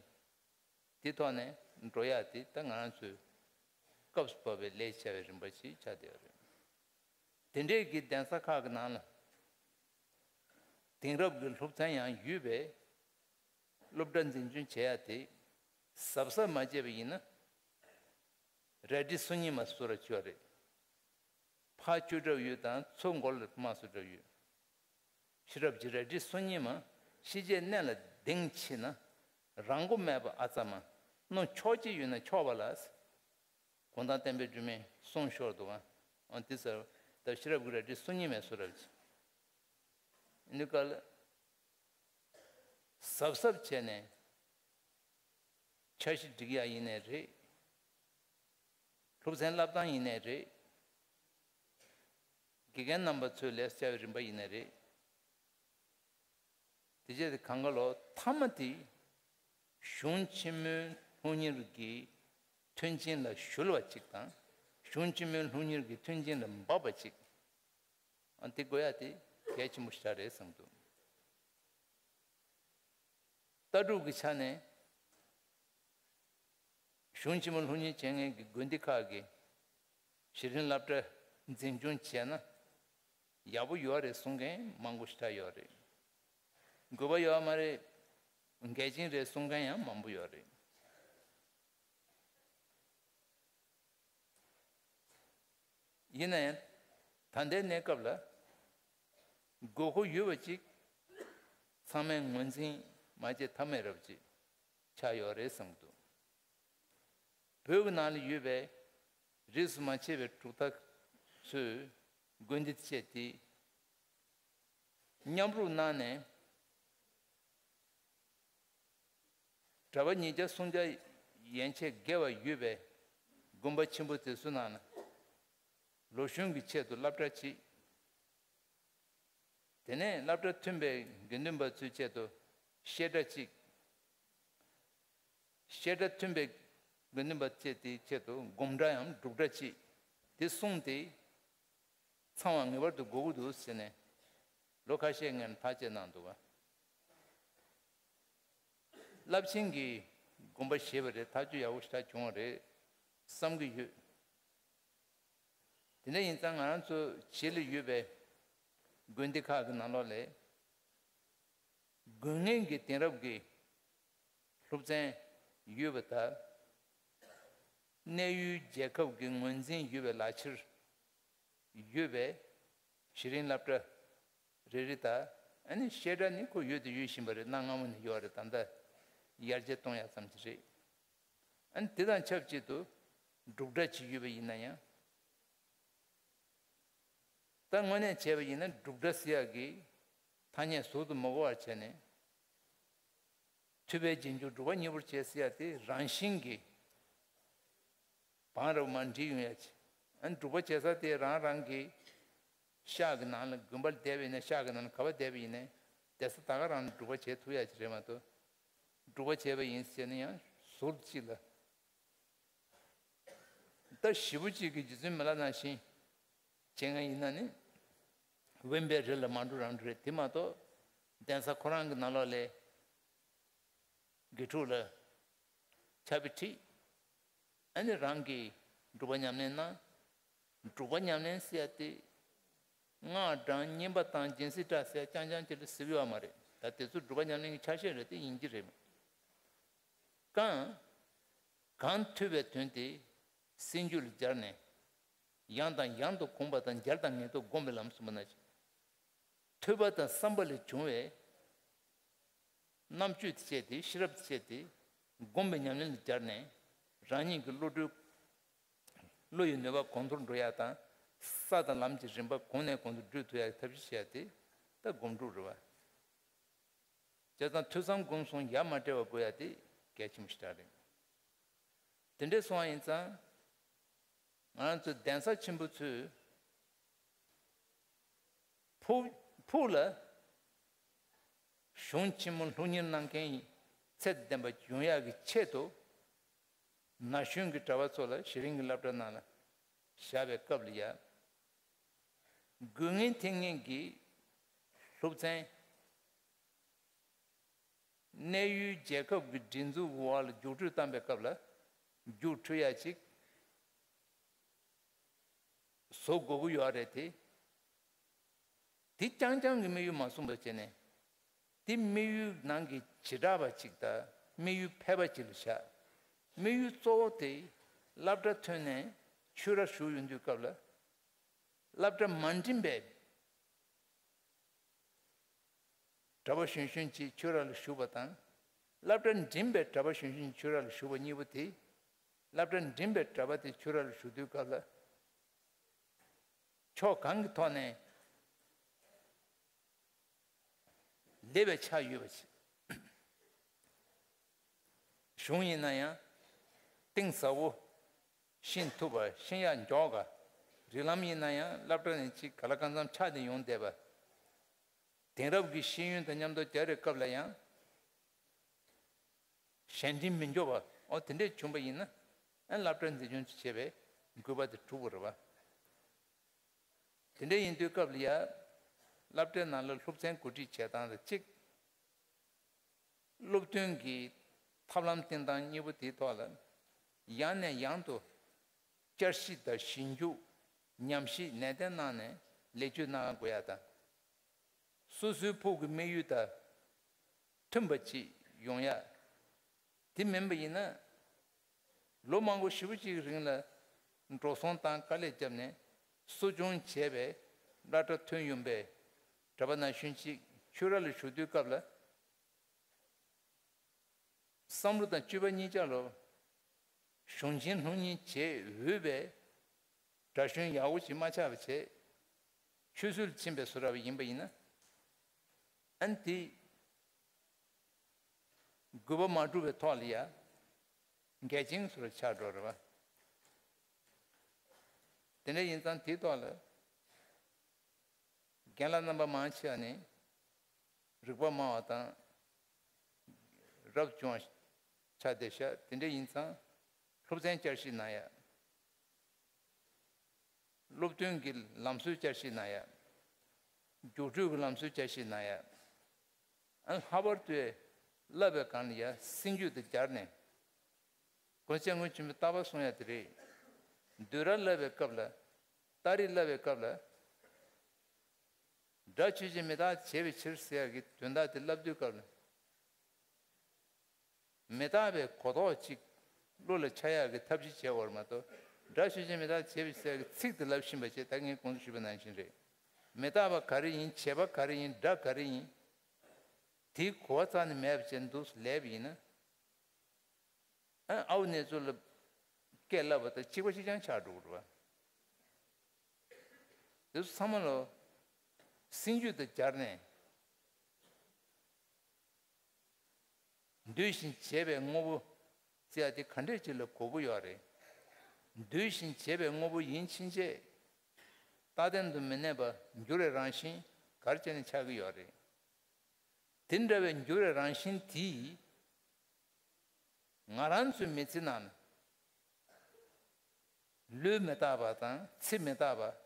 དེ་ཐོག་ནས་འགྲོ་ཡག་དེ་ད་ང་རང་ཚོའི་སྐབས་སུ་བབས་པའི་ལས་བྱ་བའི་རིམ་པ་ཞིག་ཆགས་བསྡད་ཡོད་རེད། དེ་འདྲའི་གི་གདན་ས་ཁག་གི་ནང་ལ་དེང་རབས་ཀྱི་སློབ་ཚན་ཡང་ཡོད་པས། སློབ་གྲྭ་འཛིན་སྐྱོང་བྱེད་ཡག་དེ་གཟབ་གཟབ་མ་བྱས་པ་ཡིན་ན། རལ་གྲི་སོ་གཉིས་མ་སོ་ར་ཆོད་རེད། ཕར་ཆོད་གྲབས་ཡོད་དང་ཚུར་མགོ་ལ་མ་སོ་གྲབས་ཡོད། ཤེས་རབ་ཀྱི་རལ་གྲི་སོ་གཉིས་མ་ཤེས་བྱའི་གནས་ལ་གདེང་ཆེ་ན། རང་མགོ་མེད་པ་ཨ་ཙ་མ་རྣོ་ཆོག་ཅིག་ཡོད་ན་ཆོག་པ་ལ། གུང་ཐང་བསྟན་པའི་སྒྲོན་མེས་གསུངས་ཤོར་འདུག་ཨ། འོ་དེ་ཟེར་ད་ཤེས་རབ་ཀྱི་རལ་གྲི་སོ་གཉིས་མ་སོ་ར་ཆོད། འདི་ག་ལ། གཟབ་གཟབ་བྱས་ནས་འཆར་གཞི་སྒྲིག་ཡག་ཡིན་ནའི་རེད། སློབ་ཚན་བསླབ་སྟངས་ཡིན་ནའི་རེད། དགེ་རྒན་རྣམ་པ་ཚོས་ལས་བྱ་བའི་རིམ་པ་ཡིན་ནའི་རེད། དེ་རྗེས་དེ་གང་ག་ལོ་མཐའ་མ་དེ་གཞུང་ཆེན་མོའི་སློབ་གཉེར་གྱི་མཐུན་རྐྱེན་ལ་གཞོལ་བ་གཅིག་དང་གཞུང་ཆེན་མོའི་སློབ་གཉེར་གྱི་མཐུན་རྐྱེན་ལ་འབབ་པ་གཅིག་ཨ། དེ་དགོས་ཡ་དེ་གལ་ཆེན་པོ་ཞིག་རེད་བསམ་འདུག་ལྟ་གྲུབ་ཀྱི་ཆ་ནས་གཞུང་ཆེན་མོ་སློབ་གཉེར་བྱེད་མཁན་གྱི་དགོན་སྡེ་ཁག་གིས་གཞི་རིམ་སློབ་གྲྭ་འཛིན་སྐྱོང་བྱས་ན་ཡག་པོ་ཡོད་རེད་གསུང་མཁན་མང་པོ་ཞིག་ཡོད་རེད། དགོས་པ་ཡོད་མ་རེད། འགལ་རྐྱེན་རེད་གསུང་མཁན་ཡང་མང་པོ་ཡོད་རེད། ཡིན་ན་ཡང་ད་ལྟའི་གནས་སྐབས་ལ་དགོས་མཁོ་ཡོད་པ་ཅིག་ཚང་མས་ངོས་འཛིན་མ་བྱས་ཐབས་མེད་རབ་ཅིག་ཆགས་ཡོད་རེད་བསམ་གྱི་འདུག་བོད་ཀྱི་ནང་ལ་ཡོད་པའི་རིས་སུ་མ་ཆད་པའི་གྲུབ་མཐའ་ཚོས་དགོན་སྡེ་བཅས་ཏེ་མཉམ་རུབ་གནང་ནས། གྲྭ་པ་ཉིས་བརྒྱ་སུམ་བརྒྱ་ཡན་ཆད་བརྒལ་བ་ཡོད་པའི་དགོན་པ་ཆེན་པོ་དེ་ཚོ་ནང་ལ་ལོ་གཞོན་གྱི་ཆེད་དུ་སློབ་གྲྭ་གཅིག་དེ་ནས་སློབ་གྲྭ་མཐུན་པའི་དགེ་འདུན་པ་ཚོའི་ཆེད་དུ་བཤད་གྲྭ་གཅིག་བཤད་གྲྭ་མཐུན་པའི་དགེ་འདུན་པ་བཅས་དེའི་ཆེད་དུ་སྒོམ་གྲྭ་ཡང་སྒྲུབ་གྲྭ་གཅིག་དེ་གསུངས་ཏེ། ཚང་བ་ངེས་པར་དུ་དགོས་ཀྱི་འདུག་ཟེར་ནས་ལོ་ཁ་ཤས་སྔོན་ཐག་བཅད་གནང་འདུག་བ། རླབས་ཆེན་གྱི་དགོངས་པ་བཞེས་པ་རེད། ཐག་གཅོད་ཡག་པོ་ཞེ་དྲག་བྱུང་བ་རེད་བསམ་གྱི་ཡོད། དེ་འདྲ་ཡིན་ཙང་ང་རང་ཚོ་བྱེས་ལ་ཡོད་པའི་དགོན་སྡེ་ཁག་གི་ནང་ལོགས་ལ་དགོས་ངེས་ཀྱི་དེང་རབས་ཀྱི་སློབ་ཚན་ཡོད་པ་དང་། གནས་ཡུལ་རྒྱལ་ཁབ་ཀྱི་ངོས་འཛིན་ཡོད་པའི་ལག་ཁྱེར་ཡོད་པའི་གཞི་རིམ་སློབ་གྲྭ་རེ་རེ་དང་། ཨ་ནི་བཤད་གྲྭ་ནི་ཁོ་ཡོད་དུ་ཡོད་བཞིན་པ་རེད། གནའ་སྔ་མོ་ནས་ཡོད་རེད། ད་ལྟ་ཡར་རྒྱས་གཏོང་ཡག་ཙམ་ཅིག་རེད། ཨ་ནི་དེ་དང་ཆབས་ཅིག་ཏུ་སྒྲུབ་གྲྭ་ཅིག་ཡོད་པ་ཡིན་ན་ཡང་། ད་དངོས་གནས་བྱས་པ་ཡིན་ན་སྒྲུབ་གྲྭ་ཟེར་ཡག་གི་ཐ་སྙད་ཟུར་དུ་མ་གོ་བར་བྱས་ནས། ཐུབ་པའི་རྗེས་འཇུག་སྒྲུབ་པ་གཉེར་པོར་བྱེད་ཟེར་ཡ་དེ་རང་བཞིན་གྱིས་བང་རབ་མར་འགྲིལ་ཡོང་ཡ་ཅིག་ཨ་ནི་སྒྲུབ་པ་བྱེད་ས་དེ་རང་རང་གི་ཤག་གི་ནང་ལ་དགོན་པར་བསྡད་པ་ཡིན་ན་ཤག་གི་ནང་ལ་ག་པར་བསྡད་པ་ཡིན་ནའི་བསྡད་ས་ད་ག་རང་ལ་སྒྲུབ་པ་བྱེད་ཐུབ་ཡ་ཅིག་རེད་མ་གཏོགས། སྒྲུབ་པ་བྱས་པ་ཡིན་ཟེར་ན་ཡང་ཟུར་གཅིག་ལ། ད་ཞེ་པོ་ཅིག་གི་རྗེ་བཙུན་མི་ལ་ནང་བཞིན་བྱེད་མཁན་ཡིན་ན་ནི་དབེན་པའི་རི་ལ་མ་འགྲོ་རང་འགྲོ་རེད། དེ་མ་གཏོགས་གདན་ས་ཁོ་རང་གི་ནང་ལོགས་ལ་དགེ་ཕྲུག་ལ་ཆར་པ་ཁྲིད། ཨ་ནི་རང་གིས་སྒྲུབ་པ་ཉམས་ལེན་གནང་། སྒྲུབ་པ་ཉམས་ལེན་ཟེར་ཡ་དེ་སྔགས་བགྲང་བསྙེན་པ་བཏང་སྦྱིན་སྲེག་བསགས་ཟེར་ཡ་རྐྱང་རྐྱང་དེ་ལ་ཟེར་གྱི་ཡོད་མ་རེད། ད་དེ་ཚོ་སྒྲུབ་པ་ཉམས་ལེན་གྱི་ཆ་ཤས་རེད། དེ་ཡིན་གྱི་རེད། གང་། གང་ཐོས་པའི་དོན་དེ་སེམས་རྒྱུད་ལ་སྦྱར་ནས། ཡང་དང་ཡང་དུ་གོམས་པ་དང་འཇལ་དང་ངེས་རྟོགས་བསྒོམ་པའི་ལམ་གསུངས་པ་ནང་བཞིན། ཐོས་པ་དང་བསམ་པ་ལས་བྱུང་བའི་རྣམ་དཔྱོད་དེ་སྤྱད་དེ། ཤེས་རབ་དེ་སྤྱད་དེ། སྒོམ་པའི་ཉམས་ལེན་ལ་སྦྱར་ནས། རང་ཉིད་ཀྱི་བློ་གྲོས། བློ་ཡི་ནུས་པ་གོང་མཐོར་འགྲོ་ཡག་དང་། ས་དང་ལམ་གྱི་རིམ་པ་གོང་ནས་གོང་དུ་འགྲོ་ཐུབ་ཡག་གི་ཐབས་ཤེས་བྱས་ཏེ། ད་སྒོམ་སྒྲུབ་རེད་བ། བྱས་ཙང་ཐོས་བསམ་སྒོམ་གསུམ་ཡ་མ་བྲལ་བ་དགོས་ཡག་དེ་གལ་ཆེན་པོ་ཞེ་དྲག་རེད། དེ་འདྲ་སོང་བ་ཡིན་ཙང་། ང་རང་ཚོ་གདན་ས་ཆེན་པོ་ཚོས་ཕུགས་ཕུགས་ལ་གཞུང་ཆེན་མོ་སློབ་གཉེར་གནང་མཁན་ཚད་ལྡན་པ་ཡོང་ཡག་གི་ཆེད་དུ། ན་གཞོན་གྱི་གྲྭ་པ་ཚོ་ལ་གཞི་རིམ་གྱི་སློབ་གྲྭ་ནང་ལ་བཞག་པའི་སྐབས་ལ་ཡ། དགོས་ངེས་ཐེག་ངེས་ཀྱི་སློབ་ཚན། གནས་ཡུལ་རྒྱལ་ཁབ་ཀྱི་སྒྲིག་འཛུགས་འོག་ལ་རྒྱུགས་སྤྲོད་བཏང་པའི་སྐབས་ལ། རྒྱུགས་འཕྲོད་ཡག་ཅིག་བཟོ་དགོས་ཀྱི་ཡོད་རེད་དེ། དེ་རྐྱང་རྐྱང་གི་དམིགས་ཡུལ་མ་བཟུང་བ་བྱས་ནས། དེ་དམིགས་ཡུལ་ནང་གི་བྱེ་བྲག་པ་ཅིག་དང་དམིགས་ཡུལ་ཕལ་པ་ཅིག་ལ་བཞག་དམིགས་ཡུལ་གཙོ་བོ་དེ་སློབ་གྲྭ་ཐོན་ནས་ཆོས་ར་ཞུགས་ཡོང་དུས་སྐབས་ལ། སློབ་གྲྭ་མ་འགྲིམས་པའི་གྲྭ་པ་གཞོན་གཞོན་ཅིག་ཆོས་ར་ལ་ཞུགས་པ་དང་། སློབ་གྲྭ་འགྲིམས་པའི་གྲྭ་པ་གཞོན་གཞོན་ཆོས་ར་ལ་ཞུགས་པ་གཉིས་པོ་དེ། སློབ་གྲྭ་འགྲིམས་པའི་གྲྭ་པ་དེ་ཆོས་ར་ལ་ཞུགས་དུས་སྐབས་ལ། ཕྱོགས་གང་གི་ཐོག་ནས་ལེགས་པའི་ཆ་ཡོད་པ་ཞིག་གཞུང་ཡིན་ན་ཡང་གཏིང་ཟབ་པོ། ཤེས་ཐུབ་པ། ཤེས་ཡག་མགྱོགས་པ། རིགས་ལམ་ཡིན་ན་ཡང་སློབ་གྲྭ་ནས་ཅིག་ག་ལ་གང་འཚམ་ཆགས་ཏེ་ཡོང་བསྡད་པ། དེང་རབས་ཀྱི་ཤེས་ཡོན་དང་མཉམ་དུ་སྦྱར་བའི་སྐབས་ལ་ཡང་གཞན་དྲིང་མི་འཇོག་པ། འོ་དེ་འདྲས་བྱུང་བ་ཡིན་ན། ཨ་སློབ་གྲྭ་འཛིན་སྐྱོང་བྱེད་པའི་དགོས་པ་དེ་གྲུབ་པ་རེད་བ། དེ་འདྲ་ཡིན་དུས་སྐབས་ལ་ཡ། སློབ་གྲྭའི་ནང་ལ་སློབ་ཚན་གོ་སྒྲིག་བྱེད་སྟངས་དང་གཅིག་སློབ་སྟོན་གྱི་ཐབས་ལམ་བསྟེན་སྟངས་གཉིས་པོ་དེའི་ཐོག་ལ། ཡང་ནས་ཡང་དུ་བསྐྱར་ཞིབ་དང་ཞིབ་འཇུག་ཉམས་ཞིབ་ནན་ཏན་གནང་ནས་ལེགས་བཅོས་གནང་དགོས་ཡ་དང་། སོ་སོའི་ཕུགས་ཀྱི་དམིགས་ཡུལ་དང་མཐུན་པ་ཅིག་ཡོང་ཡ། དེ་མིན་པ་ཡིན་ན། ལོ་མང་པོ་ཞེ་པོ་ཅིག་རིང་ལ་འགྲོ་སོང་བཏང་དཀའ་ལས་བརྒྱབ་ནས་གསོ་སྐྱོང་བྱས་པའི་སློབ་གྲྭ་ཐོན་ཡོང་པའི་གྲྭ་པ་ན་གཞོན་ཅིག་ཆོས་ར་ལ་ཞུགས་དུས་སྐབས་ལ། བསམ་བློ་དང་སྤྱོད་པ་གཉིས་ཆ་ལ་གཞུང་ཆེན་སློབ་གཉེར་བྱེད་འོས་པའི་གྲྭ་གཞོན་ཡག་པོ་ཞིག་མ་ཆགས་པ་བྱས། ཆུད་ཟོས་ལ་ཕྱིན་པའི་བཟོ་འདྲ་བ་ཡིན་པ་ཡིན་ན། ཨ་ནི་དེ་དགོས་པ་མ་འགྲུབ་པའི་ཐོག་ལ་ཡ་འགལ་རྐྱེན་བཟོ་འདྲ་ཆགས་འགྲོ་རེད་བ། དེ་འདྲ་ཡིན་ཙང་དེའི་ཐོག་ལ། རྒན་ལགས་རྣམ་པ་མང་ཆེ་བ་ནི་རིག་པ་དམའ་བ་དང་རབ་བྱུང་བ་ཆགས་བསྡད་ཤག་དེ་འདྲ་ཡིན་ཙང་སློབ་ཚན་བསྐྱར་ཞིབ་གནང་ཡ། སློབ་སྟོན་གྱི་ལམ་སྲོལ་བསྐྱར་ཞིབ་གནང་ཡ། རྒྱུགས་སྤྲོད་ཀྱི་ལམ་སྲོལ་བསྐྱར་ཞིབ་གནང་ཡ། ཨ་ལྷག་པར་དུ་བསླབ་པའི་སྒང་ལ་ཡ་སྲིད་ཇུས་དེ་སྦྱར་ནས། སྐུ་ཞབས་སྐྱབས་མགོན་ཆེན་པོས་རྟག་པར་གསུང་ཡ་དེ་རེད། བསྡུས་གྲྭ་བསླབ་པའི་སྐབས་ལ། རྟགས་རིས་བསླབ་པའི་སྐབས་ལ། སྒྲ་ཆོས་ཅན་མི་རྟག་བྱས་པའི་ཕྱིར་ཟེར་ཡག་གི་དོན་དག་དེ་བསླབ་དུས་སྐབས་ལ། མི་རྟག་པའི་གོ་རྟོགས་ཅིག་བློ་ལ་འཆར་ཡག་གི་ཐབས་ཤེས་བྱེད་དགོས་རེད་མ་གཏོགས། སྒྲ་ཆོས་ཅན་མི་རྟག་བྱས་པའི་ཟེར་ཡག་གི་ཚིག་དེ་ལབ་བཞིན་པ་བྱས། ད་ངས་གོང་དུ་ཞུས་པ་ནང་བཞིན་རེད། མི་རྟག་པ་ག་རེ་ཡིན། བྱས་པ་ག་རེ་ཡིན། སྒྲ་ག་རེ་ཡིན། དེའི་གོ་བ་རྩ་ནས་མེད་པ་བྱས་འདུག་ལབ་པ་ཡིན་ན། ཨ་ཨའུ་གནས་ཚུལ་ལ་སྐད་བསླབ་པ་དང་གཅིག་པ་གཅིག་རྐྱང་ཆགས་འགྲོ་གི་རེད་བ། དེ་ཚོ་ཚང་མ་ལ་སྲིད་ཇུས་དང་སྦྱར་ནས། འདུས་ཤིང་བྱས་པའི་དངོས་པོ་ཟེར་ཡ་དེ་ག་འདྲས་ཅིག་ལ་གོ་གི་ཡོད་རེད། འདུས་ཤིང་བྱས་པའི་དངོས་པོ་ཡིན་ཕྱིན་ཆད། རྟག་བརྟན་དུ་མི་གནས་པ་འགྱུར་བའི་རང་བཞིན་ག་རེ་བྱས་ནས་ཆགས་ཀྱི་ཡོད་རེད། དེ་འདྲ་བའི་འགྱུར་བའི་རང་བཞིན་དེས་ང་རང་ཚོའི་མི་ཚེ་ནང་ལ་ལུས་མི་རྟག་པ་དང་ཚེ་མི་རྟག་པ།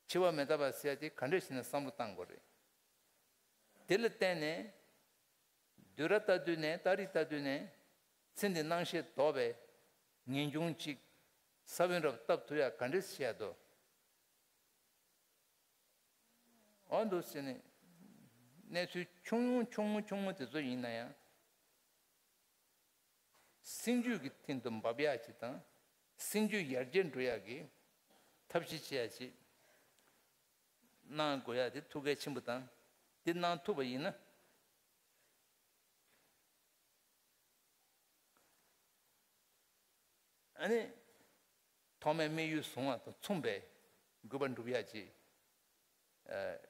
འཆི་བ་མི་རྟག་པ་ཟེར་ཡ་དེ་ག་འདྲ་ཞིག་ནས་བསམ་བློ་བཏང་དགོས་རེད། དེ་ལ་བརྟེན་ནས་བསྡུས་གྲྭ་ལྟ་དུས་ནས། རྟགས་རིས་ལྟ་དུས་ནས་ཚེ་འདི་སྣང་ཤས་ལྡོག་པའི་ངེས་འབྱུང་ཅིག་ས་བོན་རབ་བཏབ་ཐུབ་ཡ་ག་འདྲ་བྱས་འདུག་འོ་འདུག་ཟེར་ནས་གནས་ཚུལ་ཆུང་ངུ་ཆུང་ངུ་ཆུང་ངུ་དེ་ཚོ་ཡིན་ན་ཡང་། སྲིད་ཇུས་ཀྱི་སྟེང་དུ་འབབ་ཡག་ཅིག་དང་། སྲིད་ཇུས་ཡར་རྒྱས་འགྲོ་ཡག་གི་ཐབས་ཤེས་བྱེད་ཡག་ཅིག་གནང་དགོས་ཡ་དེ་ཐུགས་གལ་ཆེན་པོ་དང་། དེ་གནང་ཐུབ་པ་ཡིན་ན། ཨ་ནི་ཐོག་མའི་དམིགས་ཡུལ་བཟུང་བ་དང་མཚུངས་པའི་དགོས་པ་འགྲུབ་ཡ་ཅིག་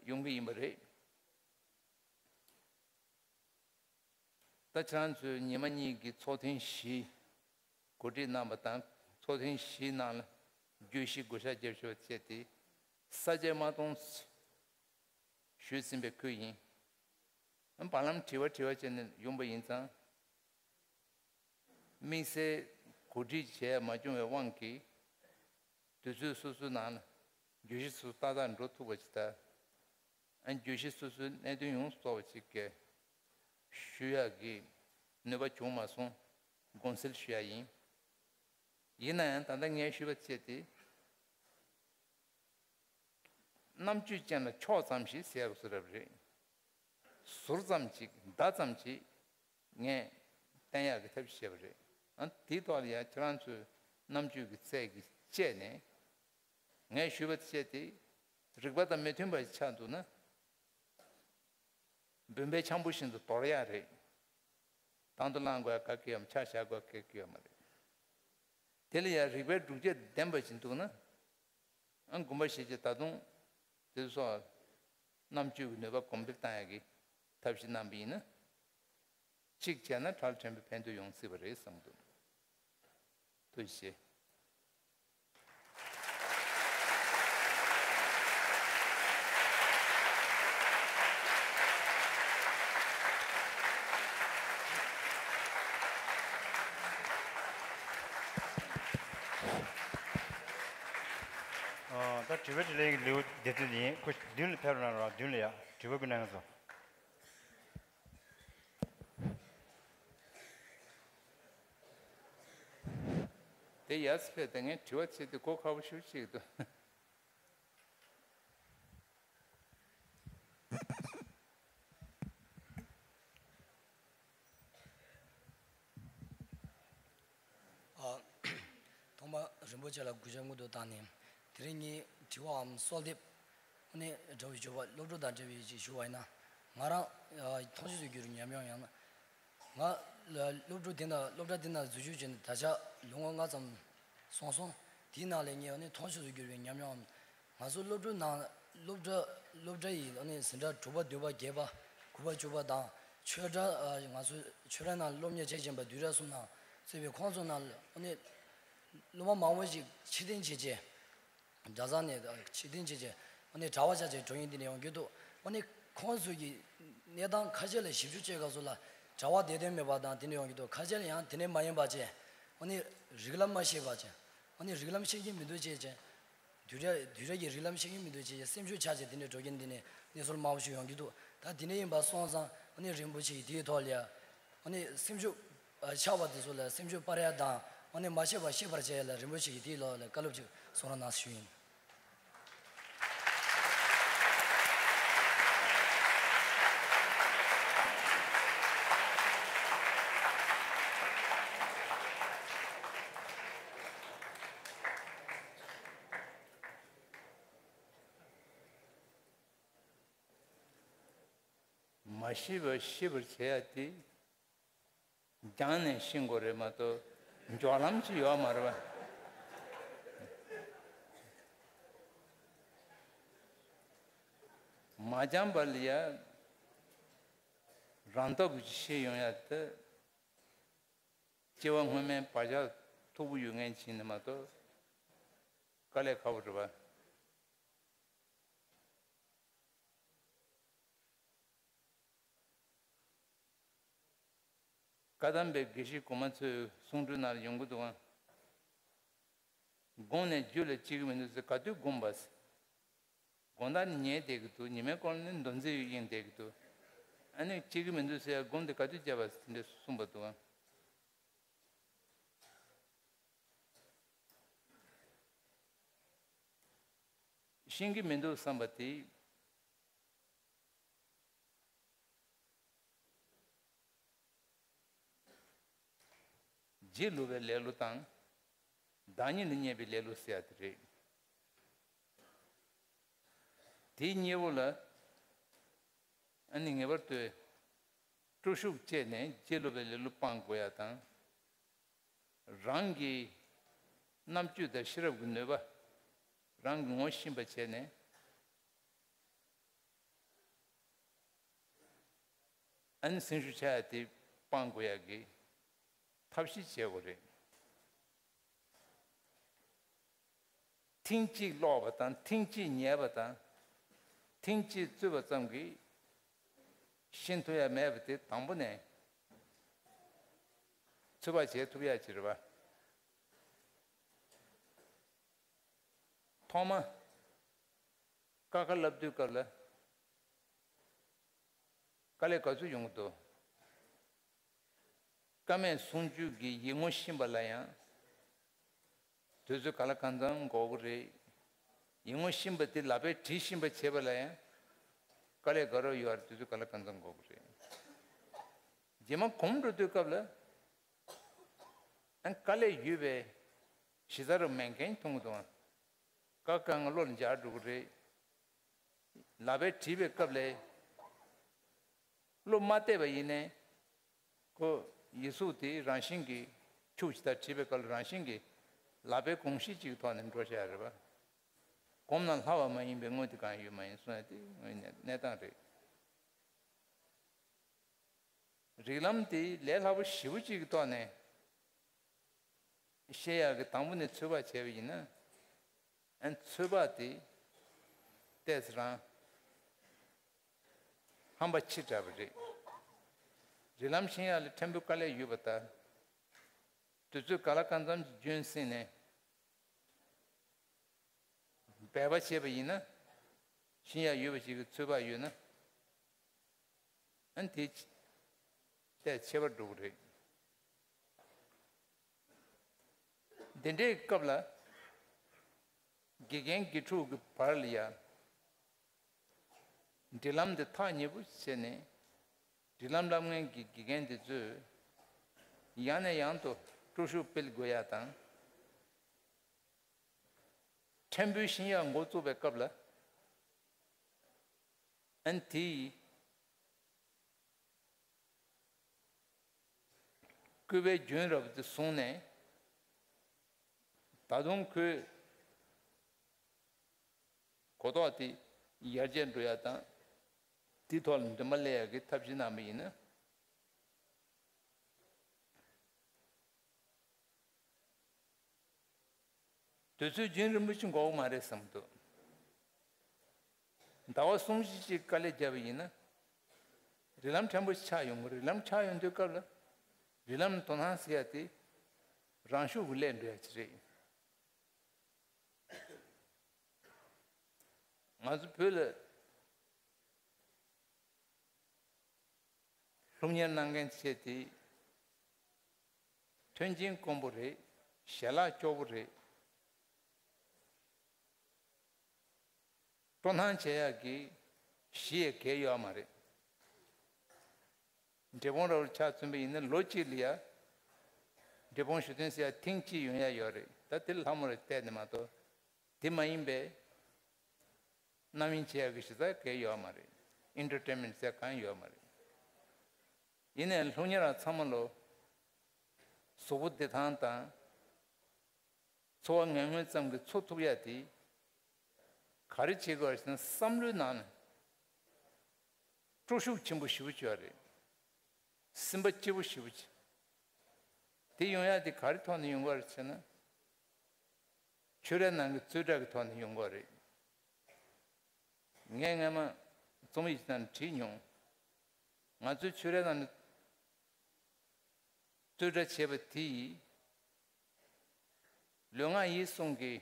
ཡོང་གི་ཡིན་པ་རེད། ད་ཁྱེད་རང་ཚོས་ཉི་མ་གཉིས་ཀྱི་ཚོགས་ཐེངས་བཞི་གོ་སྒྲིག་གནང་བ་དང་། ཚོགས་ཐེངས་བཞིའི་ནང་ལ་བརྗོད་གཞི་བགོ་བཤའ་བརྒྱབ་ཆོག་བྱས་ཏེ། ས་བཅད་མ་སྟོང་ཞུས་ཟིན་པའི་ཁུལ་ཡིན། བར་ལམ་དྲི་བ་དྲི་བ་བྱས་ནས་ཡོང་པ་ཡིན་ཙང་། དམིགས་བསལ་གོ་སྒྲིག་བྱས་མ་བྱུང་བའི་དབང་གིས། དུས་ཚོད་སོ་སོའི་ནང་ལ་བརྗོད་གཞི་སོ་སོ་ཏག་ཏག་འགྲོ་ཐུབ་པ་ཞིག་དང་། ཨ། བརྗོད་གཞི་སོ་སོའི་གནད་དོན་ཡོངས་སུ་རྫོགས་པ་ཞིག་གི་ཞུ་ཡག་གི་ནུས་པ་བྱུང་མ་སོང་། དགོངས་སེལ་ཞུ་ཡག་ཡིན། ཡིན་ན་ཡང་ད་ལྟ་ངས་ཞུས་པ་བྱས་ཏེ། རྣམ་དཔྱོད་ཅན་ལ་ཕྱོགས་ཙམ་ཞིག་ཟེར་ཡག་བཟོ་འདྲ་རེད། ཟུར་ཙམ་ཅིག་བརྡ་ཙམ་ཅིག་ངས་བསྟན་ཡག་གི་ཐབས་ཤེས་བྱས་པ་རེད། ཨ། དེའི་ཐོག་ལ་ཡང་ཁྱེད་རང་ཚོའི་རྣམ་དཔྱོད་ཀྱི་རྩལ་གྱིས་དཔྱད་ནས། ངས་ཞུས་པ་དེ་བྱས་ཏེ། རིགས་པ་དང་མི་མཐུན་པ་ཞིག་ཆགས་འདུག་ན། བུམ་པའི་འཆང་བུ་བཞིན་དུ་དོར་ཡག་རེད། དང་དུ་བླང་དགོས་ཡག་ག་གེ་ཡོད་མ། ཆ་བཞག་དགོས་ཡག་ག་གེ་ཡོད་མ་རེད། དེ་ལ་ཡང་རིགས་པའི་སྒྲུབ་བྱེད་ལྡན་པ་ཞིག་འདུག་ན། ཨ། དགོངས་པ་བཞེས་བྱས། ད་དུང་དེ་ཚོ་རྣམ་དཔྱོད་ཀྱི་ནུས་པ་གོང་འཕེལ་བཏང་ཡག་གི་ཐབས་ཤེས་གནང་པ་ཡིན་ན། གཅིག་བྱས་ན་ཁྲལ་ཕྲན་བུ་ཕན་ཐོགས་ཡོང་སྲིད་པ་རེད་བསམ་འདུག། ཐུགས་རྗེ་ཆེ། ཨ། ད་དྲི་བ་དྲིས་ལན་གྱི་ལེའུ་དེ་ཚོ་ཡིན། ཁོ་མདུན་ལ་ཕེབས་རོགས་གནང་རོགས། མདུན་ལ་ཡ། དྲི་བ་ཀུན་གནང་སོང་། དེ་ཡར་ཕེབས་དེ་ངས་དྲི་བ་བྱེད་དུས་གོ་ཁག་པོ་ཞེ་པོ་ཅིག་འདུག། ཨ། ཐོག་མར་རིན་པོ་ཆེ་ལ་གུས་ཞབས་སྔོན་དུ་བཏང་ནས། དེ་རིང་ངའི་དྲི་བའམ་གསོལ་འདེབས། ཨ་ནི་འདྲ་བའི་ཞུ་བ། སློབ་ཕྲུག་དང་འབྲེལ་བའི་ཅིག་ཞུ་བ་ཡིན་ན། ང་རང་ཐོང་ཤོས་སུ་གྱུར་ཉམས་མྱོང་ཡང་ན། ང་ལ་སློབ་ཕྲུག་དེ་ན། སློབ་གྲྭ་དེ་ན་འཛུལ་ཞུགས་བྱས་ནས་ད་ཆ་ལོ་ངོ་ལྔ་ཙམ་སོང་སོང་། དེའི་ནང་ལས་ངས་ཨ་ནི་ཐོང་ཤོས་སུ་གྱུར་པའི་ཉམས་མྱོང་། ང་ཚོ་སློབ་ཕྲུག་ནང་། སློབ་གྲྭ། སློབ་གྲྭ་ཡི་ཨ་ནི་འཛིན་གྲྭ་དྲུག་པ། བདུན་པ། བརྒྱད་པ། དགུ་པ། བཅུ་པ་དང་། ཆོས་གྲྭ། ཨ། ང་ཚོ་ཆོས་གྲྭ་ནང་སློབ་གཉེར་བྱེད་བཞིན་པ་བསྡུས་གྲྭ་གསུམ་ནང་གཙོས་པའི་ཁོང་ཚོ་ནང་ཨ་ནི་སློབ་མ་མང་པོ་ཞིག་ཕྱིར་འཐེན་བྱས་རྗེས། གྲྭ་ཚང་ནས་ཕྱིར་འཐེན་བྱས་རྗེས་ཨ་ནི་གྲྭ་པ་ཆགས་བྱས་འགྲོ་མཁན་དེ་འདྲ་ཡོང་གི་འདུག། ཨ་ནི་ཁོང་ཚོ་གི་གནས་སྟངས་ཁ་ཤས་ལ་ཞིབ་འཇུག་བྱེད་སྐབས་སུ་ལ་གྲྭ་པ་བདེ་དོན་མེད་པ་དང་དེ་འདྲ་ཡོང་གི་འདུག། ཁ་ཤས་ལ་ཡང་དེ་འདྲ་མ་ཡིན་པ་བྱས། ཨ་ནི་རིགས་ལམ་མ་ཤེས་པ་བྱས། ཨ་ནི་རིགས་ལམ་ཤེས་ཀྱི་མི་འདུག་བྱས་བྱས། བསྡུས་གྲྭ། བསྡུས་གྲྭ་གི་རིགས་ལམ་ཤེས་ཀྱི་མི་འདུག་བྱས་བྱས། སེམས་ཤུགས་ཆག་བྱས་དེ་འདྲ་འགྲོ་མཁན་དེ་འདྲ་གནས་ཚུལ་མང་པོ་ཞིག་ཡོང་གི་འདུག། ད་དེ་འདྲ་ཡིན་པ་སོང་ཙང་ཨ་ནི་རིན་པོ་ཆེ་ཡིས་དེའི་ཐོག་ལ་ཡ། ཨ་ནི་སེམས་ཤུགས་ཆག་པ་དེ་ཚོ་ལ་སེམས་ཤུགས་སྤར་ཡ་དང་། ཨ་ནི་མ་ཤེས་པ་ཤེས་པར་བྱེད་ཡ་ལ་རིན་པོ་ཆེ་ཡིས་དེའི་ལོགས་ལ་བཀའ་སློབ་ཅིག་གསུང་རོགས་གནང་ཞུ་ཡིན། མ་ཤེས་པ་ཤེས་པར་བྱེད་ཡ་དེ། སྦྱངས་ནས་ཤེས་དགོས་རེད་མ་གཏོགས་སྦྱོང་ལམ་ཅིག་ཡོད་མ་རེད་པ། མ་སྦྱངས་པ་ལ་ཡ་རང་སྟོབས་ཀྱིས་ཤེས་ཡོང་ཡ་དེ། སྐྱེ་བ་སྔོན་མའི་བག་ཆགས་མཐུག་པོ་ཡོད་མཁན་ཅིག་ནི་མ་གཏོགས་དཀའ་ལས་ཁག་པོ་རེད་པ། བཀའ་གདམས་པའི་དགེ་བཤེས་གོང་མ་ཚོའི་གསུང་སྒྲོས་ནང་ལ་ཡོང་གི་འདུག་ག། དགོངས་ནས་རྒྱུད་ལ་སྐྱེ་གི་མི་འདུག་ཟེར། ག་དུས་དགོངས་པ་ཟེར། དགོངས་དག་ནི་ཉལ་བསྡད་ཀྱི་འདུག། ཉི་མའི་འཁོར་ལ་ནི་མདོ་འཛིན་ཡོད་གཡེང་བསྡད་ཀྱི་འདུག། ཨ་ནི་སྐྱེ་གི་མི་འདུག་ཟེར་ཡ་དགོངས་དེ་ག་དུས་བཅད་པ་ཟེར། དེ་འདྲ་གསུངས་པ་འདུག་ག། ཤེས་ཀྱི་མི་འདུག་བསམ་པ་དེ། རྗེས་བསླུ་བའི་ལེ་ལོ་དང་། བདག་ཉིད་ལ་བརྙས་པའི་ལེ་ལོ་ཟེར་ཡ་དེ་རེད། དེའི་གཉེན་པོ་ལ་ཨ་ནི་ངེས་པར་དུ་སྤྲོ་ཤུགས་བསྐྱེད་ནས་སྒྱིད་ལུག་པའི་ལེ་ལོ་སྤང་དགོས་ཡ་དང་། རང་གི་རྣམ་དཔྱོད་དང་ཤེས་རབ་ཀྱི་ནུས་པ་རང་གིས་ངོ་ཤེས་པ་བྱས་ནས། ཨ་ནི་སེམས་ཤུགས་ཆག་ཡ་དེ་སྤང་དགོས་ཡ་གི་ཐབས་ཤེས་བྱེད་དགོས་རེད། ཐེངས་གཅིག་ཀློག་པ་དང་ཐེངས་གཅིག་ཉན་པ་དང་ཐེངས་གཅིག་རྩོད་པ་ཙམ་གྱིས་ཤེས་ཐུབ་ཡ་མེད་པ་དེ་དང་པོ་ནས་ཚོད་དཔག་བྱེད་ཐུབ་ཡ་ཅིག་རེད་པ། ཐོག་མ་ཀ་ཁ་བསླབ་དུས་སྐབས་ལ་དཀའ་ལས་ག་ཚོད་ཡོང་གི་འདུག་ཀ་མད་སུམ་ཅུ་གི་ཡིག་ངོ་ཤེས་པ་ལ་ཡང་དུས་ཚོད་ག་ལ་གང་འཚམ་འགོར་གི་རེད། ཡིག་ངོ་ཤེས་པ་དེ་ལག་པས་བྲིས་ཤེས་པ་བྱེད་པ་ལ་ཡང་དཀའ་ལས་དགའ་རབ་ཡོད་རེད། དུས་ཚོད་ག་ལ་གང་འཚམ་འགོར་གི་རེད། རྗེས་མ་གོམས་འགྲོ་དུས་སྐབས་ལ་ཨ་དཀའ་ལས་ཡོད་པའི་གཞི་རྩ་རུ་མེད་མཁན་མཐོང་གི་འདུག་ཀ་ཁ་ང་བློ་ལ་འཇགས་འགྲོ་གི་རེད། ལག་པས་བྲིས་པའི་སྐབས་ལ་བློ་མ་གཏད་པ་ཡིན་ནའི་ཁོ་ཡིག་གཟུགས་དེ་རང་བཞིན་གྱིས་ཁྱུག་ཅིག་ད་བྲིས་པའི་སྐབས་ལ་རང་བཞིན་གྱིས་ལག་པའི་གོམས་གཤིས་ཅིག་གི་ཐོག་ནས་འགྲོ་བཞག་རེད་པ། གོམས་ན་སླ་བ་མ་ཡིན་པའི་དངོས་དེ་གང་ཡོད་མ་ཡིན་གསུང་ཡ་དེ་དངོས་གནས་གནས་སྟངས་རེད། རིགས་ལམ་དེ་ལས་སླ་པོ་ཞེ་པོ་ཅིག་གི་ཐོག་ནས་ཤེས་ཡག་གི་དང་པོ་ནས་ཚོད་དཔག་བྱས་པ་ཡིན་ན། ཨན་ཚོད་དཔག་དེ་ཏོག་ཙམ་རང་ཧམ་པ་ཆེ་དྲགས་པ་རེད། རིགས་ལམ་ཤེས་ཡག་ལ་ཕྲན་བུ་དཀའ་ལས་ཡོད་པ་ལྟར། དུས་ཚོད་ག་ལ་གང་འཚམ་གྱི་རྒྱུན་བསྲིངས་ནས་འབད་པ་བྱས་པ་ཡིན་ན། ཤེས་ཡག་ཡོད་པ་ཞིག་གི་ཚོད་དཔག་ཡོད་ན། ཨན་དེ་ཏོག་ཙམ་ཁྱད་པར་འགྲོ་གི་རེད། འདི་འདྲའི་སྐབས་ལ་དགེ་རྒན་དགེ་ཕྲུག་གི་བར་ལ་ཡང་འབྲེལ་ལམ་འདི་ཐག་ཉེ་པོ་བྱས་ནས། འབྲེལ་ལམ་བསླབ་མཁན་གྱི་དགེ་རྒན་འདི་ཚོས་ཡང་ནས་ཡང་དུ་སྤྲོ་ཤུགས་སྤེལ་དགོས་ཡ་དང་། ཕྲན་བུའི་ཤེས་ཡག་འགོ་བཙུགས་པའི་སྐབས་ལ་ཨན་དེའི་སྐུལ་བའི་རྒྱུན་རབ་དེ་བཟུང་ནས། ད་དུང་ཁོའི་གོ་རྟོགས་དེ་ཡར་རྒྱས་འགྲོ་ཡ་དང་། དེའི་ཐོག་ལ་འདུན་པ་སླེབས་ཡ་གི་ཐབས་ཤེས་གནང་བ་ཡིན་ན། དུས་ཚོད་རྒྱུན་རིང་པོ་ཞིག་འགོར་གི་མ་རེད་བསམ་གྱི་འདུག་ཟླ་བ་གསུམ་བཞི་ཅིག་དཀའ་ལས་བརྒྱབ་པ་ཡིན་ན། རིགས་ལམ་ཕྲན་བུ་ཆགས་ཡོང་གི་རེད། རིགས་ལམ་ཆགས་ཡོང་དུས་སྐབས་ལ་རིགས་ལམ་དོ་སྣང་ཟེར་ཡ་དེ་རང་ཤུགས་ཀྱིས་སླེབས་འགྲོ་ཡ་ཅིག་རེད། ང་ཚོ་བོད་ལ་སློབ་གཉེར་གནང་མཁན་བྱས་ཏེ། མཐུན་རྐྱེན་དཀོན་པོ་རེད། ཞལ་ལག་སྐྱོ་པོ་རེད། སྤྲོ་སྣང་བྱེད་ཡག་གི་གཞི་ཡི་གལ་ཡོད་མ་རེད། འབྲས་སྤུངས་ར་བར་ཆ་མཚོན་པ་ཡིན་ན་ལོ་གཅིག་ལ་ཡ་འབྲས་སྤུངས་ཞུ་ཐེངས་ཟེར་ཡ་ཐེངས་གཅིག་ཡོང་ཡ་ཡོད་རེད། ད་དེ་ལ་ལྷ་མོ་རེ་བལྟས་ནས་མ་གཏོགས། དེ་མ་ཡིན་པའི་རྣམ་གཡེང་བྱེད་ཡག་གི་གཞི་རྩ་གལ་ཡོད་མ་རེད། ཨིན་ཊར་ཊེན་མེན་ཊི་ཟེར་གང་ཡོད་མ་རེད། ཡིན་ནའི་སློབ་གཉེར་བ་ཚང་མ་ལོ་གཟུགས་པོ་བདེ་ཐང་དང་། འཚོ་བ་ངན་ངོན་ཙམ་གྱིས་འཚོ་ཐུབ་ཡ་དེ་ག་རེ་བྱེད་དགོས་ཟེར་ན། བསམ་བློའི་ནང་ནས་སྤྲོ་ཤུགས་ཆེན་པོ་ཞེ་པོ་ཅིག་ཡོད་རེད། སེམས་པ་སྐྱིད་པོ་ཞེ་པོ་ཅིག་དེ་ཡོང་ཡ་དེ་ག་རེ་ཐོག་ནས་ཡོང་གི་རེད་ཟེར་ན། ཆོས་རའི་ནང་གི་རྩོད་གྲྭ་གི་ཐོག་ནས་ཡོང་གི་རེད། ངས་སྔས་མ་རྩོམ་ཡིག་ཅིག་ནང་བྲིས་མྱོང་། ང་ཚོའི་ཆོས་རའི་ནང་ནས་རྩོད་གྲྭ་བྱས་པ་དེ་ཡིས་ལུས་ངག་ཡིད་གསུམ་གྱི་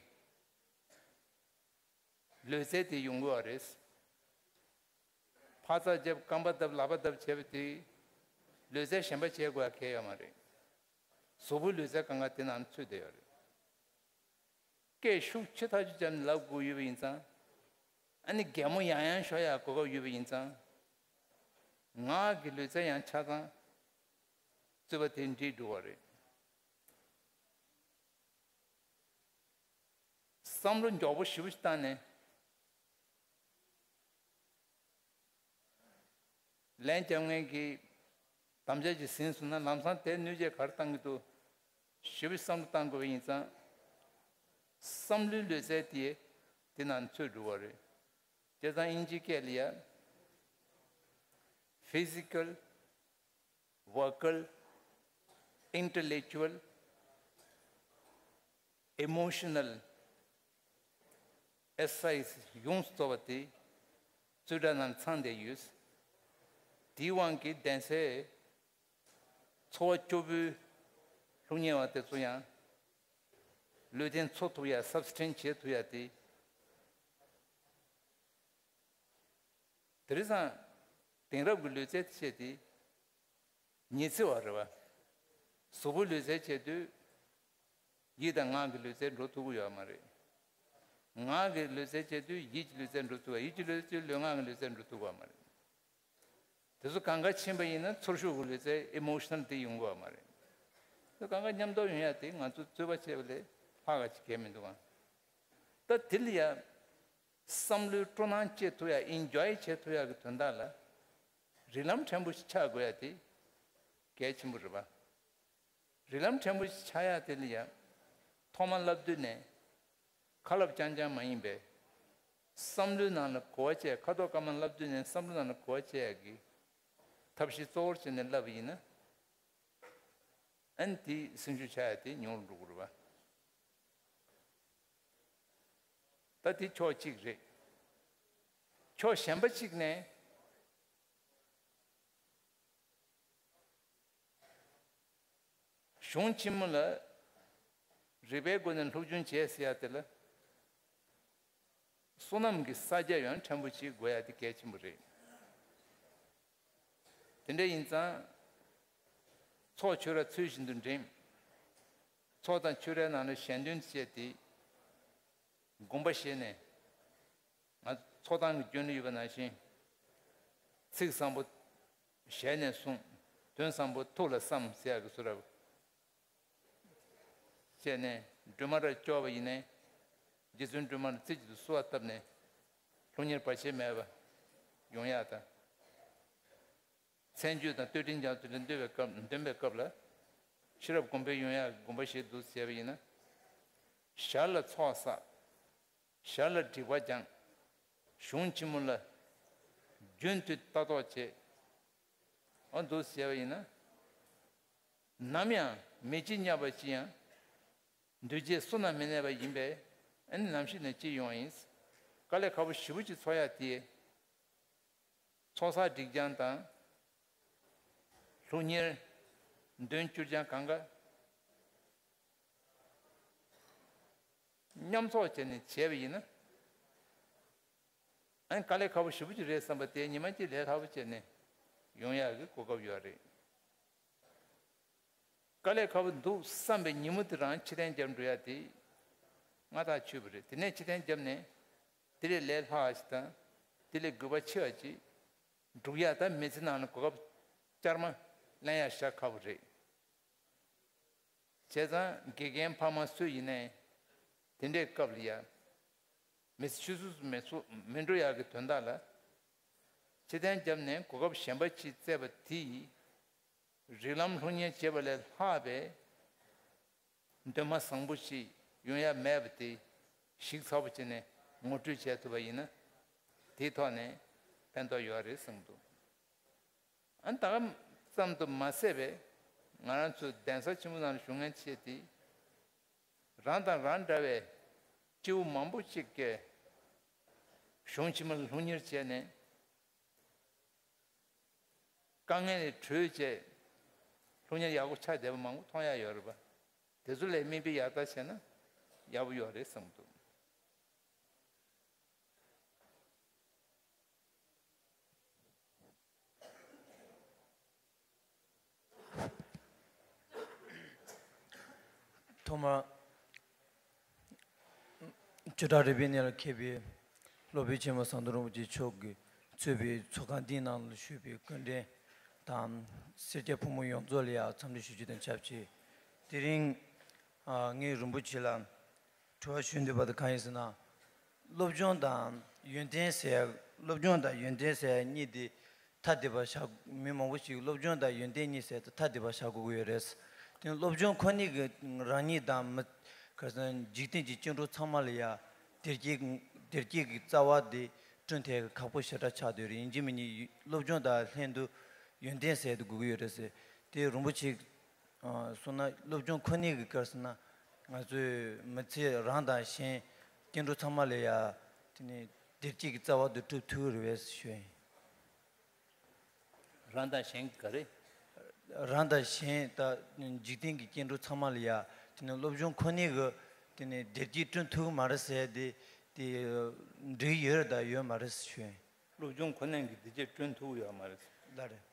ལུས་རྩལ་དེ་ཡོང་གི་རེད། འཕག་འཚག་རྒྱབ། རྐང་པ་བརྡབ། ལག་པ་བརྡབ་བྱས་པ་དེ་ལུས་རྩལ་གཞན་པ་བྱེད་དགོས་ཡ་གལ་ཡོད་མ་རེད། གཟུགས་པོའི་ལུས་རྩལ་སྒང་ག་དེ་ནང་ཚུད་བསྡད་ཡོད་རེད། སྐད་ཤུགས་ཆེ་ཐག་ཆོད་བརྒྱབ་ནས་ལབ་དགོས་ཡོད་པ་ཡིན་ཙང་། ཨ་ནི་གད་མོ་ཡང་ཡང་ཤོར་ཡག་གོ་སྐབས་ཡོད་པ་ཡིན་ཙང་། ངག་གི་ལུས་རྩལ་ཡང་ཆ་ཚང་རྩོད་པ་དེ་འགྲིག་འགྲོ་བ་རེད། བསམ་བློ་མགྱོགས་པོ་ཞེ་པོ་ཞིག་བཏང་ནས། ལན་རྒྱབ་མཁན་གྱི་དམ་བཅའ་ཅིག་ཟིན་སོང་ན་ལམ་སང་དེ་ནུས་ཅན་ག་རེ་བཏང་གི་འདུག་ཞེ་པོ་བསམ་བློ་བཏང་དགོས་པ་ཡིན་ཙང་། བསམ་བློའི་ལུས་རྩལ་དེ་དེ་ནང་ཚུད་འགྲོ་བ་རེད། བྱས་ཙང་དབྱིན་ཇིའི་སྐད་ལ་ཡ། Physical, verbal, intellectual, emotional exercise ཡོངས་སུ་རྫོགས་པ་དེ་རྩོད་གྲྭ་ནང་ཚང་བསྡད་ཡོད། དེའི་དབང་གིས་གདན་སའི་འཚོ་བ་སྐྱོ་པོའི་སློབ་གཉེར་བ་དེ་ཚོ་ཡང་ལུས་རྟེན་འཚོ་ཐུབ་ཡ། སབ་སི་ཊེན་བྱེད་ཐུབ་ཡ་དེ། དེ་རིང་སང་དེང་རབས་ཀྱི་ལུས་རྩལ་བྱས་ཏེ་ཉི་ཚེ་བ་རེད་བ། གཟུགས་པོའི་ལུས་རྩལ་བྱས་དུས་ཡིད་དང་ངག་གི་ལུས་རྩལ་འགྲོ་ཐུབ་ཀྱི་ཡོད་མ་རེད། ངག་གི་ལུས་རྩལ་བྱས་དུས་ཡིད་ཀྱི་ལུས་རྩལ་འགྲོ་ཐུབ་པ། ཡིད་ཀྱི་ལུས་རྩལ་བྱས་དུས་ལུས་ངག་གི་ལུས་རྩལ་འགྲོ་ཐུབ་ཀྱི་ཡོད་མ་རེད། དེ་ཚོ་གང་ག་ཕྱིན་པ་ཡིན་ན་ཚོར་ཤུགས་ཀྱི་ལུས་རྩལ་ཨི་མོ་ཤི་ནལ་དེ་ཡོང་གི་ཡོད་མ་རེད། དེ་གང་ག་མཉམ་དུ་ཡོང་ཡ་དེ་ང་ཚོ་རྩོད་པ་བྱས་པ་ལས་ལྷག་ག་ཅིག་གལ་མི་འདུག་ཨང་། ད་དེ་ལ་ཡ། བསམ་བློའི་སྤྲོ་སྣང་སྐྱེ་ཐུབ་ཡ། ཨིན་ཇོའི་བྱེད་ཐུབ་ཡ་གི་དོན་དག་ལ་རིགས་ལམ་ཕྲན་བུ་ཞིག་ཆགས་དགོས་ཡ་དེ་གལ་ཆེན་པོ་རེད་པ། རིགས་ལམ་ཕྲན་བུ་ཞིག་ཆགས་ཡ་དེ་ལ་ཡ། ཐོག་མ་བསླབ་དུས་ནས་ཁ་སློབ་རྐྱང་རྐྱང་མ་ཡིན་པའི་བསམ་བློའི་ནང་ལ་གོ་བ་བྱས། ཁ་དོག་དཀར་དམར་བསླབ་དུས་ནས་བསམ་བློའི་ནང་ལ་གོ་བ་བྱས་ཡ་གི་ཐབས་ཤེས་གཙོ་བོར་བྱས་ནས་བསླབ་པ་ཡིན་ན། ཨ་ནི་དེའི་སེམས་ཤུགས་ཆག་ཡ་དེ་ཉུང་རུ་འགྲོ་གི་རེད་པ། ད་དེ་ཕྱོགས་གཅིག་རེད། ཕྱོགས་གཞན་པ་གཅིག་ནས་གཞུང་ཆེན་མོ་ལ་རིག་པའི་སྒོ་ནས་སློབ་སྦྱོང་བྱས་ཟེར་ཡ་དེ་ལ། བསོད་ནམས་ཀྱི་ས་རྒྱ་ཡང་ཕྲན་བུ་ཅིག་དགོས་ཡ་དེ་གལ་ཆེན་པོ་རེད། དེ་འདྲ་ཡིན་ཙང་། ཚོགས་ཆོས་ར་ཚུལ་བཞིན་དུ་འགྲིམ། ཚོགས་དང་ཆོས་རའི་ནང་ལ་ཞལ་འདོན་བྱས་ཏེ། དགོངས་པ་བཞེས་ནས། ང་ཚོ་ཚོགས་གཏམ་གྱི་སྐྱོན་ལ་ཡོད་པ་ནང་བཞིན། ཚིག་བཟང་པོ་ཞལ་ནས་གསུངས། དོན་བཟང་པོ་ཐུགས་ལ་བསམ་ཟེར་ཡ་གི་བཟོ་འདྲ་བྱས་ནས། སྒྲོལ་མ་ར་སྐྱོར་བ་ཡིན་ནའི། རྗེ་བཙུན་སྒྲོལ་མ་ལ་རྩེ་གཅིག་ཏུ་བསུ་བ་བཏབ་ནས། སློབ་གཉེར་བར་ཆད་མེད་པ་ཡོང་ཡག་དང་། མཚན་བརྗོད་དང་བསྟོད་སྒྲིག་རྒྱག་ཚུལ་ལ་འདོན་པའི་སྐབས། འདོན་པའི་སྐབས་ལ་ཤེས་རབ་གོང་འཕེལ་ཡོང་ཡག་གི་དགོངས་པ་བཞེས་འདུག་ཟེར་བ་ཡིན་ན། ཞར་ལ་ཚོགས་བསགས། ཞར་ལ་སྒྲིབ་པ་སྦྱང་། གཞུང་ཆེན་མོ་ལ་རྒྱུན་མཐུད་ལྟ་རྟོག་བྱེད། འོ་འདུག་ཟེར་བ་ཡིན་ན། ནམ་ཡང་མི་ཅི་བསྙབ་པ་ཅི་ཡང་། འདུས་བྱས་བསོད་ནམས་མི་གནས་པ་ཡིན་པས། ཨ་ནི་ནམ་ཞིག་ནས་ཅི་ཡོང་བ་ཡིན། དཀའ་ལས་ཁག་པོ་ཞེ་པོ་ཅིག་ཚོར་ཡ་དེ། ཚོགས་བསགས་སྒྲིབ་སྦྱང་དང་། སློབ་གཉེར་འདོན་བསྐྱུར་སྦྱང་གང་ག་མཉམ་ཚོགས་བྱས་ནས་བྱས་པ་ཡིན་ན། ཨ་ནི་དཀའ་ལས་ཁག་པོ་ཞེ་པོ་ཅིག་རེད་བསམ་པ་དེ་ཉི་མ་གཅིག་ལས་སླ་པོ་བྱས་ནས་ཡོང་ཡག་གི་གོ་སྐབས་ཡོད་རེད། དཀའ་ལས་ཁག་པོ་འདུག་བསམ་པའི་ཉིན་མོ་དེ་རང་ཕྱིར་འཐེན་རྒྱབ་འགྲོ་ཡ་དེ་སྔ་ཐག་ཆོད་པ་རེད། དེ་ནས་ཕྱིར་འཐེན་རྒྱབ་ནས་དེ་ལས་ལས་སླ་བ་ཞིག་དང་། དེ་ལས་དགོས་པ་ཆེ་བ་ཅིག་སྒྲུབ་ཡ། ད་མི་ཚེ་ནང་ལ་གོ་སྐབས་བསྐྱར་མ་ལེན་ཡ་ཞེ་དྲག་ཁག་པོ་རེད། བྱས་ཙང་དགེ་རྒན་ཕ་མ་སུ་ཡིན་ནའི་དེ་འདྲའི་སྐབས་ལ་ཡ། མི་ཚེ་ཆུད་ཟོས་སུ་མི་ཚུགས་མི་འགྲོ་ཡག་གི་དོན་དག་ལ། ཕྱིར་འཐེན་བརྒྱབ་ནས་གོ་སྐབས་གཞན་པ་ཅིག་བཙལ་བ་དེ་ཡིས། རིགས་ལམ་སློབ་གཉེར་བྱེད་པ་ལས་ལྷག་པའི་འདུན་མ་བཟང་པོ་ཞིག་ཡོང་ཡ་མེད་པ་དེ་ཞིབ་ཚགས་པོ་བྱས་ནས་ངོ་སྤྲོད་བྱས་ཐུབ་པ་ཡིན་ན། དེའི་ཐོག་ནས་ཕན་ཐོགས་ཡོད་རེད་བསམ་གྱི་འདུག་ཨ། ད་ག་ཙམ་དུ་མ་ཟད་པའི་ང་རང་ཚོའི་གདན་ས་ཆེན་པོ་ནང་ལ་བཞུགས་མཁན་བྱས་ཏེ། རང་དང་རང་འདྲ་བའི་སྐྱེ་བོ་མང་པོ་ཅིག་གིས་གཞུང་ཕྱི་མ་ལ་སློབ་གཉེར་བྱས་ནས། དཀའ་ངལ་ལས་གྲོལ་བྱས། སློབ་གཉེར་ཡག་པོ་ཆགས་བསྡད་པ་མང་པོ་མཐོང་ཡག་ཡོད་རེད་པ། དེ་ཚོ་ལ་མིག་དཔེ་ཡག་ལྟ་བྱས་ན་ཡག་པོ་ཡོད་རེད་བསམ་གྱི་འདུག་ཐོག་མར། ཆོས་གྲགས་རི་པའི་གནས་ལ་མཁས་པའི་སློབ་དཔོན་ཆེན་པོ་ཟམ་གདོང་རིན་པོ་ཆེ་མཆོག་གིས་གཙོས་པའི་ཚོགས་ཁང་འདིའི་ནང་ལ་བཞུགས་པའི་སྐུ་མགྲོན་དང་། སེར་སྐྱ་ཕོ་མོ་ཡོངས་རྫོགས་ལ་ཡང་འཚམས་འདྲི་ཞུ་རྒྱུ་དང་ཆབས་ཅིག་དེ་རིང་ངས་རིན་པོ་ཆེ་ལ་དྲི་བ་ཞུ་འདོད་པ་དེ་གང་ཡིན་ཟེར་ན། སློབ་སྦྱོང་དང་ཡོན་ཏན་ཟེར་ཡ། སློབ་སྦྱོང་དང་ཡོན་ཏན་ཟེར་ཡ་གཉིས་དེ་ ཐ་དད་པ་བཞག་མི་མང་པོ་ཞིག་སློབ་སྦྱོང་དང་ཡོན་ཏན་གཉིས་ཟེར་ཏེ་ཐ་དད་པ་བཞག་དགོས་ཀྱི་ཡོད་རེད། དེ་ནི་སློབ་སྦྱོང་ཁོ་ནའི་གི་རང་ཉིད་དང་མི་ག་ས་འཇིག་རྟེན་གྱི་སྐྱེ་འགྲོ་ཚང་མ་ལ་ཡ་བདེ་སྐྱིད་བདེ་སྐྱིད་ཀྱི་རྩ་བ་དེ་བསྐྲུན་ཐེབས་ཀྱི་ཁག་པོ་ཞེ་དྲག་ཆགས་བསྡད་ཡོད་རེད། ཡིན་གཅིག་མིན་གཉིས་སློབ་སྦྱོང་དང་ལྷན་དུ་ཡོན་ཏན་ཟེར་དེ་དགོས་ཀྱི་ཡོད་རེད་ཟེར། དེ་རིན་པོ་ཆེ་གསུངས་ན་སློབ་སྦྱོང་ཁོ་ནའི་གི་ག་ས་ན་ང་ཚོའི་མི་ཚེ་རང་དང་གཞན་སྐྱེ་འགྲོ་ཚང་མ་ལ་ཡ་དེ་ནི་བདེ་སྐྱིད་ཀྱི་རྩ་བ་དེ་སྒྲུབ་ཐུབ་ཀྱི་རེད་པས་ཞུ་ཡ་ཡིན། རང་དང་གཞན་ག་རེ། རང་དང་གཞན་དང་འཇིག་རྟེན་གྱི་སྐྱེ་འགྲོ་ཚང་མ་ལ་ཡ་དེ་ནི་སློབ་སྦྱོང་ཁོ་ནའི་གི་དེ་ནི་བདེ་སྐྱིད་བསྐྲུན་ཐུབ་ཀྱི་མ་རེད་ཟེར་དེ་དེ་འགྲིག་ཡོད་རེད་དང་ཡོད་མ་རེད་ཞུ་ཡ་ཡིན། སློབ་སྦྱོང་ཁོ་ནའི་གི་བདེ་སྐྱིད་བསྐྲུན་ཐུབ་ཀྱི་ཡོད་མ་རེད། ལགས་རེད།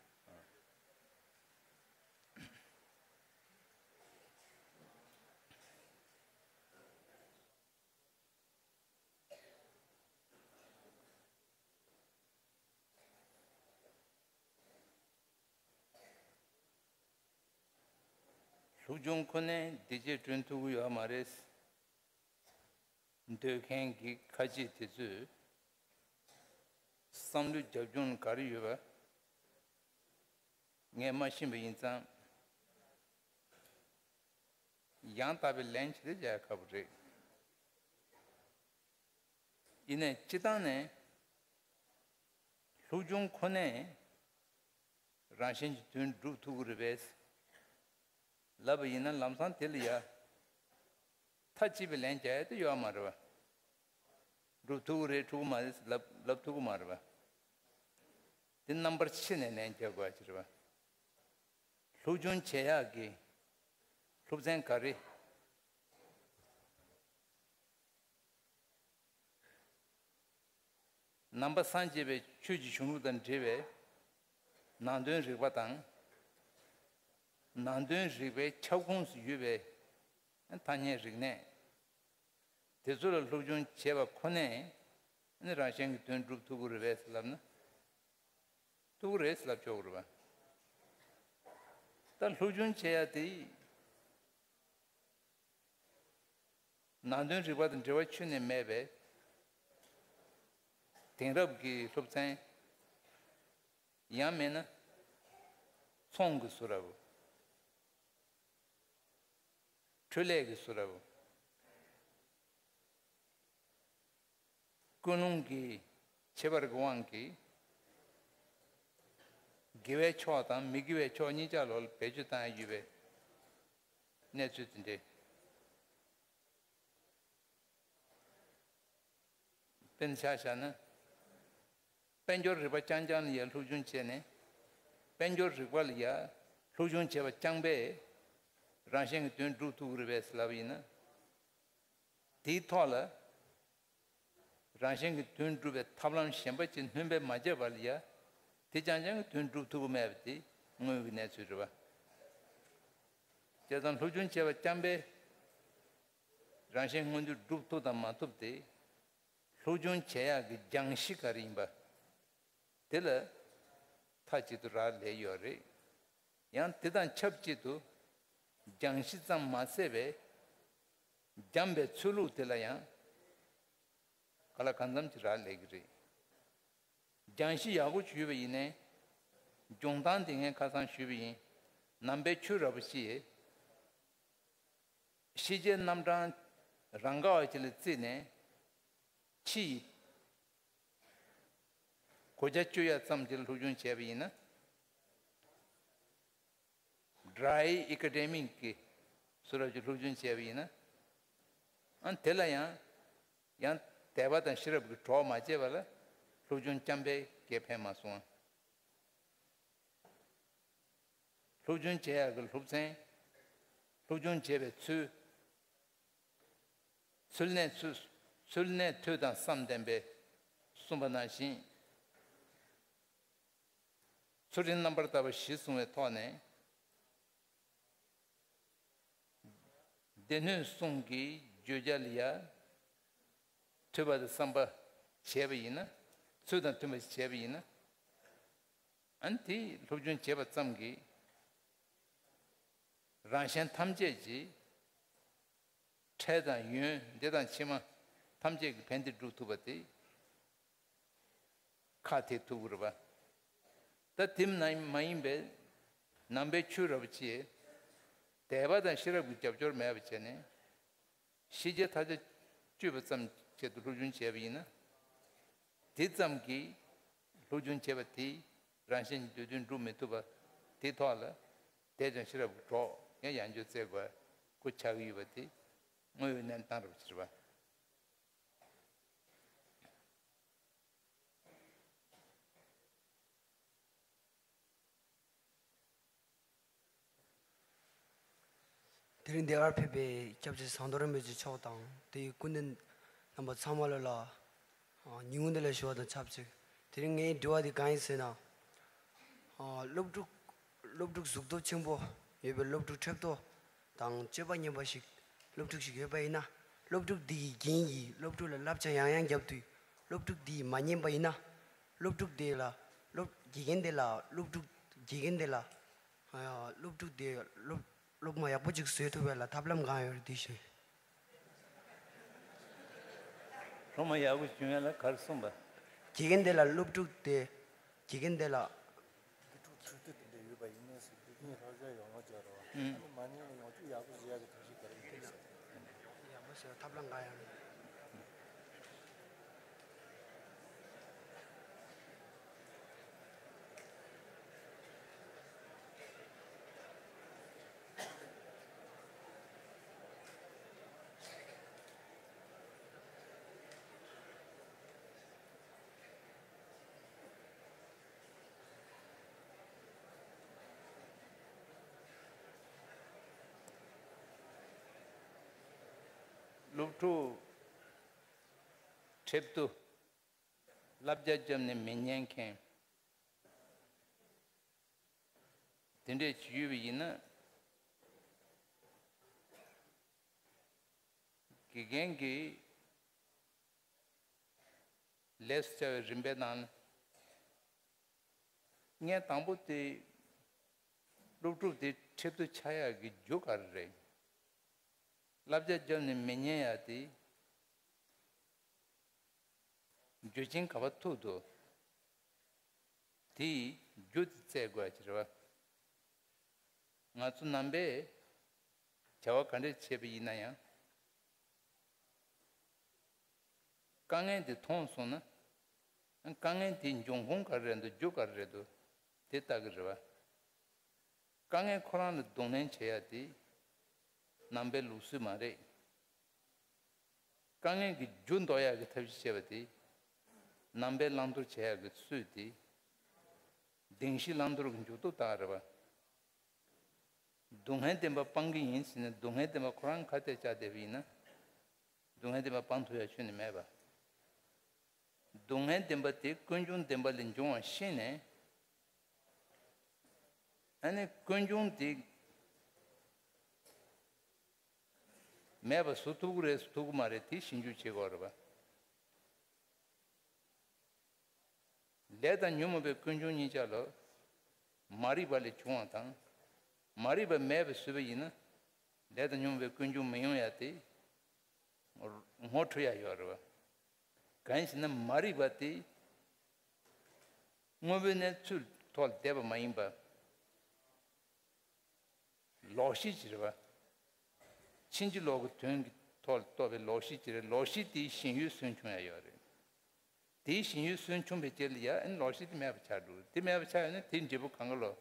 སློབ་སྦྱོང་ཁོ་ནས་བདེ་སྐྱིད་བསྐྲུན་ཐུབ་ཀྱི་ཡོད་མ་རེད། འདོད་མཁན་གྱི་ཁ་ཆེ་དེ་ཚོས་བསམ་བློའི་རྒྱབ་ལྗོངས་ག་རེ་ཡོད་པ་ངས་མ་ཤེས་པ་ཡིན་ཙང་། ཡང་དག་པའི་ལན་ཅི་སྟེ་རྒྱག་ཁག་པོ་རེད། ཡིན་ནའི་སྤྱི་བཏང་ནས་སློབ་སྦྱོང་ཁོ་ནས་རང་གཞན་གྱི་དོན་སྒྲུབ་ཐུབ་ཀྱི་རེད་པས་ལབ་པ་ཡིན་ན་ལམ་སང་དེ་ལ་ཡ་མཐའ་གཅིག་པའི་ལན་རྒྱག་ཡ་དེ་ཡོད་མ་རེད་པ། སྒྲུབ་ཐུབ་ཀྱི་རེད་ཐུབ་ཀྱི་མ་རེད་ལབ་ལབ་ཐུབ་ཀྱི་མ་རེད་པ། དེ་རྣམ་པར་ཕྱེ་ནས་ལན་རྒྱག་དགོས་ཀྱི་རེད་པ། སློབ་སྦྱོང་བྱེད་ཡག་གི་སློབ་ཚན་ག་རེ། ནང་པ་སངས་རྒྱས་པའི་ཆོས་ཀྱི་གཞུང་ལུགས་དང་འབྲེལ་བའི་ནང་དོན་རིག་པ་དང་། ནང་དོན་རིག་པའི་ཁྱབ་ཁོངས་སུ་ཡོད་པའི་ཐ་སྙད་རིག་གནས། དེ་ཚོ་ལ་སློབ་སྦྱོང་བྱས་པ་ཁོ་ནས་ནི་རང་གཞན་གྱི་དོན་སྒྲུབ་ཐུབ་ཀྱི་རེད་པས་ལབ་ན། ཐུབ་ཀྱི་རེད་ལབ་ཆོག་གི་རེད་པ། ད་སློབ་སྦྱོང་བྱེད་ཡ་དེ་ནང་དོན་རིག་པ་དང་འབྲེལ་བ་ཁྱོན་ནས་མེད་པའི་དེང་རབས་ཀྱི་སློབ་ཚན། ཡང་མིན་ན་ཚོང་གི་བཟོ་འདྲ་བོ། འཕྲུལ་ལས་ཀྱི་བཟོ་འདྲ་བོ། ཀུན་སློང་གི་ཁྱད་པར་གྱི་དབང་གིས་དགེ་བའི་ཕྱོགས་དང་མི་དགེ་བའི་ཕྱོགས་གཉིས་ཆ་ལོག་ལ་བེད་སྤྱོད་བཏང་ཡ་ཡོད་པའི་གནས་ཚུལ་དེ་འདྲས། དཔེར་ན་ཆ་བཞག་ན། དཔལ་འབྱོར་རིག་པ་རྐྱང་རྐྱང་ལ་ཡ་སློབ་སྦྱོང་བྱས་ནས། དཔལ་འབྱོར་རིག་པ་ལ་ཡ་སློབ་སྦྱོང་བྱས་པ་རྐྱང་པས་རང་གཞན་གྱི་དོན་སྒྲུབ་ཐུབ་ཀྱི་རེད་པས་ལབ་པ་ཡིན་ན། དེའི་ཐོག་ལ་རང་གཞན་གྱི་དོན་སྒྲུབ་པའི་ཐབས་ལམ་གཞན་པ་ཅིག་སྣོན་པ་མ་བྱས་པ་ལ་ཡ་དེ་རྐྱང་རྐྱང་གི་དོན་སྒྲུབ་ཐུབ་ཀྱི་མེད་པ་དེ་དངོས་ཀྱི་གནས་ཚུལ་རེད་པ། བྱས་ཙང་སློབ་སྦྱོང་བྱས་པ་རྐྱང་པས་རང་གཞན་མངོན་འགྱུར་སྒྲུབ་ཐུབ་དང་མ་ཐུབ་དེ། སློབ་སྦྱོང་བྱེད་ཡག་གི་སྦྱང་གཞི་ག་རེ་ཡིན་པ། དེ་ལ་མཐའ་གཅིག་ཏུ་རག་ལས་ཡོད་རེད། ཡང་དེ་དང་ཆབས་ཅིག་ཏུ་སྦྱང་གཞི་ཙམ་མ་ཟད་པའི་སྦྱངས་པའི་ཚུལ་ལུགས་དེ་ལ་ཡང་ག་ལ་གང་འཚམ་ཅིག་རག་ལས་ཀྱི་རེད། སྦྱང་གཞི་ཡག་པོ་ཞུས་པ་ཡིན་ནའི། སྦྱོང་སྟངས་དེ་ངས་ཁ་སང་ཞུས་པ་ཡིན། ནང་པའི་ཆོས་འདྲ་པོ་ཞིག་ཤེས་བྱའི་རྣམ་གྲངས་རང་ག་བ་ཅིག་ལ་བརྩིས་ནས། ཕྱི་ཡི་གོ་ཆ་གཅོད་ཡ་ཙམ་གྱི་སློབ་སྦྱོང་བྱས་པ་ཡིན་ན། dry academic གི་བཟོ་འདྲ་ཅིག་སློབ་སྦྱོང་བྱས་པ་ཡིན་ན། ཨ་དེ་ལ་ཡང་ཡང་དད་པ་དང་ཤེས་རབ་ཀྱི་གྲོགས་མ་བྱས་པ་ལ་སློབ་སྦྱོང་རྐྱང་པས་སྐད་ཕན་མ་སོང་། སློབ་སྦྱོང་བྱེད་ཡག་གི་སློབ་ཚན། སློབ་སྦྱོང་བྱེད་པའི་ཚུལ། ཚུལ་གནས་ཚུལ། ཚུལ་གནས་ཐོས་དང་བསམ་ལྡན་པས་གསུངས་པ་ནང་བཞིན། ཚུལ་ཁྲིམས་རྣམ་པར་དག་པ་བཞི་བསྲུང་བའི་ཐོག་ནས། སྡེ་སྣོད་གསུམ་གྱི་བརྗོད་བྱ་ལ་ཡ། ཐོས་པ་དང་བསམ་པ་བྱས་པ་ཡིན་ན། ཚུལ་དང་མཐུན་པ་བྱས་པ་ཡིན་ན། ཨ་ནི་དེ་སློབ་སྦྱོང་བྱས་པ་ཙམ་གྱིས། རང་གཞན་ཐམས་ཅད་ཀྱི་འཕྲལ་དང་ཡུན་འདི་དང་ཕྱི་མ་ཐམས་ཅད་ཀྱི་ཕན་བདེ་སྒྲུབ་ཐུབ་པ་དེ་ཁག་ཐེག་ཐུབ་ཀྱི་རེད་པ། ད་དེ་མ་ཡིན་པའི་ནང་པའི་ཆོས་རབ་ཅེས་དད་པ་དང་ཤེས་རབ་ཀྱི་རྒྱབ་སྐྱོར་མེད་པ་བྱས་ནས། ཤེས་བྱའི་མཐའ་བརྒྱ་གཅོད་པ་ཙམ་བྱེད་དུ་སློབ་སྦྱོང་བྱས་པ་ཡིན་ན། དེ་ཙམ་གྱིས་སློབ་སྦྱོང་བྱས་པ་དེས་རང་གཞན་གྱི་འདོད་དོན་སྒྲུབ་མི་ཐུབ་པ་དེ་ཐོག་ལ་དད་ཅིང་ཤེས་རབ་ཀྱི་གྲོགས་ཡང་ཡང་བསྐྱར་བཙལ་དགོས་ཁོ་ཆགས་ཀྱི་ཡོད་པ་དེ་དངོས་ཡོད་གནས་སྟངས་རབ་ཕྱིར་བ། དེ་རིང་འདི་གར་ཕེབས་པའི་སྐྱབས་རྗེ་ཟམ་གདོང་རིན་པོ་ཆེ་མཆོག་དང་དེའི་སྐུ་མདུན་རྣམ་པ་ཚང་མ་ལ་ལ་ཉིན་གུང་འདི་ལ་ཞུ་བ་དང་ཆབས་ཅིག་དེ་རིང་ངའི་དྲི་བ་འདི་གང་ཡིན་ཟེར་ན། སློབ་ཕྲུག་སློབ་ཕྲུག་གཟུགས་སྟོབས་ཆེན་པོ་ཡོད་པའི་སློབ་ཕྲུག་ཁྲེབ་ཏོ་དང་སྤྱོད་པ་ངན་པ་ཞིག་སློབ་ཕྲུག་ཞིག་ཡོད་པ་ཡིན་ན། སློབ་ཕྲུག་འདི་ཡི་རྒན་ཡིས་སློབ་ཕྲུག་ལ་བསླབ་བྱ་ཡང་ཡང་བརྒྱབ་དུས་སློབ་ཕྲུག་འདི་ཡིས་མ་ཉན་པ་ཡིན་ན། སློབ་ཕྲུག་དེ་ལ་སློབ་དགེ་རྒན་དེ་ལ་སློབ་ཕྲུག་དགེ་རྒན་དེ་ལ་སློབ་ཕྲུག་དེ་སློབ་སློབ་མ་ཡག་པོ་ཅིག་བཟོས་ཐུབ་པ་ལ་ཐབས་ལམ་གང་ཡོད་རེད་དེ་ཞུ། སློབ་མ་ཡག་པོ་བྱུང་ཡ་ལ་ག་རེ་གསུངས་པ། དགེ་རྒན་དེ་ལ་སློབ་ཕྲུག་དེ་དགེ་རྒན་དེ་ལ། དེ་ཕྲུག་ཚོད་ལྟ་དེ་འདྲ་ཡོད་པ་ཡིན་ནའི་སྲིད་དགེ་རྒན་བསླབ་བྱ་ཡོང་བ་བྱ་རོགས། ཨ་ནི་མ་ཉན་ན་ཡོང་ཆུ་ཡག་པོ་བཟོ་ཡག་གི་ཐབས་ཤེས་ག་རེ་ཡིན་ཟེར། ཡག་པོ་བཟོ་ཡག་ཐབས་ལམ་གང་ཡང་མེད། སློབ་ཕྲུག་ཁྲེབ་ཏུ་བསླབ་བྱ་བརྒྱབ་ནས་མི་ཉན་མཁན་དེ་འདྲས་ཅིག་ཡོད་པ་ཡིན་ན། དགེ་རྒན་གྱིས་ལས་སུ་བྱ་བའི་རིམ་པའི་ནང་ལ། ངས་དང་པོ་དེ་སློབ་ཕྲུག་དེ་ཁྲེབ་ཏུ་ཆགས་ཡག་གི་རྒྱུ་ག་རེ་རེད། བསླབ་བྱ་བརྒྱབ་ནས་མི་ཉན་ཡག་དེ་རྒྱུ་རྐྱེན་ག་པར་ཐུག་འདུག་དེའི་རྒྱུ་དེ་བཙལ་དགོས་ཀྱི་རེད་བ། ང་ཚོ་ནང་པས་བྱ་བ་ག་འདྲས་བྱས་པ་ཡིན་ན་ཡང་། དཀའ་ངལ་དེ་མཐོང་སོང་ན། དཀའ་ངལ་དེའི་འབྱུང་ཁུངས་ག་རེ་རེད་འདུག་རྒྱུ་ག་རེ་རེད་འདུག་དེ་ལྟ་གི་རེད་བ། དཀའ་ངལ་ཁོ་རང་ལ་གདོང་ལེན་བྱེད་ཡ་དེ་ནང་པའི་ལུགས་སྲོལ་མ་རེད། དཀའ་ངལ་གྱི་རྒྱུ་འདོར་ཡག་གི་ཐབས་ཤེས་བྱས་པ་དེ་ནང་པའི་བླང་དོར་བྱེད་ཡག་གི་སྲོལ་དེ། བདེན་བཞི་བླང་དོར་གྱི་འཇུག་ལྡོག་ལྟ་བ་རེད་བ། སྡུག་བསྔལ་བདེན་པ་སྤང་གི་ཡིན་ཟེར་ནས་སྡུག་བསྔལ་བདེན་པ་ཁོ་རང་ཁ་གཏད་བཅག་བསྡད་པ་ཡིན་ན། སྡུག་བསྔལ་བདེན་པ་སྤང་ཐུབ་ཡ་ཁྱོན་ནས་མེད་པ། སྡུག་བསྔལ་བདེན་པ་དེ་ཀུན་འབྱུང་བདེན་པ་ལས་འབྱུང་བ་ཤེས་ནས། ཨ་ནི་ཀུན་འབྱུང་དེ་མེད་པ་བཟོ་ཐུབ་ཀྱི་རེད་ཐུབ་ཀྱི་མ་རེད་དེ་ཞིབ་འཇུག་བྱེད་དགོས་རེད་པ། ལས་དང་ཉོན་མོངས་པའི་ཀུན་འབྱུང་གཉིས་ཆ་ལ་མ་རིག་པ་ལས་བྱུང་བ་དང་། མ་རིག་པ་མེད་པའི་བཟོས་པ་ཡིན་ན་ལས་དང་ཉོན་མོངས་པའི་ཀུན་འབྱུང་མི་ཡོང་ཡ་དེ་ངོ་འཕྲོད་ཡ་ཡོད་རེད་བ། གང་ཡིན་ཟེར་ན་མ་རིག་པ་དེ་དངོས་པོའི་གནས་ཚུལ་ཐོག་ལ་བསྡད་པ་མ་ཡིན་པ། ལོག་ཤེས་ཀྱི་རེད་བ། ཕྱིན་ཅི་ལོག་གི་དོན་གྱི་ཐོག་ལ་རྟོགས་པའི་ལོག་ཤེས་ཀྱི་རེད། ལོག་ཤེས་དེའི་ཞེན་ཡུལ་སུན་ཕྱུང་ཡ་ཡོད་རེད། དེའི་ཞེན་ཡུལ་སུན་ཕྱུང་བའི་རྐྱེན་ལ་ཡ་ཨ་ནི་ལོག་ཤེས་དེ་མེད་པ་ཆགས་འགྲོ། དེ་མེད་པ་ཆགས་ཡོད་ན་དེའི་འབྲས་བུ་གང་ག་ལོ།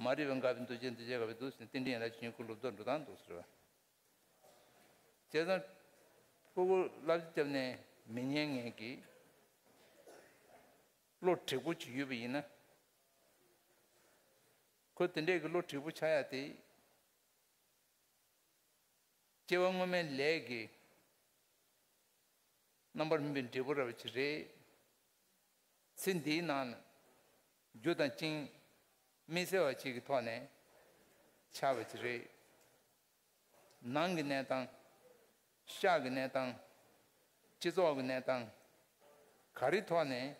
མ་རིག་པ་འགགས་པའི་འདུ་བྱེད་འདུ་བྱེད་འགགས་པའི་འདུ་ཟེར་ནས་རྟེན་འབྲེལ་ཡན་ལག་བཅུ་གཉིས་ཀུན་ལུགས་ལྡོག་འགྲོ་སྟངས་འདུག་ཟེར་བ། བྱས་ཙང་། ཕྲུ་གུ་བསླབ་བྱ་བརྒྱབ་ནས་མི་ཉན་མཁན་གྱི་བློ་དྲེགས་པོ་ཅིག་ཡོད་པ་ཡིན་ན། ཁོ་དེ་འདྲས་ཀྱི་བློ་དྲེགས་པོ་ཆགས་ཡ་དེ། སྐྱེ་བ་སྔོན་མའི་ལས་ཀྱི་རྣམ་པར་སྨིན་པའི་འབྲས་བུ་ར་བ་ཅིག་རེད། ཚེ་འདིའི་ནང་ལ་རྒྱུ་དང་རྐྱེན་དམིགས་བསལ་བ་ཅིག་གི་ཐོག་ནས་ཆགས་པ་ཅིག་རེད། ནང་གི་གནས་སྟངས། ཤག་གི་གནས་སྟངས། སྤྱི་ཚོགས་ཀྱི་གནས་སྟངས། ག་རེ་ཐོག་ནས་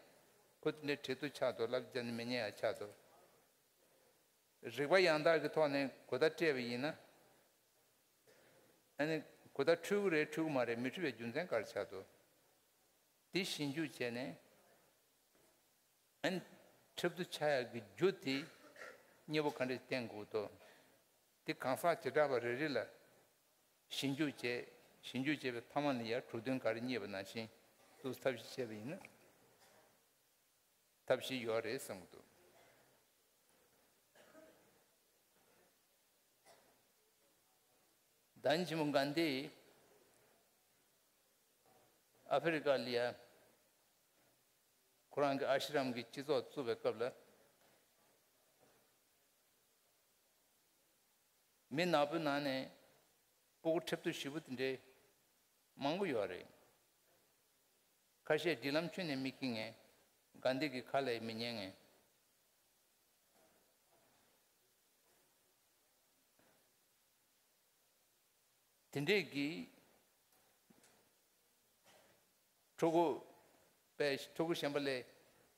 ཁོ་དེ་འདྲའི་དྲེགས་པོ་ཆགས་འདུག་བསླབ་བྱ་ནི་མི་ཉན་ཡ་ཆགས་འདུག་རིགས་པ་ཡང་དག་གི་ཐོག་ནས་གོ་བརྡ་སྤྲད་པ་ཡིན་ན། ཨ་ནི་གོ་བརྡ་འཕྲོད་ཀྱི་རེད་འཕྲོད་ཀྱི་མ་རེད་མི་འཕྲོད་པའི་རྒྱུ་མཚན་ག་རེ་ཆགས་འདུག་དེ་ཞིབ་འཇུག་བྱས་ནས། ཨ་ནི་ ཁྲིབ་ཏུ་ཆགས་ཡག་གི་རྒྱུ་དེ་གཉིས་པོ་ག་འདྲས་བསྟེན་དགོས་འདུག་དེ་གང་ཟག་བྱེ་བྲག་པ་རེ་རེ་ལ་ཞིབ་འཇུག་བྱས། ཞིབ་འཇུག་བྱས་པའི་མཐའ་མ་ལ་ཡང་གྲུབ་དོན་ག་རེ་རྙེད་པ་ནང་བཞིན་དུ་ཐབས་ཤེས་བྱས་པ་ཡིན་ན་ཐབས་ཤེས་ཡོད་རེད་བསམ་གྱི་འདུག་ད་ནི་ཆེན་མོ་གྷན་དྷི་ཨ་ཧྥེ་རི་ཀ་ལ་ཡ་ཁོ་རང་གི་ཨ་ཤི་རམ་གྱི་སྤྱི་ཚོགས་བཙུགས་པའི་སྐབས་ལ། མི་ནག་པོའི་ནང་ནས་སྤུ་གུ་ཁྲིབ་ཏུ་ཞེ་པོ་དེ་འདྲའི་མང་པོ་ཡོད་རེད། ཁ་ཤས་སྒྲིག་ལམ་ཁྱོན་ནས་མི་འཁྱེར་མཁན། གྷན་དྷི་གི་ཁ་ལ་མི་ཉན་མཁན། དེ་འདྲས་ཀྱི་ཕྲུ་གུ་པས་ཕྲུ་གུ་གཞན་པ་ལ་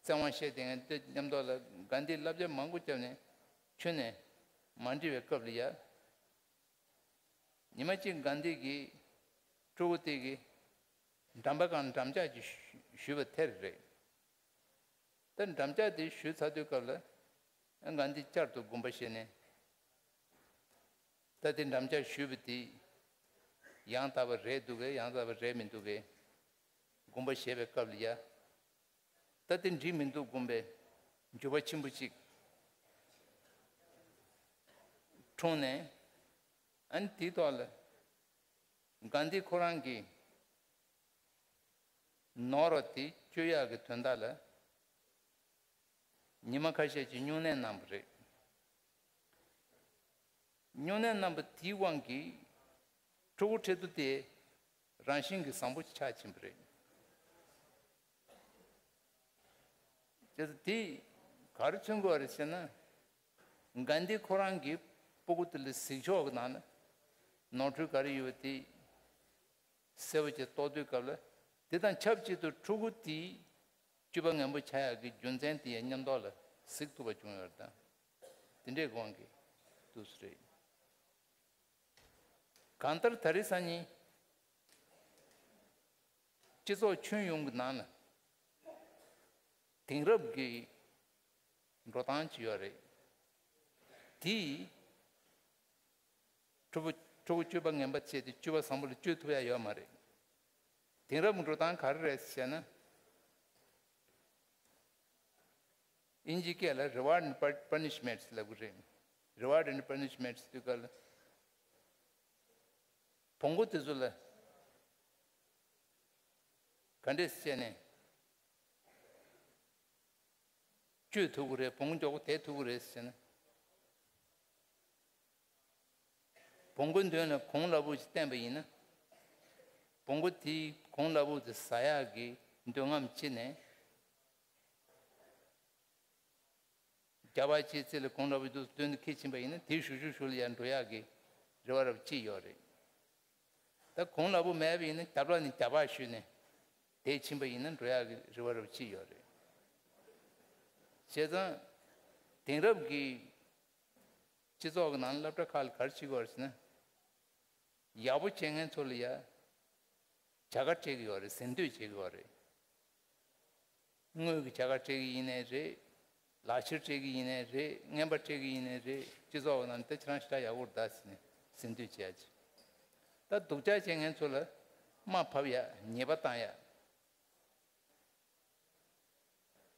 བཙན་དབང་བཤད་བསྡད་མཁན་དེ་མཉམ་དུ་ལ་གྷན་དྷིས་བསླབ་བྱ་མང་པོ་བརྒྱབ་ནས་ཁྱོན་ནས་མ་འགྲིག་པའི་སྐབས་ལ་ཡ། ཉི་མ་གཅིག་གྷན་དྷི་གིས་ཕྲུ་གུ་དེ་གི་འགྲམ་པ་སྒང་འགྲམ་ལྕག་ཅིག་གཞུས་པ་དེ་རེད། ད་འགྲམ་ལྕག་དེ་གཞུས་ཚར་དུས་སྐབས་ལ་གྷན་དྷི་བསྐྱར་དུ་དགོངས་པ་བཞེས་ནས། ད་དེ་འགྲམ་ལྕག་གཞུས་པ་དེ་ཡང་དག་པ་རེད་འདུག་གས། ཡང་དག་པ་རེད་མི་འདུག་གས། དགོངས་པ་བཞེས་པའི་སྐབས་ལ་ཡ། ད་དེ་འགྲིག་མི་འདུག་དགོངས་པའི་འགྱོད་པ་ཆེན་པོ་ཅིག་འཁྲུངས་ནས། ཨ་ནི་དེའི་ཐོག་ལ་གྷན་དྷི་ཁོ་རང་གིས་ནོར་བ་དེ་གཅོད་ཡག་གི་དོན་དག་ལ་ཉི་མ་ཁ་ཤས་ཀྱི་སྨྱུང་གནས་གནང་བ་རེད། སྨྱུང་གནས་གནང་བ་དེའི་དབང་གིས་ཕྲུ་གུ་ཁྲིད་དུ་དེ་རང་བཞིན་གྱིས་བཟང་པོ་ཆགས་ཕྱིན་པ་རེད། བྱས་ཙང་དེས་ག་རེ་མཚོན་དགོས་པ་རེད་ཟེར་ན། གྷན་དྷི་ཁོ་རང་གིས་སྤུ་གུ་དེ་ལ་གཟིགས་ཕྱོགས་ཀྱི་ནང་ན་ནོར་འཁྲུལ་ག་རེ་ཡོད་པ་དེ་གསལ་པོ་ཅིག་རྟོགས་དུས་སྐབས་ལ། དེ་དང་ཆབས་ཅིག་ཏུ་ཕྲུ་གུ་དེའི་སྤྱོད་པ་ངན་པོ་ཆགས་ཡག་གི་རྒྱུ་མཚན་དེ་ཡང་མཉམ་དུ་ལ་གཟིགས་ཐུབ་པ་བྱུང་ཡོད་རེད། ད་དེ་འདྲའི་དབང་གིས་འདུག་སེ་རེད། གང་ལྟར་ད་རེས་སང་ཉིན་སྤྱི་ཚོགས་ཁྱོན་ཡོངས་ཀྱི་ནང་ལ་དེང་རབས་ཀྱི་འགྲོ་སྟངས་ཅིག་ཡོད་རེད། དེས་ཕྲུ་གུ་ཕྲུ་གུ་སྤྱོད་པ་ངན་པ་བྱས་ཏེ་སྤྱོད་པ་བཟང་པོ་ལ་བསྐྱོད་ཐུབ་ཡ་ཡོད་མ་རེད། དེང་རབས་ཀྱི་འགྲོ་སྟངས་ག་རེ་རེད་ཟེར་ན། དབྱིན་ཇི་སྐད་ལ་reward and pun- punishments ལབ་ཀྱི་རེད། Reward and punishments དུས་སྐབས་ལ་བོང་གུ་དེ་ཚོ་ལ་ག་འདྲས་བྱས་ནས་བཅོས་ཐུབ་ཀྱི་རེད། བོང་གུ་མགྱོགས་པོ་དེད་ཐུབ་ཀྱི་རེད་ཟེར་ན། བོང་གུའི་མདུན་ལ་གོང་ལ་བུ་ཞིག་བསྟན་པ་ཡིན་ན། བོང་གུ་དེས་གོང་ལ་བུ་དེ་ཟ་ཡག་གི་འདོད་རྔམ་སྐྱེས་ནས། རྒྱ་བ་ཅིག་རྩེ་ལ་གོང་ལ་བུ་དེ་མདུན་དུ་འཁྱེར་ཕྱིན་པ་ཡིན་ན། དེ་ཞུ་ཞུ་ཞུ་ལ་ཡར་འགྲོ་ཡག་གི་རེ་བ་རབ་ཅིག་ཡོད་རེད། ད་གོང་ལ་བུ་མེད་པ་ཡིན་ན་རྒྱབ་ལ་ནས་རྒྱ་བ་ཞུས་ནས་དེད་ཕྱིན་པ་ཡིན་ན་འགྲོ་ཡག་གི་རེ་བ་རབ་ཅིག་ཡོད་རེད། བྱས་ཙང་དེང་རབས་ཀྱི་སྤྱི་ཚོགས་ཀྱི་ནང་སློབ་གྲྭ་ཁག་ལ་ག་རེ་བྱེད་དགོས་རེད་ཟེར་ན། ཡག་པོ་བྱེད་མཁན་ཚོ་ལ་ཡ་བྱ་དགའ་སྤྲད་ཀྱི་ཡོད་རེད། གཟེངས་བསྟོད་བྱེད་ཀྱི་ཡོད་རེད། དངུལ་གྱི་བྱ་དགའ་སྤྲད་ཀྱི་ཡིན་ནའི་རེད། ལག་ཁྱེར་སྤྲད་ཀྱི་ཡིན་ནའི་རེད། རྔན་པ་སྤྲད་ཀྱི་ཡིན་ནའི་རེད། སྤྱི་ཚོགས་ཀྱི་ནང་དེ་ཁྱེད་རང་ཞེ་དྲག་ཡག་པོ་རེད་ད་ཟེར་ནས་གཟེངས་བསྟོད་བྱེད་ཡ་ཅིག་ད་སྡུག་ཅག་བྱེད་མཁན་ཚོ་ལ་དམའ་ཕབ་ཡ། ཉེས་པ་བཏང་ཡ།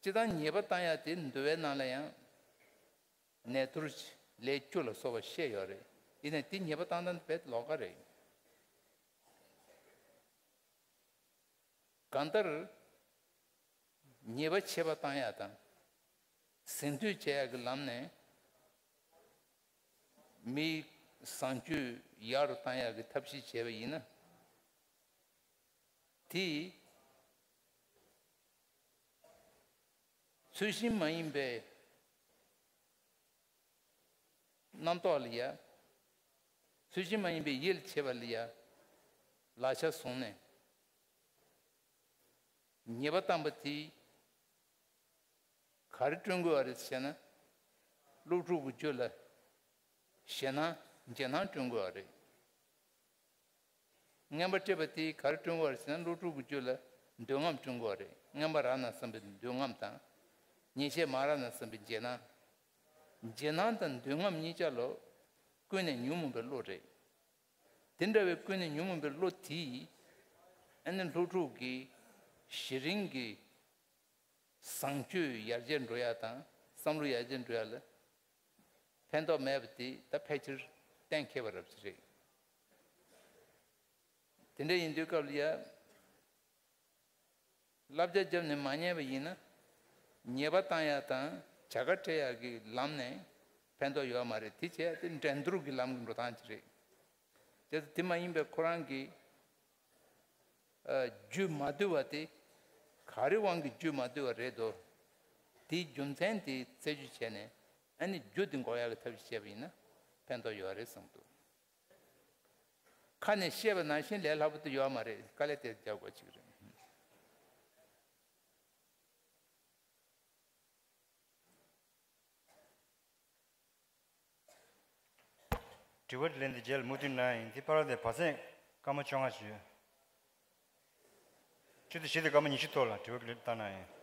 སྤྱིར་བཏང་ཉེས་པ་བཏང་ཡ་དེ་འདུལ་བའི་ནང་ལ་ཡང་ནས་ཐུར་ལས་བཅུ་ལ་སོགས་པ་བཤད་ཡོད་རེད། ཡིན་ནའི་དེ་ཉེས་པ་བཏང་སྟངས་དེ་རྦད་ལོགས་ཀ་རེད། གང་ལྟར་ཉེས་པ་ཆེ་བ་བཏང་ཡ་དང་གཟེངས་བསྟོད་བྱེད་ཡ་གི་ལམ་ནས་མི་བཟང་སྤྱོད་ཡག་རུ་བཏང་ཡ་གི་ཐབས་ཤེས་བྱས་པ་ཡིན་ན། དེས་ཚུལ་བཞིན་མ་ཡིན་པའི་རྣམ་རྟོག་ལ་ཡ། ཚུལ་བཞིན་མ་ཡིན་པའི་ཡིད་ལ་བྱེད་པ་ལ་ཡ་ལག་ཆ་བཟུང་ནས། ཉེས་པ་བཏང་པ་དེས་ག་རེ་བསྐྲུན་དགོས་པ་རེད་ཟེར་ན། སློབ་ཕྲུག་གི་རྒྱུད་ལ་ཞེད་སྣང་འཇིགས་སྣང་བསྐྲུན་དགོས་པ་རེད། རྔན་པ་སྤྲད་པ་དེས་ག་རེ་བསྐྲུན་དགོས་པ་རེད་ཟེར་ན། སློབ་ཕྲུག་གི་རྒྱུད་ལ་འདོད་རྔམ་བསྐྲུན་དགོས་པ་རེད། རྔན་པ་རག་ན་བསམ་པའི་འདོད་རྔམ་དང་། ཉེས་བྱས་མ་ར་ན་བསམ་པའི་འཇལ་སྣང་། འཇལ་སྣང་དང་འདོད་རྔམ་གཉིས་ཆ་ལོ། ཀུན་ནས་ཉོན་མོངས་པའི་བློ་རེད། དེ་འདྲ་བའི་ཀུན་ནས་ཉོན་མོངས་པའི་བློ་དེས་ཨ་ནི་ལྷོ་ཕྲུག་གི་གཞི་རིམ་གྱི་བཟང་སྤྱོད་ཡར་རྒྱས་འགྲོ་ཡ་དང་བསམ་བློ་ཡར་རྒྱས་འགྲོ་ཡ་ལ་ཕན་ཐོགས་མེད་པ་དེ་ད་ཕལ་ཆེར་གཏན་འཁེལ་བ་རབ་ཅིག་རེད། དེ་འདྲ་ཡིན་དུས་སྐབས་ལ་ཡ། བསླབ་བྱ་བརྒྱབ་ནས་མ་ཉན་པ་ཡིན་ན། ཉེས་པ་བཏང་ཡག་དང་བྱ་དགའ་སྤྲད་ཡག་གི་ལམ་ནས་ཕན་ཐོགས་ཡོད་མ་རེད། དེ་བྱས་དེ་འགྲན་བསྡུར་གྱི་ལམ་གྱི་འགྲོ་སྟངས་ཅིག་རེད། དེ་དེ་མ་ཡིན་པའི་ཁོ་རང་གི་ཨ་རྒྱུ་མ་བཏུལ་བ་དེ་ག་རེ་དབང་གིས་རྒྱུ་མ་བཏུལ་བ་རེད་དོ། དེའི་རྒྱུ་མཚན་དེ་རྩད་གཅོད་བྱས་ནས་ཨ་ནི་རྒྱུ་དེ་འགོག་ཡག་གི་ཐབས་ཤེས་བྱས་པ་ཡིན་ན་ཕན་ཐོགས་ཡོད་རེད་བསམ་འདུག་ཁ་ནས་བཤད་པ་ནང་བཞིན་ལས་སླ་པོ་དེ་ཡོད་མ་རེད། དཀའ་ལས་དེ་རྒྱག་དགོས་ཅིག་རེད། དྲི་བ་དྲིས་ལན་དེ་རྗེས་ལ་མུ་མཐུད་གནང་ཡིན། དེ་ཕར་དེ་བ་ཚན་སྐར་མ་བཅོ་ལྔ་ཞུ། བཅུ་དང་བཞི་དེ་སྐར་མ་ཉི་ཤུ་ཐོག་ལ་དྲི་བ་དྲིས་ལན་བཏང་གནང་ཡིན།